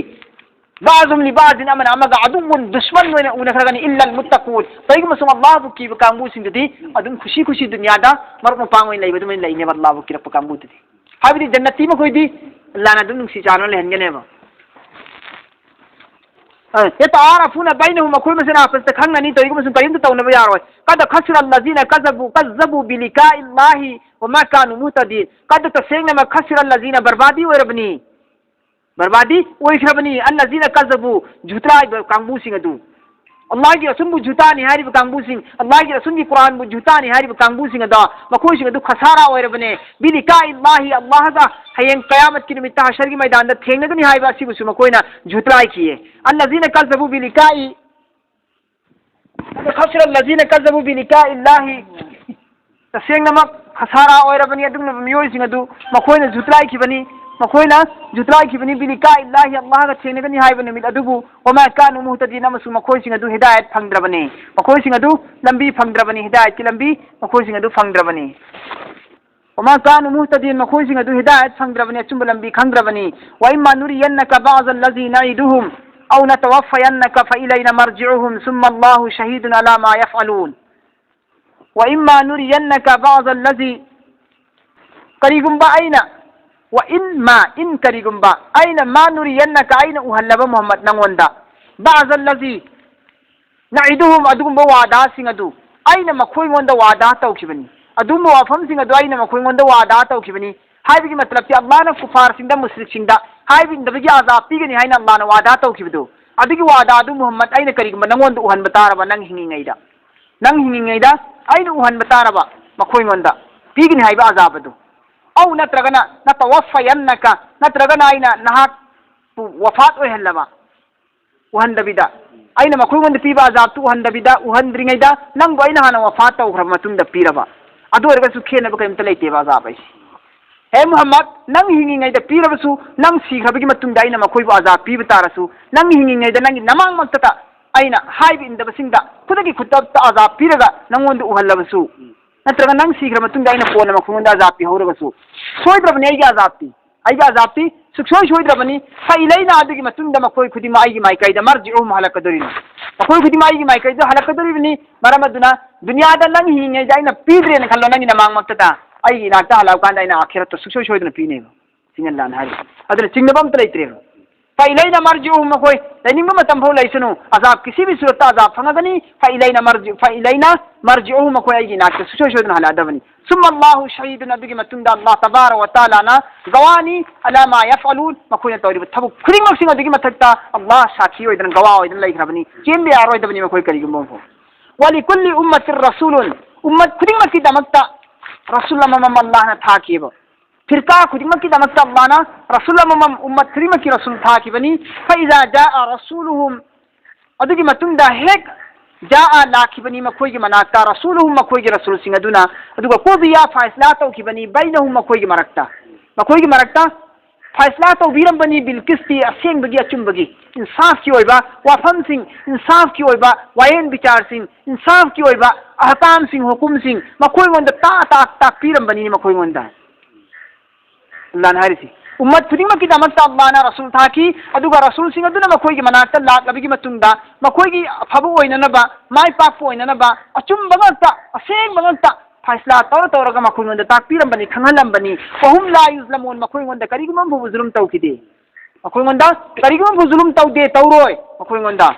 "بعضهم لبعض", ꯑꯃꯅ ꯑꯃꯒ ꯑꯗꯨꯝ ꯗꯨꯁꯃꯟ ꯑꯣꯏꯅ ꯎꯅꯈ꯭ꯔꯒꯅꯤ, "إلا المتقون", ꯀꯔꯤꯒꯨꯝꯕ ꯁꯨꯝ ꯑꯜꯂꯥꯍꯕꯨ ꯀꯤꯕ ꯀꯥꯡꯕꯨꯁꯤꯡꯗꯨꯗꯤ ꯑꯗꯨꯝ ꯈꯨꯁꯤ ꯈꯨꯁꯤ ꯗꯨꯅꯤꯌꯥꯗ ꯃꯔꯨꯞ ꯃꯄꯥꯡ ꯑꯣꯏꯅ ꯂꯩꯕ ꯑꯗꯨꯃꯥꯏꯅ ꯂꯩꯅꯦꯕ, ꯑꯜꯂꯥꯍꯕꯨ ꯀꯤꯔꯛꯄ ꯀꯥꯡꯕꯨꯗꯨꯗꯤ꯫ ꯍꯥꯏꯕꯗꯤ ꯖꯟꯅꯇꯤ ꯃꯈꯣꯏꯗꯤ ꯑꯜꯂꯥꯍꯅ ꯑꯗꯨꯝ ꯅꯨꯡꯁꯤ ꯆꯥꯟꯅꯅ ꯂꯩꯍꯟꯒꯅꯦꯕ꯫ ꯑ, "يتعارفون بينهم", ꯃꯈꯣꯏ ꯃꯁꯦꯟ ꯑꯥꯄꯁꯇ ꯈꯪꯅꯅꯤ, ꯇꯧꯔꯤꯒꯨꯝꯕꯁꯨ ꯀꯔꯤꯝꯇ ꯇꯧꯅꯕ ꯌꯥꯔꯣꯏ꯫ "قد خسر الذين كذبوا، كذبوا بلقاء الله وما كانوا مهتدين." "قد", ꯇꯁꯦꯡꯅꯃꯛ, "خسر الذين", ꯕꯔꯕꯥꯗꯤ ꯑꯣꯏꯔꯕꯅꯤ꯫ ꯕꯔꯕꯥꯗꯤ ꯑꯣꯏꯈ꯭ꯔꯕꯅꯤ, "الذين كذبوا", ꯖꯨꯇ꯭ꯔꯥꯏꯕ ꯀꯥꯡꯕꯨꯁꯤꯡ ꯑꯗꯨ꯫ ꯑꯜꯂꯥꯍꯒꯤ ꯔꯁꯨꯜꯕꯨ ꯖꯨꯇꯥꯅꯤ ꯍꯥꯏꯔꯤꯕ ꯀꯥꯡꯕꯨꯁꯤꯡ, ꯑꯜꯂꯥꯍꯒꯤ ꯔꯁꯨꯜꯒꯤ ꯀꯨꯔꯥꯟꯕꯨ ꯖꯨꯇꯥꯅꯤ ꯍꯥꯏꯔꯤꯕ ꯀꯥꯡꯕꯨꯁꯤꯡ ꯑꯗꯣ, ꯃꯈꯣꯏꯁꯤꯡ ꯑꯗꯨ ꯈꯁꯥꯔꯥ ꯑꯣꯏꯔꯕꯅꯦ꯫ ꯕꯤꯂꯤꯀꯥꯏ ꯑꯜꯂꯥꯍꯤ, ꯑꯜꯂꯥꯍꯒ ꯍꯌꯦꯡ ꯀꯌꯥꯃꯠꯀꯤ ꯅꯨꯃꯤꯠꯇ ꯍꯁꯔꯒꯤ ꯃꯩꯗꯥꯟꯗ ꯊꯦꯡꯅꯒꯅꯤ ꯍꯥꯏꯕ ꯑꯁꯤꯕꯨꯁꯨ ꯃꯈꯣꯏꯅ ꯖꯨꯇ꯭ꯔꯥꯏꯈꯤꯌꯦ꯫ ꯑꯜꯂꯖꯤꯅ ꯀꯜꯖꯕꯨ ꯕꯤꯂꯤꯀꯥꯏ ꯈꯁꯤꯔ ꯑꯜꯂꯖꯤꯅ ꯀꯜꯖꯕꯨ ꯕꯤꯂꯤꯀꯥꯏ ꯑꯜꯂꯥꯍꯤ꯫ ꯇꯁꯦꯡꯅꯃꯛ ꯈꯁꯥꯔꯥ ꯑꯣꯏꯔꯕꯅꯤ ꯑꯗꯨꯒꯨꯝꯂꯕ ꯃꯤꯑꯣꯏꯁꯤꯡ ꯑꯗꯨ꯫ ꯃꯈꯣꯏꯅ ꯖꯨꯇ꯭ꯔꯥꯏꯈꯤꯕꯅꯤ, ꯃꯈꯣꯏꯅ ꯖꯨꯇ꯭ꯔꯥꯏꯈꯤꯕꯅꯤ ꯕꯤꯂꯤꯀꯥꯏ ꯑꯜꯂꯥꯍꯤ, ꯑꯜꯂꯥꯍꯒ ꯊꯦꯡꯅꯒꯅꯤ ꯍꯥꯏꯕ ꯅꯨꯃꯤꯠ ꯑꯗꯨꯕꯨ꯫ ꯋꯃꯥ ꯀꯥꯅꯨ ꯃꯨꯍꯇꯗꯤꯟ, ꯑꯃꯁꯨꯡ ꯃꯈꯣꯏꯁꯤꯡ ꯑꯗꯨ ꯍꯤꯗꯥꯌꯠ ꯐꯪꯗ꯭ꯔꯕꯅꯤ꯫ ꯃꯈꯣꯏꯁꯤꯡ ꯑꯗꯨ ꯂꯝꯕꯤ ꯐꯪꯗ꯭ꯔꯕꯅꯤ, ꯍꯤꯗꯥꯌꯠꯀꯤ ꯂꯝꯕꯤ ꯃꯈꯣꯏꯁꯤꯡ ꯑꯗꯨ ꯐꯪꯗ꯭ꯔꯕꯅꯤ꯫ ꯋꯃꯥ ꯀꯥꯅꯨ ꯃꯨꯍꯇꯗꯤꯟ, ꯃꯈꯣꯏꯁꯤꯡ ꯑꯗꯨ ꯍꯤꯗꯥꯌꯠ ꯐꯪꯗ꯭ꯔꯕꯅꯤ, ꯑꯆꯨꯝꯕ ꯂꯝꯕꯤ ꯈꯪꯗ꯭ꯔꯕꯅꯤ꯫ ꯋ ꯏꯝꯃꯥ ꯅꯨꯔꯤꯌꯟꯅꯀ ꯕꯥꯖ ꯑꯜꯂꯖꯤ ꯅꯏꯗꯨꯍꯨꯝ ꯑꯧ ꯅꯇꯋꯐꯌꯟꯅꯀ ꯐ ꯏꯂꯩꯅ ꯃꯔꯖꯤꯎꯍꯨꯝ ꯁꯨꯝꯃ ꯑꯜꯂꯥꯍꯨ ꯁꯍꯤꯗꯨꯟ ꯑꯂꯥ ꯃꯥ ꯌꯐꯑꯂꯨꯟ꯫ ꯋ ꯏꯝꯃꯥ ꯅꯨꯔꯤꯌꯟꯅꯀ ꯕꯥꯖ ꯑꯜꯂꯖꯤ, ꯀꯔꯤꯒꯨꯝꯕ ꯑꯩꯅ, ꯋ ꯏꯝꯃꯥ, ꯏꯟ ꯀꯔꯤꯒꯨꯝꯕ, ꯑꯩꯅ ꯃꯥ ꯅꯨꯔꯤꯌꯟꯅꯀ ꯑꯩꯅ ꯎꯍꯜꯂꯕ ꯃꯨꯍꯝꯃꯗ ꯅꯪꯉꯣꯟꯗ, ꯕꯥꯖ ꯑꯜꯂꯖꯤ ꯅꯏꯗꯨꯍꯨꯝ, ꯑꯗꯨꯒꯨꯝꯕ ꯋꯥꯗꯥꯁꯤꯡ ꯑꯗꯨ ꯑꯩꯅ ꯃꯈꯣꯏꯉꯣꯟꯗ ꯋꯥꯗꯥ ꯇꯧꯈꯤꯕꯅꯤ꯫ ꯑꯗꯨꯒꯨꯝꯕ ꯋꯥꯐꯝꯁꯤꯡ ꯑꯗꯨ ꯑꯩꯅ ꯃꯈꯣꯏꯉꯣꯟꯗ ꯋꯥꯗꯥ ꯇꯧꯈꯤꯕꯅꯤ꯫ ꯍꯥꯏꯕꯒꯤ ꯃꯇꯂꯕꯇꯤ ꯑꯜꯂꯥꯍꯅ ꯀꯨꯐꯥꯔꯁꯤꯡꯗ, ꯃꯨꯁ꯭ꯔꯤꯛꯁꯤꯡꯗ ꯍꯥꯏꯕ ꯏꯟꯗꯕꯒꯤ ꯑꯖꯥꯕ ꯄꯤꯒꯅꯤ ꯍꯥꯏꯅ ꯑꯜꯂꯥꯍꯅ ꯋꯥꯗꯥ ꯇꯧꯈꯤꯕꯗꯨ, ꯑꯗꯨꯒꯤ ꯋꯥꯗꯥ ꯑꯗꯨ ꯃꯨꯍꯝꯃꯗ ꯑꯩꯅ ꯀꯔꯤꯒꯨꯝꯕ ꯅꯪꯉꯣꯟꯗ ꯎꯍꯟꯕ ꯇꯥꯔꯕ, ꯅꯪ ꯍꯤꯡꯉꯤꯉꯩꯗ, ꯅꯪ ꯍꯤꯡꯉꯤꯉꯩꯗ ꯑꯩꯅ ꯎꯍꯟꯕ ꯇꯥꯔꯕ ꯃꯈꯣꯏꯉꯣꯟꯗ ꯄꯤꯒꯅꯤ ꯍꯥꯏꯕ ꯑꯖꯥꯕ ꯑꯗꯨ꯫ ꯑꯧ ꯅꯠꯇ꯭ꯔꯒꯅ ꯅꯇꯋꯐꯌꯟꯅꯀ, ꯅꯠꯇ꯭ꯔꯒꯅ ꯑꯩꯅ ꯅꯍꯥꯛꯄꯨ ꯋꯐꯥꯠ ꯑꯣꯏꯍꯜꯂꯕ, ꯎꯍꯟꯗꯕꯤꯗ, ꯑꯩꯅ ꯃꯈꯣꯏꯉꯣꯟꯗ ꯄꯤꯕ ꯑꯖꯥꯕꯇꯨ ꯎꯍꯟꯗꯕꯤꯗ, ꯎꯍꯟꯗ꯭ꯔꯤꯉꯩꯗ ꯅꯪꯕꯨ ꯑꯩꯅ ꯍꯥꯟꯅ ꯋꯐꯥꯠ ꯇꯧꯈ꯭ꯔꯕ ꯃꯇꯨꯡꯗ ꯄꯤꯔꯕ, ꯑꯗꯨ ꯑꯣꯏꯔꯒꯁꯨ ꯈꯦꯠꯅꯕ ꯀꯔꯤꯝꯇ ꯂꯩꯇꯦꯕ ꯑꯖꯥꯕ ꯍꯥꯏꯁꯦ꯫ ꯍꯦ ꯃꯨꯍꯝꯃꯗ, ꯅꯪ ꯍꯤꯡꯉꯤꯉꯩꯗ ꯄꯤꯔꯕꯁꯨ, ꯅꯪ ꯁꯤꯈ꯭ꯔꯕꯒꯤ ꯃꯇꯨꯡꯗ ꯑꯩꯅ ꯃꯈꯣꯏꯕꯨ ꯑꯖꯥꯕ ꯄꯤꯕ ꯇꯥꯔꯁꯨ, ꯅꯪ ꯍꯤꯡꯉꯤꯉꯩꯗ ꯅꯪꯒꯤ ꯅꯃꯥꯡꯃꯛꯇꯗ ꯑꯩꯅ ꯍꯥꯏꯕ ꯏꯟꯗꯕꯁꯤꯡꯗ ꯈꯨꯗꯛꯀꯤ ꯈꯨꯗꯛꯇ ꯑꯖꯥꯕ ꯄꯤꯔꯒ ꯅꯪꯉꯣꯟꯗ ꯎꯍꯜꯂꯕꯁꯨ, ꯅꯠꯇ꯭ꯔꯒ ꯅꯪ ꯁꯤꯈ꯭ꯔ ꯃꯇꯨꯡꯗ ꯑꯩꯅ ꯀꯣꯟꯅ ꯃꯈꯣꯏꯉꯣꯟꯗ ꯑꯖꯥꯕ ꯄꯤꯍꯧꯔꯒꯁꯨ, ꯁꯣꯏꯗ꯭ꯔꯕꯅꯤ ꯑꯩꯒꯤ ꯑꯖꯥꯕꯇꯤ꯫ ꯑꯩꯒꯤ ꯑꯖꯥꯕꯇꯤ ꯁꯨꯛꯁꯣꯏ ꯁꯣꯏꯗ꯭ꯔꯕꯅꯤ꯫ ꯐ ꯏꯂꯩꯅ, ꯑꯗꯨꯒꯤ ꯃꯇꯨꯡꯗ ꯃꯈꯣꯏ ꯈꯨꯗꯤꯡꯃꯛ ꯑꯩꯒꯤ ꯃꯥꯏꯀꯩꯗ ꯃꯔꯖꯤꯎꯍꯨꯝ, ꯍꯜꯂꯛꯀꯗꯣꯔꯤꯅꯤ꯫ ꯃꯈꯣꯏ ꯈꯨꯗꯤꯡꯃꯛ ꯑꯩꯒꯤ ꯃꯥꯏꯀꯩꯗ ꯍꯜꯂꯛꯀꯗꯣꯔꯤꯕꯅꯤ꯫ ꯃꯔꯝ ꯑꯗꯨꯅ ꯗꯨꯅꯤꯌꯥꯗ ꯅꯪ ꯍꯤꯡꯉꯤꯉꯩꯗ ꯑꯩꯅ ꯄꯤꯗ꯭ꯔꯦꯅ ꯈꯜꯂꯣ, ꯅꯪꯒꯤ ꯅꯃꯥꯡꯃꯛꯇꯗ ꯑꯩꯒꯤ ꯏꯅꯥꯛꯇ ꯍꯜꯂꯛꯑꯀꯥꯟꯗ ꯑꯩꯅ ꯑꯥꯈꯤꯔꯠꯇ ꯁꯨꯛꯁꯣꯏ ꯁꯣꯏꯗꯅ ꯄꯤꯅꯦꯕ꯫ ꯁꯤꯅ ꯑꯜꯂꯥꯍꯅ ꯍꯥꯏꯔꯤꯁꯦ꯫ ꯑꯗꯨꯅ ꯆꯤꯡꯅꯕ ꯑꯝꯇ ꯂꯩꯇ꯭ꯔꯦꯕ꯫ فإلينا مرجعهم, ꯃꯈꯣꯏ ꯂꯩꯅꯤꯡꯕ ꯃꯇꯝ ꯐꯥꯎ ꯂꯩꯁꯅꯨ, ꯑꯖꯥꯕ ꯀꯤꯁꯤ ꯕꯤ ꯁꯨꯔꯠꯇ ꯑꯖꯥꯕ ꯐꯪꯉꯒꯅꯤ, فإلينا مرجع, فإلينا مرجعهم, ꯃꯈꯣꯏ ꯑꯩꯒꯤ ꯏꯅꯥꯛꯇ ꯁꯨꯡꯁꯣꯏ ꯁꯣꯏꯗꯅ ꯍꯜꯂꯛꯑꯗꯕꯅꯤ. ثم الله شهيد, ꯑꯗꯨꯒꯤ ꯃꯇꯨꯡꯗ ꯑꯜꯂꯥꯍ ꯇꯕꯥꯔꯛ ꯋ ꯇꯥꯂꯥꯅ ꯒꯋꯥꯅꯤ, على ما يفعلون, ꯃꯈꯣꯏꯅ ꯇꯧꯔꯤꯕ ꯊꯕꯛ ꯈꯨꯗꯤꯡꯃꯛꯁꯤꯡ ꯑꯗꯨꯒꯤ ꯃꯊꯛꯇ ꯑꯜꯂꯥꯍ ꯁꯥꯈꯤ ꯑꯣꯏꯗꯅ, ꯒꯋꯥ ꯑꯣꯏꯗꯅ ꯂꯩꯈ꯭ꯔꯕꯅꯤ. ꯆꯦꯟꯕ ꯌꯥꯔꯣꯏꯗꯕꯅꯤ ꯃꯈꯣꯏ ꯀꯔꯤꯒꯨꯝꯕ ꯑꯃ ꯐꯥꯎ. ولكل أمة رسول, ꯎꯝꯃꯠ ꯈꯨꯗꯤꯡꯃꯛꯀꯤꯗꯃꯛꯇ ꯔꯁꯨꯜ ꯑꯃꯃꯝ ꯑꯜꯂꯥꯍꯅ ꯊꯥꯈꯤꯕ. ꯐꯤꯔꯀꯥ ꯈꯨꯗꯤꯡꯃꯛꯀꯤꯗꯃꯛꯇ ꯑꯜꯂꯥꯍꯅ ꯔꯁꯨꯜ ꯑꯃꯃꯝ, ꯎꯝꯃꯠ ꯈꯨꯗꯤꯡꯃꯛꯀꯤ ꯔꯁꯨꯜ ꯊꯥꯈꯤꯕꯅꯤ. فإذا جاء رسولهم, ꯑꯗꯨꯒꯤ ꯃꯇꯨꯡꯗ ꯍꯦꯛ جاء ꯂꯥꯛꯈꯤꯕꯅꯤ ꯃꯈꯣꯏꯒꯤ ꯃꯅꯥꯛꯇ, رسولهم, ꯃꯈꯣꯏꯒꯤ ꯔꯁꯨꯜꯁꯤꯡ ꯑꯗꯨꯅ, ꯑꯗꯨꯒ قضي, ꯐꯥꯏꯁꯂꯥ ꯇꯧꯈꯤꯕꯅꯤ, بينهم, ꯃꯈꯣꯏꯒꯤ ꯃꯔꯛꯇ, ꯃꯈꯣꯏꯒꯤ ꯃꯔꯛꯇ ꯐꯥꯏꯁꯂꯥ ꯇꯧꯕꯤꯔꯝꯕꯅꯤ, بالقسط, ꯑꯁꯦꯡꯕꯒꯤ, ꯑꯆꯨꯝꯕꯒꯤ, ꯏꯟꯁꯥꯐꯀꯤ ꯑꯣꯏꯕ ꯋꯥꯐꯝꯁꯤꯡ, ꯏꯟꯁꯥꯐꯀꯤ ꯑꯣꯏꯕ ꯋꯥꯌꯦꯟ ꯕꯤꯆꯥꯔꯁꯤꯡ, ꯏꯟꯁꯥꯐꯀꯤ ꯑꯣꯏꯕ ꯑꯍꯀꯥꯝꯁꯤꯡ, ꯍꯨꯀꯨꯝꯁꯤꯡ ꯃꯈꯣꯏꯉꯣꯟꯗ ꯇꯥ-, ꯇꯥ-, ꯇꯥꯛꯄꯤꯔꯝꯕꯅꯤ ꯃꯈꯣꯏꯉꯣꯟꯗ. ꯑꯜꯂꯥꯍꯅ ꯍꯥꯏꯔꯤꯁꯤ, ꯎꯝꯃꯠ ꯈꯨꯗꯤꯡꯃꯛꯀꯤꯗꯃꯛꯇ ꯑꯜꯂꯥꯍꯅ ꯔꯁꯨꯜ ꯊꯥꯈꯤ, ꯑꯗꯨꯒ ꯔꯁꯨꯜꯁꯤꯡ ꯑꯗꯨꯅ ꯃꯈꯣꯏꯒꯤ ꯃꯅꯥꯛꯇ ꯂꯥꯛꯂꯕꯒꯤ ꯃꯇꯨꯡꯗ ꯃꯈꯣꯏꯒꯤ ꯑꯐꯕ ꯑꯣꯏꯅꯅꯕ, ꯃꯥꯏ ꯄꯥꯛꯄ ꯑꯣꯏꯅꯅꯕ, ꯑꯆꯨꯝꯕ ꯉꯛꯇ, ꯑꯁꯦꯡꯕ ꯉꯛꯇ ꯐꯥꯏꯁꯂꯥ ꯇꯧꯔ ꯇꯧꯔꯒ ꯃꯈꯣꯏꯉꯣꯟꯗ ꯇꯥꯛꯄꯤꯔꯝꯕꯅꯤ, ꯈꯪꯍꯜꯂꯝꯕꯅꯤ. وهم لا يظلمون, ꯃꯈꯣꯏꯉꯣꯟꯗ ꯀꯔꯤꯒꯨꯝꯕ ꯑꯃ ꯐꯥꯎꯕ ꯖꯨꯂꯨꯝ ꯇꯧꯈꯤꯗꯦ. ꯃꯈꯣꯏꯉꯣꯟꯗ ꯀꯔꯤꯒꯨꯝꯕ ꯐꯥꯎꯕ ꯖꯨꯂꯨꯝ ꯇꯧꯗꯦ, ꯇꯧꯔꯣꯏ ꯃꯈꯣꯏꯉꯣꯟꯗ,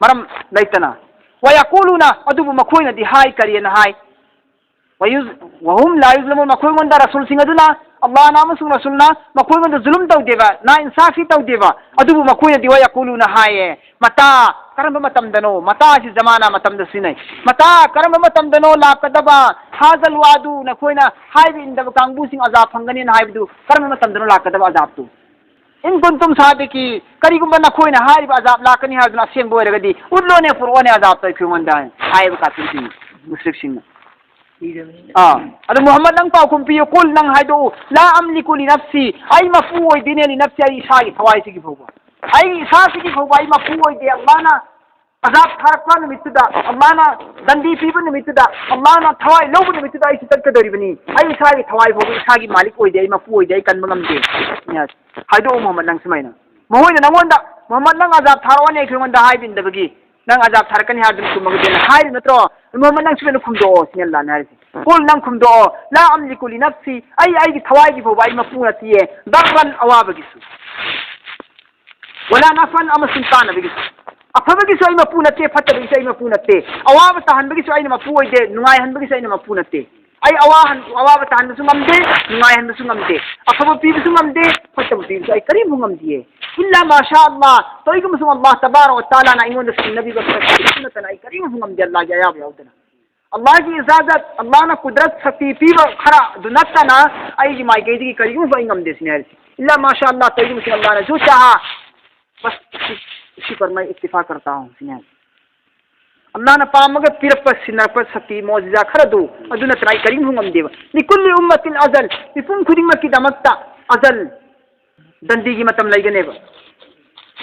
ꯃꯔꯝ ꯂꯩꯇꯅ. ويقولون, ꯑꯗꯨꯕꯨ ꯃꯈꯣꯏꯅꯗꯤ ꯍꯥꯏ, ꯀꯔꯤꯅ ꯍꯥꯏ? ويظ-, وهم لا يظلمون, ꯃꯈꯣꯏꯉꯣꯟꯗ ꯔꯁꯨꯜꯁꯤꯡ ꯑꯗꯨꯅ, ꯑꯜꯂꯥꯍꯅ ꯑꯃꯁꯨꯡ ꯔꯁꯨꯜꯅ ꯃꯈꯣꯏꯉꯣꯟꯗ ꯖꯨꯂꯨꯝ ꯇꯧꯗꯦꯕ, ꯅꯥꯏꯟꯁꯥꯐꯤ ꯇꯧꯗꯦꯕ. ꯑꯗꯨꯕꯨ ꯃꯈꯣꯏꯅꯗꯤ, ويقولون, ꯍꯥꯏꯌꯦ, متى, ꯀꯔꯝꯕ ꯃꯇꯝꯗꯅꯣ? متى ꯑꯁꯤ ꯖꯃꯥꯅꯥ ꯃꯇꯝꯗ ꯁꯤꯖꯤꯟꯅꯩ. متى, ꯀꯔꯝꯕ ꯃꯇꯝꯗꯅꯣ ꯂꯥꯛꯀꯗꯕ? هذا الوعد, ꯅꯈꯣꯏꯅ ꯍꯥꯏꯕ ꯏꯟꯗꯕ ꯀꯥꯡꯕꯨꯁꯤꯡ ꯑꯖꯥꯕ ꯐꯪꯒꯅꯤꯅ ꯍꯥꯏꯕꯗꯨ ꯀꯔꯝꯕ ꯃꯇꯝꯗꯅꯣ ꯂꯥꯛꯀꯗꯕ ꯑꯖꯥꯕꯇꯨ? إن كنتم صادقين, ꯀꯔꯤꯒꯨꯝꯕ ꯅꯈꯣꯏꯅ ꯍꯥꯏꯔꯤꯕ ꯑꯖꯥꯕ ꯂꯥꯛꯀꯅꯤ ꯍꯥꯏꯕꯗꯨꯅ ꯑꯁꯦꯡꯕ ꯑꯣꯏꯔꯒꯗꯤ, ꯎꯠꯂꯣꯅꯦ, ꯄꯨꯔꯛꯑꯣꯅꯦ ꯑꯖꯥꯕꯇꯣ ꯑꯩꯈꯣꯏꯉꯣꯟꯗ, ꯍꯥꯏꯌꯦꯕ ꯀꯥꯐꯤꯔꯁꯤꯡꯅ, ꯃꯨꯁ꯭ꯔꯤꯛꯁꯤꯡꯅ. ꯑꯥ, ꯑꯗꯨ ꯃꯨꯍꯝꯃꯗ, ꯅꯪ ꯄꯥꯎꯈꯨꯝ ꯄꯤꯌꯨ. قل, ꯅꯪ ꯍꯥꯏꯗꯣꯛꯎ. لا أملك لنفسي, ꯑꯩ ꯃꯄꯨ ꯑꯣꯏꯗꯦꯅꯦ, لنفسي, ꯑꯩ ꯏꯁꯥꯒꯤ ꯊꯋꯥꯏꯁꯤꯒꯤ ꯐꯥꯎꯕ, ꯑꯩ ꯏꯁꯥꯁꯤꯒꯤ ꯐꯥꯎꯕ ꯑꯩ ꯃꯄꯨ ꯑꯣꯏꯗꯦ. ꯑꯜꯂꯥꯍꯅ ꯑꯖꯥꯕ ꯊꯥꯔꯛꯄ ꯅꯨꯃꯤꯠꯇꯨꯗ, ꯑꯜꯂꯥꯍꯅ ꯗꯟꯗꯤ ꯄꯤꯕ ꯅꯨꯃꯤꯠꯇꯨꯗ, ꯑꯜꯂꯥꯍꯅ ꯊꯋꯥꯏ ꯂꯧꯕ ꯅꯨꯃꯤꯠꯇꯨꯗ ꯑꯩꯁꯨ ꯆꯠꯀꯗꯧꯔꯤꯕꯅꯤ. ꯑꯩ ꯏꯁꯥꯒꯤ ꯊꯋꯥꯏ ꯐꯥꯎꯕ ꯏꯁꯥꯒꯤ ꯃꯥꯂꯤꯛ ꯑꯣꯏꯗꯦ, ꯑꯩ ꯃꯄꯨ ꯑꯣꯏꯗꯦ, ꯑꯩ ꯀꯟꯕ ꯉꯝꯗꯦ. ꯍꯥꯏꯗꯣꯛꯎ ꯃꯨꯍꯝꯃꯗ, ꯅꯪ ꯁꯨꯃꯥꯏꯅ. ꯃꯈꯣꯏꯅ ꯅꯪꯉꯣꯟꯗ, ꯃꯨꯍꯝꯃꯗ, ꯅꯪ ꯑꯖꯥꯕ ꯊꯥꯔꯛꯑꯣꯅꯦ ꯑꯩꯉꯣꯟꯗ ꯍꯥꯏꯕ ꯏꯟꯗꯕꯒꯤ, ꯅꯪ ꯑꯖꯥꯕ ꯊꯥꯔꯛꯀꯅꯤ ꯍꯥꯏꯕꯗꯨ ꯆꯨꯝꯃꯒꯗꯤꯅ ꯍꯥꯏꯔꯤ ꯅꯠꯇ꯭ꯔꯣ? ꯃꯨꯍꯝꯃꯗ, ꯅꯪ ꯁꯨꯃꯥꯏꯅ ꯈꯨꯝꯗꯣꯛꯑꯣ, ꯁꯤꯅꯤ ꯑꯜꯂꯥꯍꯅ ꯍꯥꯏꯔꯤꯁꯦ. قل, ꯅꯪ ꯈꯨꯝꯗꯣꯛꯑꯣ. لا أملك لنفسي, ꯑꯩ ꯑꯩꯒꯤ ꯊꯋꯥꯏꯒꯤ ꯐꯥꯎꯕ ꯑꯩ ꯃꯄꯨ ꯅꯠꯇꯤꯌꯦ. ضرا, ꯑꯋꯥꯕꯒꯤꯁꯨ. ꯋꯥꯂꯥ ꯅꯐꯟ ꯑꯃꯁꯨꯡ ꯀꯥꯟꯅꯕꯒꯤꯁꯨ꯫ ꯑꯐꯕꯒꯤꯁꯨ ꯑꯩ ꯃꯄꯨ ꯅꯠꯇꯦ, ꯐꯠꯇꯕꯒꯤꯁꯨ ꯑꯩ ꯃꯄꯨ ꯅꯠꯇꯦ꯫ ꯑꯋꯥꯕ ꯇꯥꯍꯟꯕꯒꯤꯁꯨ ꯑꯩꯅ ꯃꯄꯨ ꯑꯣꯏꯗꯦ, ꯅꯨꯡꯉꯥꯏꯍꯟꯕꯒꯤꯁꯨ ꯑꯩꯅ ꯃꯄꯨ ꯅꯠꯇꯦ꯫ ꯑꯩ ꯑꯋꯥꯍꯟ-, ꯑꯋꯥꯕ ꯇꯥꯍꯟꯕꯁꯨ ꯉꯝꯗꯦ, ꯅꯨꯡꯉꯥꯏꯍꯟꯕꯁꯨ ꯉꯝꯗꯦ꯫ ꯑꯐꯕ ꯄꯤꯕꯁꯨ ꯉꯝꯗꯦ, ꯐꯠꯇꯕ ꯄꯤꯕꯁꯨ ꯑꯩ ꯀꯔꯤꯝꯐꯥꯎ ꯉꯝꯗꯤꯌꯦ꯫ ꯏꯜꯂꯥ ꯃꯥꯁꯥ ꯑꯜꯂꯥꯍ, ꯀꯔꯤꯒꯨꯝꯕꯁꯨ ꯑꯜꯂꯥꯍ ꯇꯕꯥꯔꯛ ꯋ ꯇꯥꯂꯥꯅ ꯑꯩꯉꯣꯟꯗ ꯁꯤꯟꯅꯕꯤꯕ ꯈꯔ ꯈꯛꯇ ꯅꯠꯇꯅ ꯑꯩ ꯀꯔꯤꯝꯐꯥꯎ ꯉꯝꯗꯦ, ꯑꯜꯂꯥꯍꯒꯤ ꯑꯌꯥꯕ ꯌꯥꯎꯗꯅ꯫ ꯑꯜꯂꯥꯍꯒꯤ ꯏꯖꯥꯖꯠ, ꯑꯜꯂꯥꯍꯅ ꯀꯨꯗꯔꯠ, ꯁꯛꯇꯤ ꯄꯤꯕ ꯈꯔ ꯑꯗꯨ ꯅꯠꯇꯅ ꯑꯩꯒꯤ ꯃꯥꯏꯀꯩꯗꯒꯤ ꯀꯔꯤꯒꯨꯝꯕꯁꯨ ꯑꯩ ꯉꯝꯗꯦ ꯁꯤꯅꯤ ꯍꯥꯏꯔꯤꯁꯤ꯫ ꯏꯜꯂꯥ ꯃꯥꯁꯥ ꯑꯜꯂꯥꯍ, ꯀꯔꯤꯒꯨꯝꯕꯁꯨ ꯑꯜꯂꯥꯍꯅ ꯖꯨ ꯆꯥꯍꯥ ꯕꯁ ꯎꯁꯤ, ꯎꯁꯤ ꯄꯔ ꯃꯩ ꯏꯛꯇꯤꯐꯥ ꯀꯔꯇꯥ ꯍꯨ ꯁꯤꯅꯤ ꯍꯥꯏꯔꯤꯁꯤ꯫ ꯑꯜꯂꯥꯍꯅ ꯄꯥꯝꯃꯒ ꯄꯤꯔꯛꯄ, ꯁꯤꯟꯅꯔꯛꯄ ꯁꯛꯇꯤ, ꯃꯣꯖꯤꯖꯥ ꯈꯔꯗꯨ, ꯑꯗꯨ ꯅꯠꯇꯅ ꯑꯩ ꯀꯔꯤꯝꯐꯥꯎ ꯉꯝꯗꯦꯕ꯫ ꯂꯤꯀꯨꯜꯂꯤ ꯎꯝꯃꯇꯤꯟ ꯑꯖꯜ, ꯃꯤꯄꯨꯝ ꯈꯨꯗꯤꯡꯃꯛꯀꯤꯗꯃꯛꯇ ꯑꯖꯜ, ꯗꯟꯗꯤꯒꯤ ꯃꯇꯝ ꯂꯩꯒꯅꯦꯕ꯫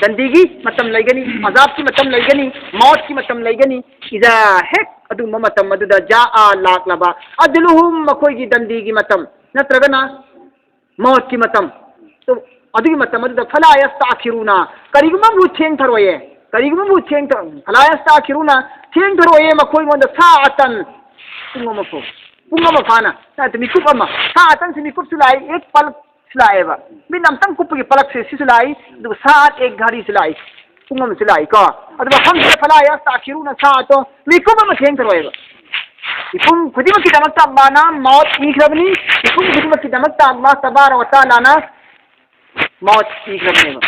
ꯗꯟꯗꯤꯒꯤ ꯃꯇꯝ ꯂꯩꯒꯅꯤ, ꯑꯖꯥꯕꯀꯤ ꯃꯇꯝ ꯂꯩꯒꯅꯤ, ꯃꯧꯠꯀꯤ ꯃꯇꯝ ꯂꯩꯒꯅꯤ꯫ ꯏꯖꯥ, ꯍꯦꯛ ꯑꯗꯨꯒꯨꯝꯕ ꯃꯇꯝ ꯑꯗꯨꯗ ꯖꯥꯑ, ꯂꯥꯛꯂꯕ, ꯑꯖꯂꯨꯍꯨꯝ, ꯃꯈꯣꯏꯒꯤ ꯗꯟꯗꯤꯒꯤ ꯃꯇꯝ, ꯅꯠꯇ꯭ꯔꯒꯅ ꯃꯧꯠꯀꯤ ꯃꯇꯝ꯫ ꯑꯗꯨꯒꯤ ꯃꯇꯝ ꯑꯗꯨꯗ ꯐꯂꯥ ꯌꯁꯇꯥꯈꯤꯔꯨꯅ, ꯀꯔꯤꯒꯨꯝꯕ ꯑꯃꯕꯨ ꯊꯦꯡꯊꯔꯣꯏꯌꯦ꯫ ꯀꯔꯤꯒꯨꯝꯕ ꯑꯃꯕꯨ ꯊꯦꯡꯊ-, ꯐꯂꯥ ꯌꯁꯇꯥꯈꯤꯔꯨꯅ, ꯊꯦꯡꯊꯔꯣꯏꯌꯦ ꯃꯈꯣꯏꯉꯣꯟꯗ ꯁꯥꯑꯇꯟ, ꯄꯨꯡ ꯑꯃ ꯐꯥꯎ꯫ ꯄꯨꯡ ꯑꯃ ꯐꯥꯅ, ꯅꯠꯇꯦ, ꯃꯤꯀꯨꯞ ꯑꯃ꯫ ꯁꯥꯑꯇꯟꯁꯤ ꯃꯤꯀꯨꯞꯁꯨ ꯂꯥꯛꯏ, ꯑꯦꯛ ꯄꯂꯛꯁꯨ ꯂꯥꯛꯑꯦꯕ꯫ ꯃꯤꯠ ꯑꯝꯇꯪ ꯀꯨꯞꯄꯒꯤ ꯄꯂꯛꯁꯦ ꯁꯤꯁꯨ ꯂꯥꯛꯏ, ꯑꯗꯨꯒ ꯁꯥꯑꯠ ꯑꯦꯛ ꯘꯔꯤꯁꯨ ꯂꯥꯛꯏ꯫ ꯄꯨꯡ ꯑꯃꯁꯨ ꯂꯥꯛꯏꯀꯣ꯫ ꯑꯗꯨ ꯃꯐꯝꯁꯤꯗ ꯐꯂꯥ ꯌꯁꯇꯥꯈꯤꯔꯨꯅ ꯁꯥꯑꯇꯣ, ꯃꯤꯀꯨꯞ ꯑꯃ ꯊꯦꯡꯊꯔꯣꯏꯕ꯫ ꯃꯤꯄꯨꯝ ꯈꯨꯗꯤꯡꯃꯛꯀꯤꯗꯃꯛꯇ ꯑꯜꯂꯥꯍꯅ ꯃꯧꯠ ꯄꯤꯈ꯭ꯔꯕꯅꯤ꯫ ꯃꯤꯄꯨꯝ ꯈꯨꯗꯤꯡꯃꯛꯀꯤꯗꯃꯛꯇ ꯑꯜꯂꯥꯍ ꯇꯕꯥꯔꯛ ꯋ ꯇꯥꯂꯥꯅ ꯃꯧꯠ ꯄꯤꯈ꯭ꯔꯕꯅꯦꯕ꯫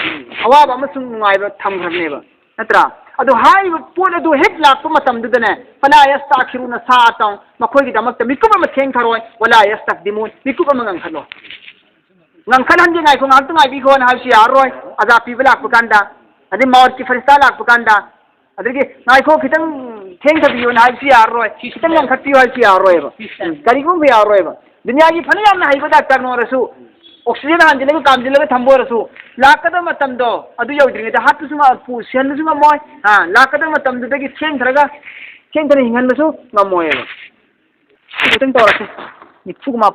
ꯑꯋꯥꯕ ꯑꯃꯁꯨꯡ ꯅꯨꯡꯉꯥꯏꯕ ꯊꯝꯈ꯭ꯔꯕꯅꯦꯕ꯫ ꯅꯠꯇ꯭ꯔꯥ? ꯑꯗꯨ ꯍꯥꯏꯔꯤꯕ ꯄꯣꯠ ꯑꯗꯨ ꯍꯦꯛ ꯂꯥꯛꯄ ꯃꯇꯝꯗꯨꯗꯅꯦ, ꯐꯂꯥ ꯌꯁꯇꯥꯈꯤꯔꯨꯅ ꯁꯥꯑꯇꯥ, ꯃꯈꯣꯏꯒꯤꯗꯃꯛꯇ ꯃꯤꯀꯨꯞ ꯑꯃ ꯊꯦꯡꯊꯔꯣꯏ, ꯋꯥꯂꯥ ꯌꯁꯇꯛꯗꯤꯃꯨꯟ, ꯃꯤꯀꯨꯞ ꯑꯃ ꯉꯟꯈꯠꯂꯣꯏ꯫ ꯉꯟꯈꯠꯍꯟꯒꯦ, ꯉꯥꯏꯈꯣ, ꯉꯥꯏꯍꯥꯛꯇ ꯉꯥꯏꯕꯤꯈꯣꯅ ꯍꯥꯏꯕꯁꯨ ꯌꯥꯔꯔꯣꯏ꯫ ꯑꯖꯥꯕ ꯄꯤꯕ ꯂꯥꯛꯄ ꯀꯥꯟꯗ, ꯑꯗꯩ ꯃꯧꯠꯀꯤ ꯐꯔꯤꯁꯇꯥ ꯂꯥꯛꯄ ꯀꯥꯟꯗ, ꯑꯗꯒꯤ ꯉꯥꯏꯈꯣ, ꯈꯤꯇꯪ ꯊꯦꯡꯊꯕꯤꯌꯣꯅ ꯍꯥꯏꯕꯁꯨ ꯌꯥꯔꯔꯣꯏ, ꯈꯤꯇꯪ ꯉꯟꯈꯠꯄꯤꯌꯨ ꯍꯥꯏꯕꯁꯨ ꯌꯥꯔꯔꯣꯏꯕ꯫ ꯎꯝ, ꯀꯔꯤꯒꯨꯝꯕ ꯌꯥꯔꯔꯣꯏꯕ꯫ ꯗꯨꯅꯤꯌꯥꯒꯤ ꯐꯅ ꯌꯥꯝꯅ ꯍꯩꯕ ꯗꯥꯛꯇꯔꯅ ꯑꯣꯏꯔꯁꯨ, ꯑꯣꯛꯁꯤꯖꯦꯟ ꯍꯥꯟꯖꯤꯜꯂꯒ ꯀꯥꯝꯖꯤꯜꯂꯒ ꯊꯝꯕ ꯑꯣꯏꯔꯁꯨ, ꯂꯥꯛꯀꯗꯕ ꯃꯇꯝꯗꯣ ꯑꯗꯨ ꯌꯧꯗ꯭ꯔꯤꯉꯩꯗ ꯍꯥꯠꯄꯁꯨ ꯉꯝ-, ꯄꯨ-, ꯁꯤꯍꯟꯕꯁꯨ ꯉꯝꯃꯣꯏ꯫ ꯑꯥ, ꯂꯥꯛꯀꯗꯕ ꯃꯇꯝꯗꯨꯗꯒꯤ ꯊꯦꯡꯊꯔꯒ, ꯊꯦꯡꯊꯅ ꯍꯤꯡꯍꯟꯕꯁꯨ ꯉꯝꯃꯣꯏꯕ꯫ ꯁꯤ ꯈꯤꯇꯪ ꯇꯧꯔꯁꯤ꯫ ꯅꯤꯐꯨꯒ ꯃꯥꯄꯟ꯫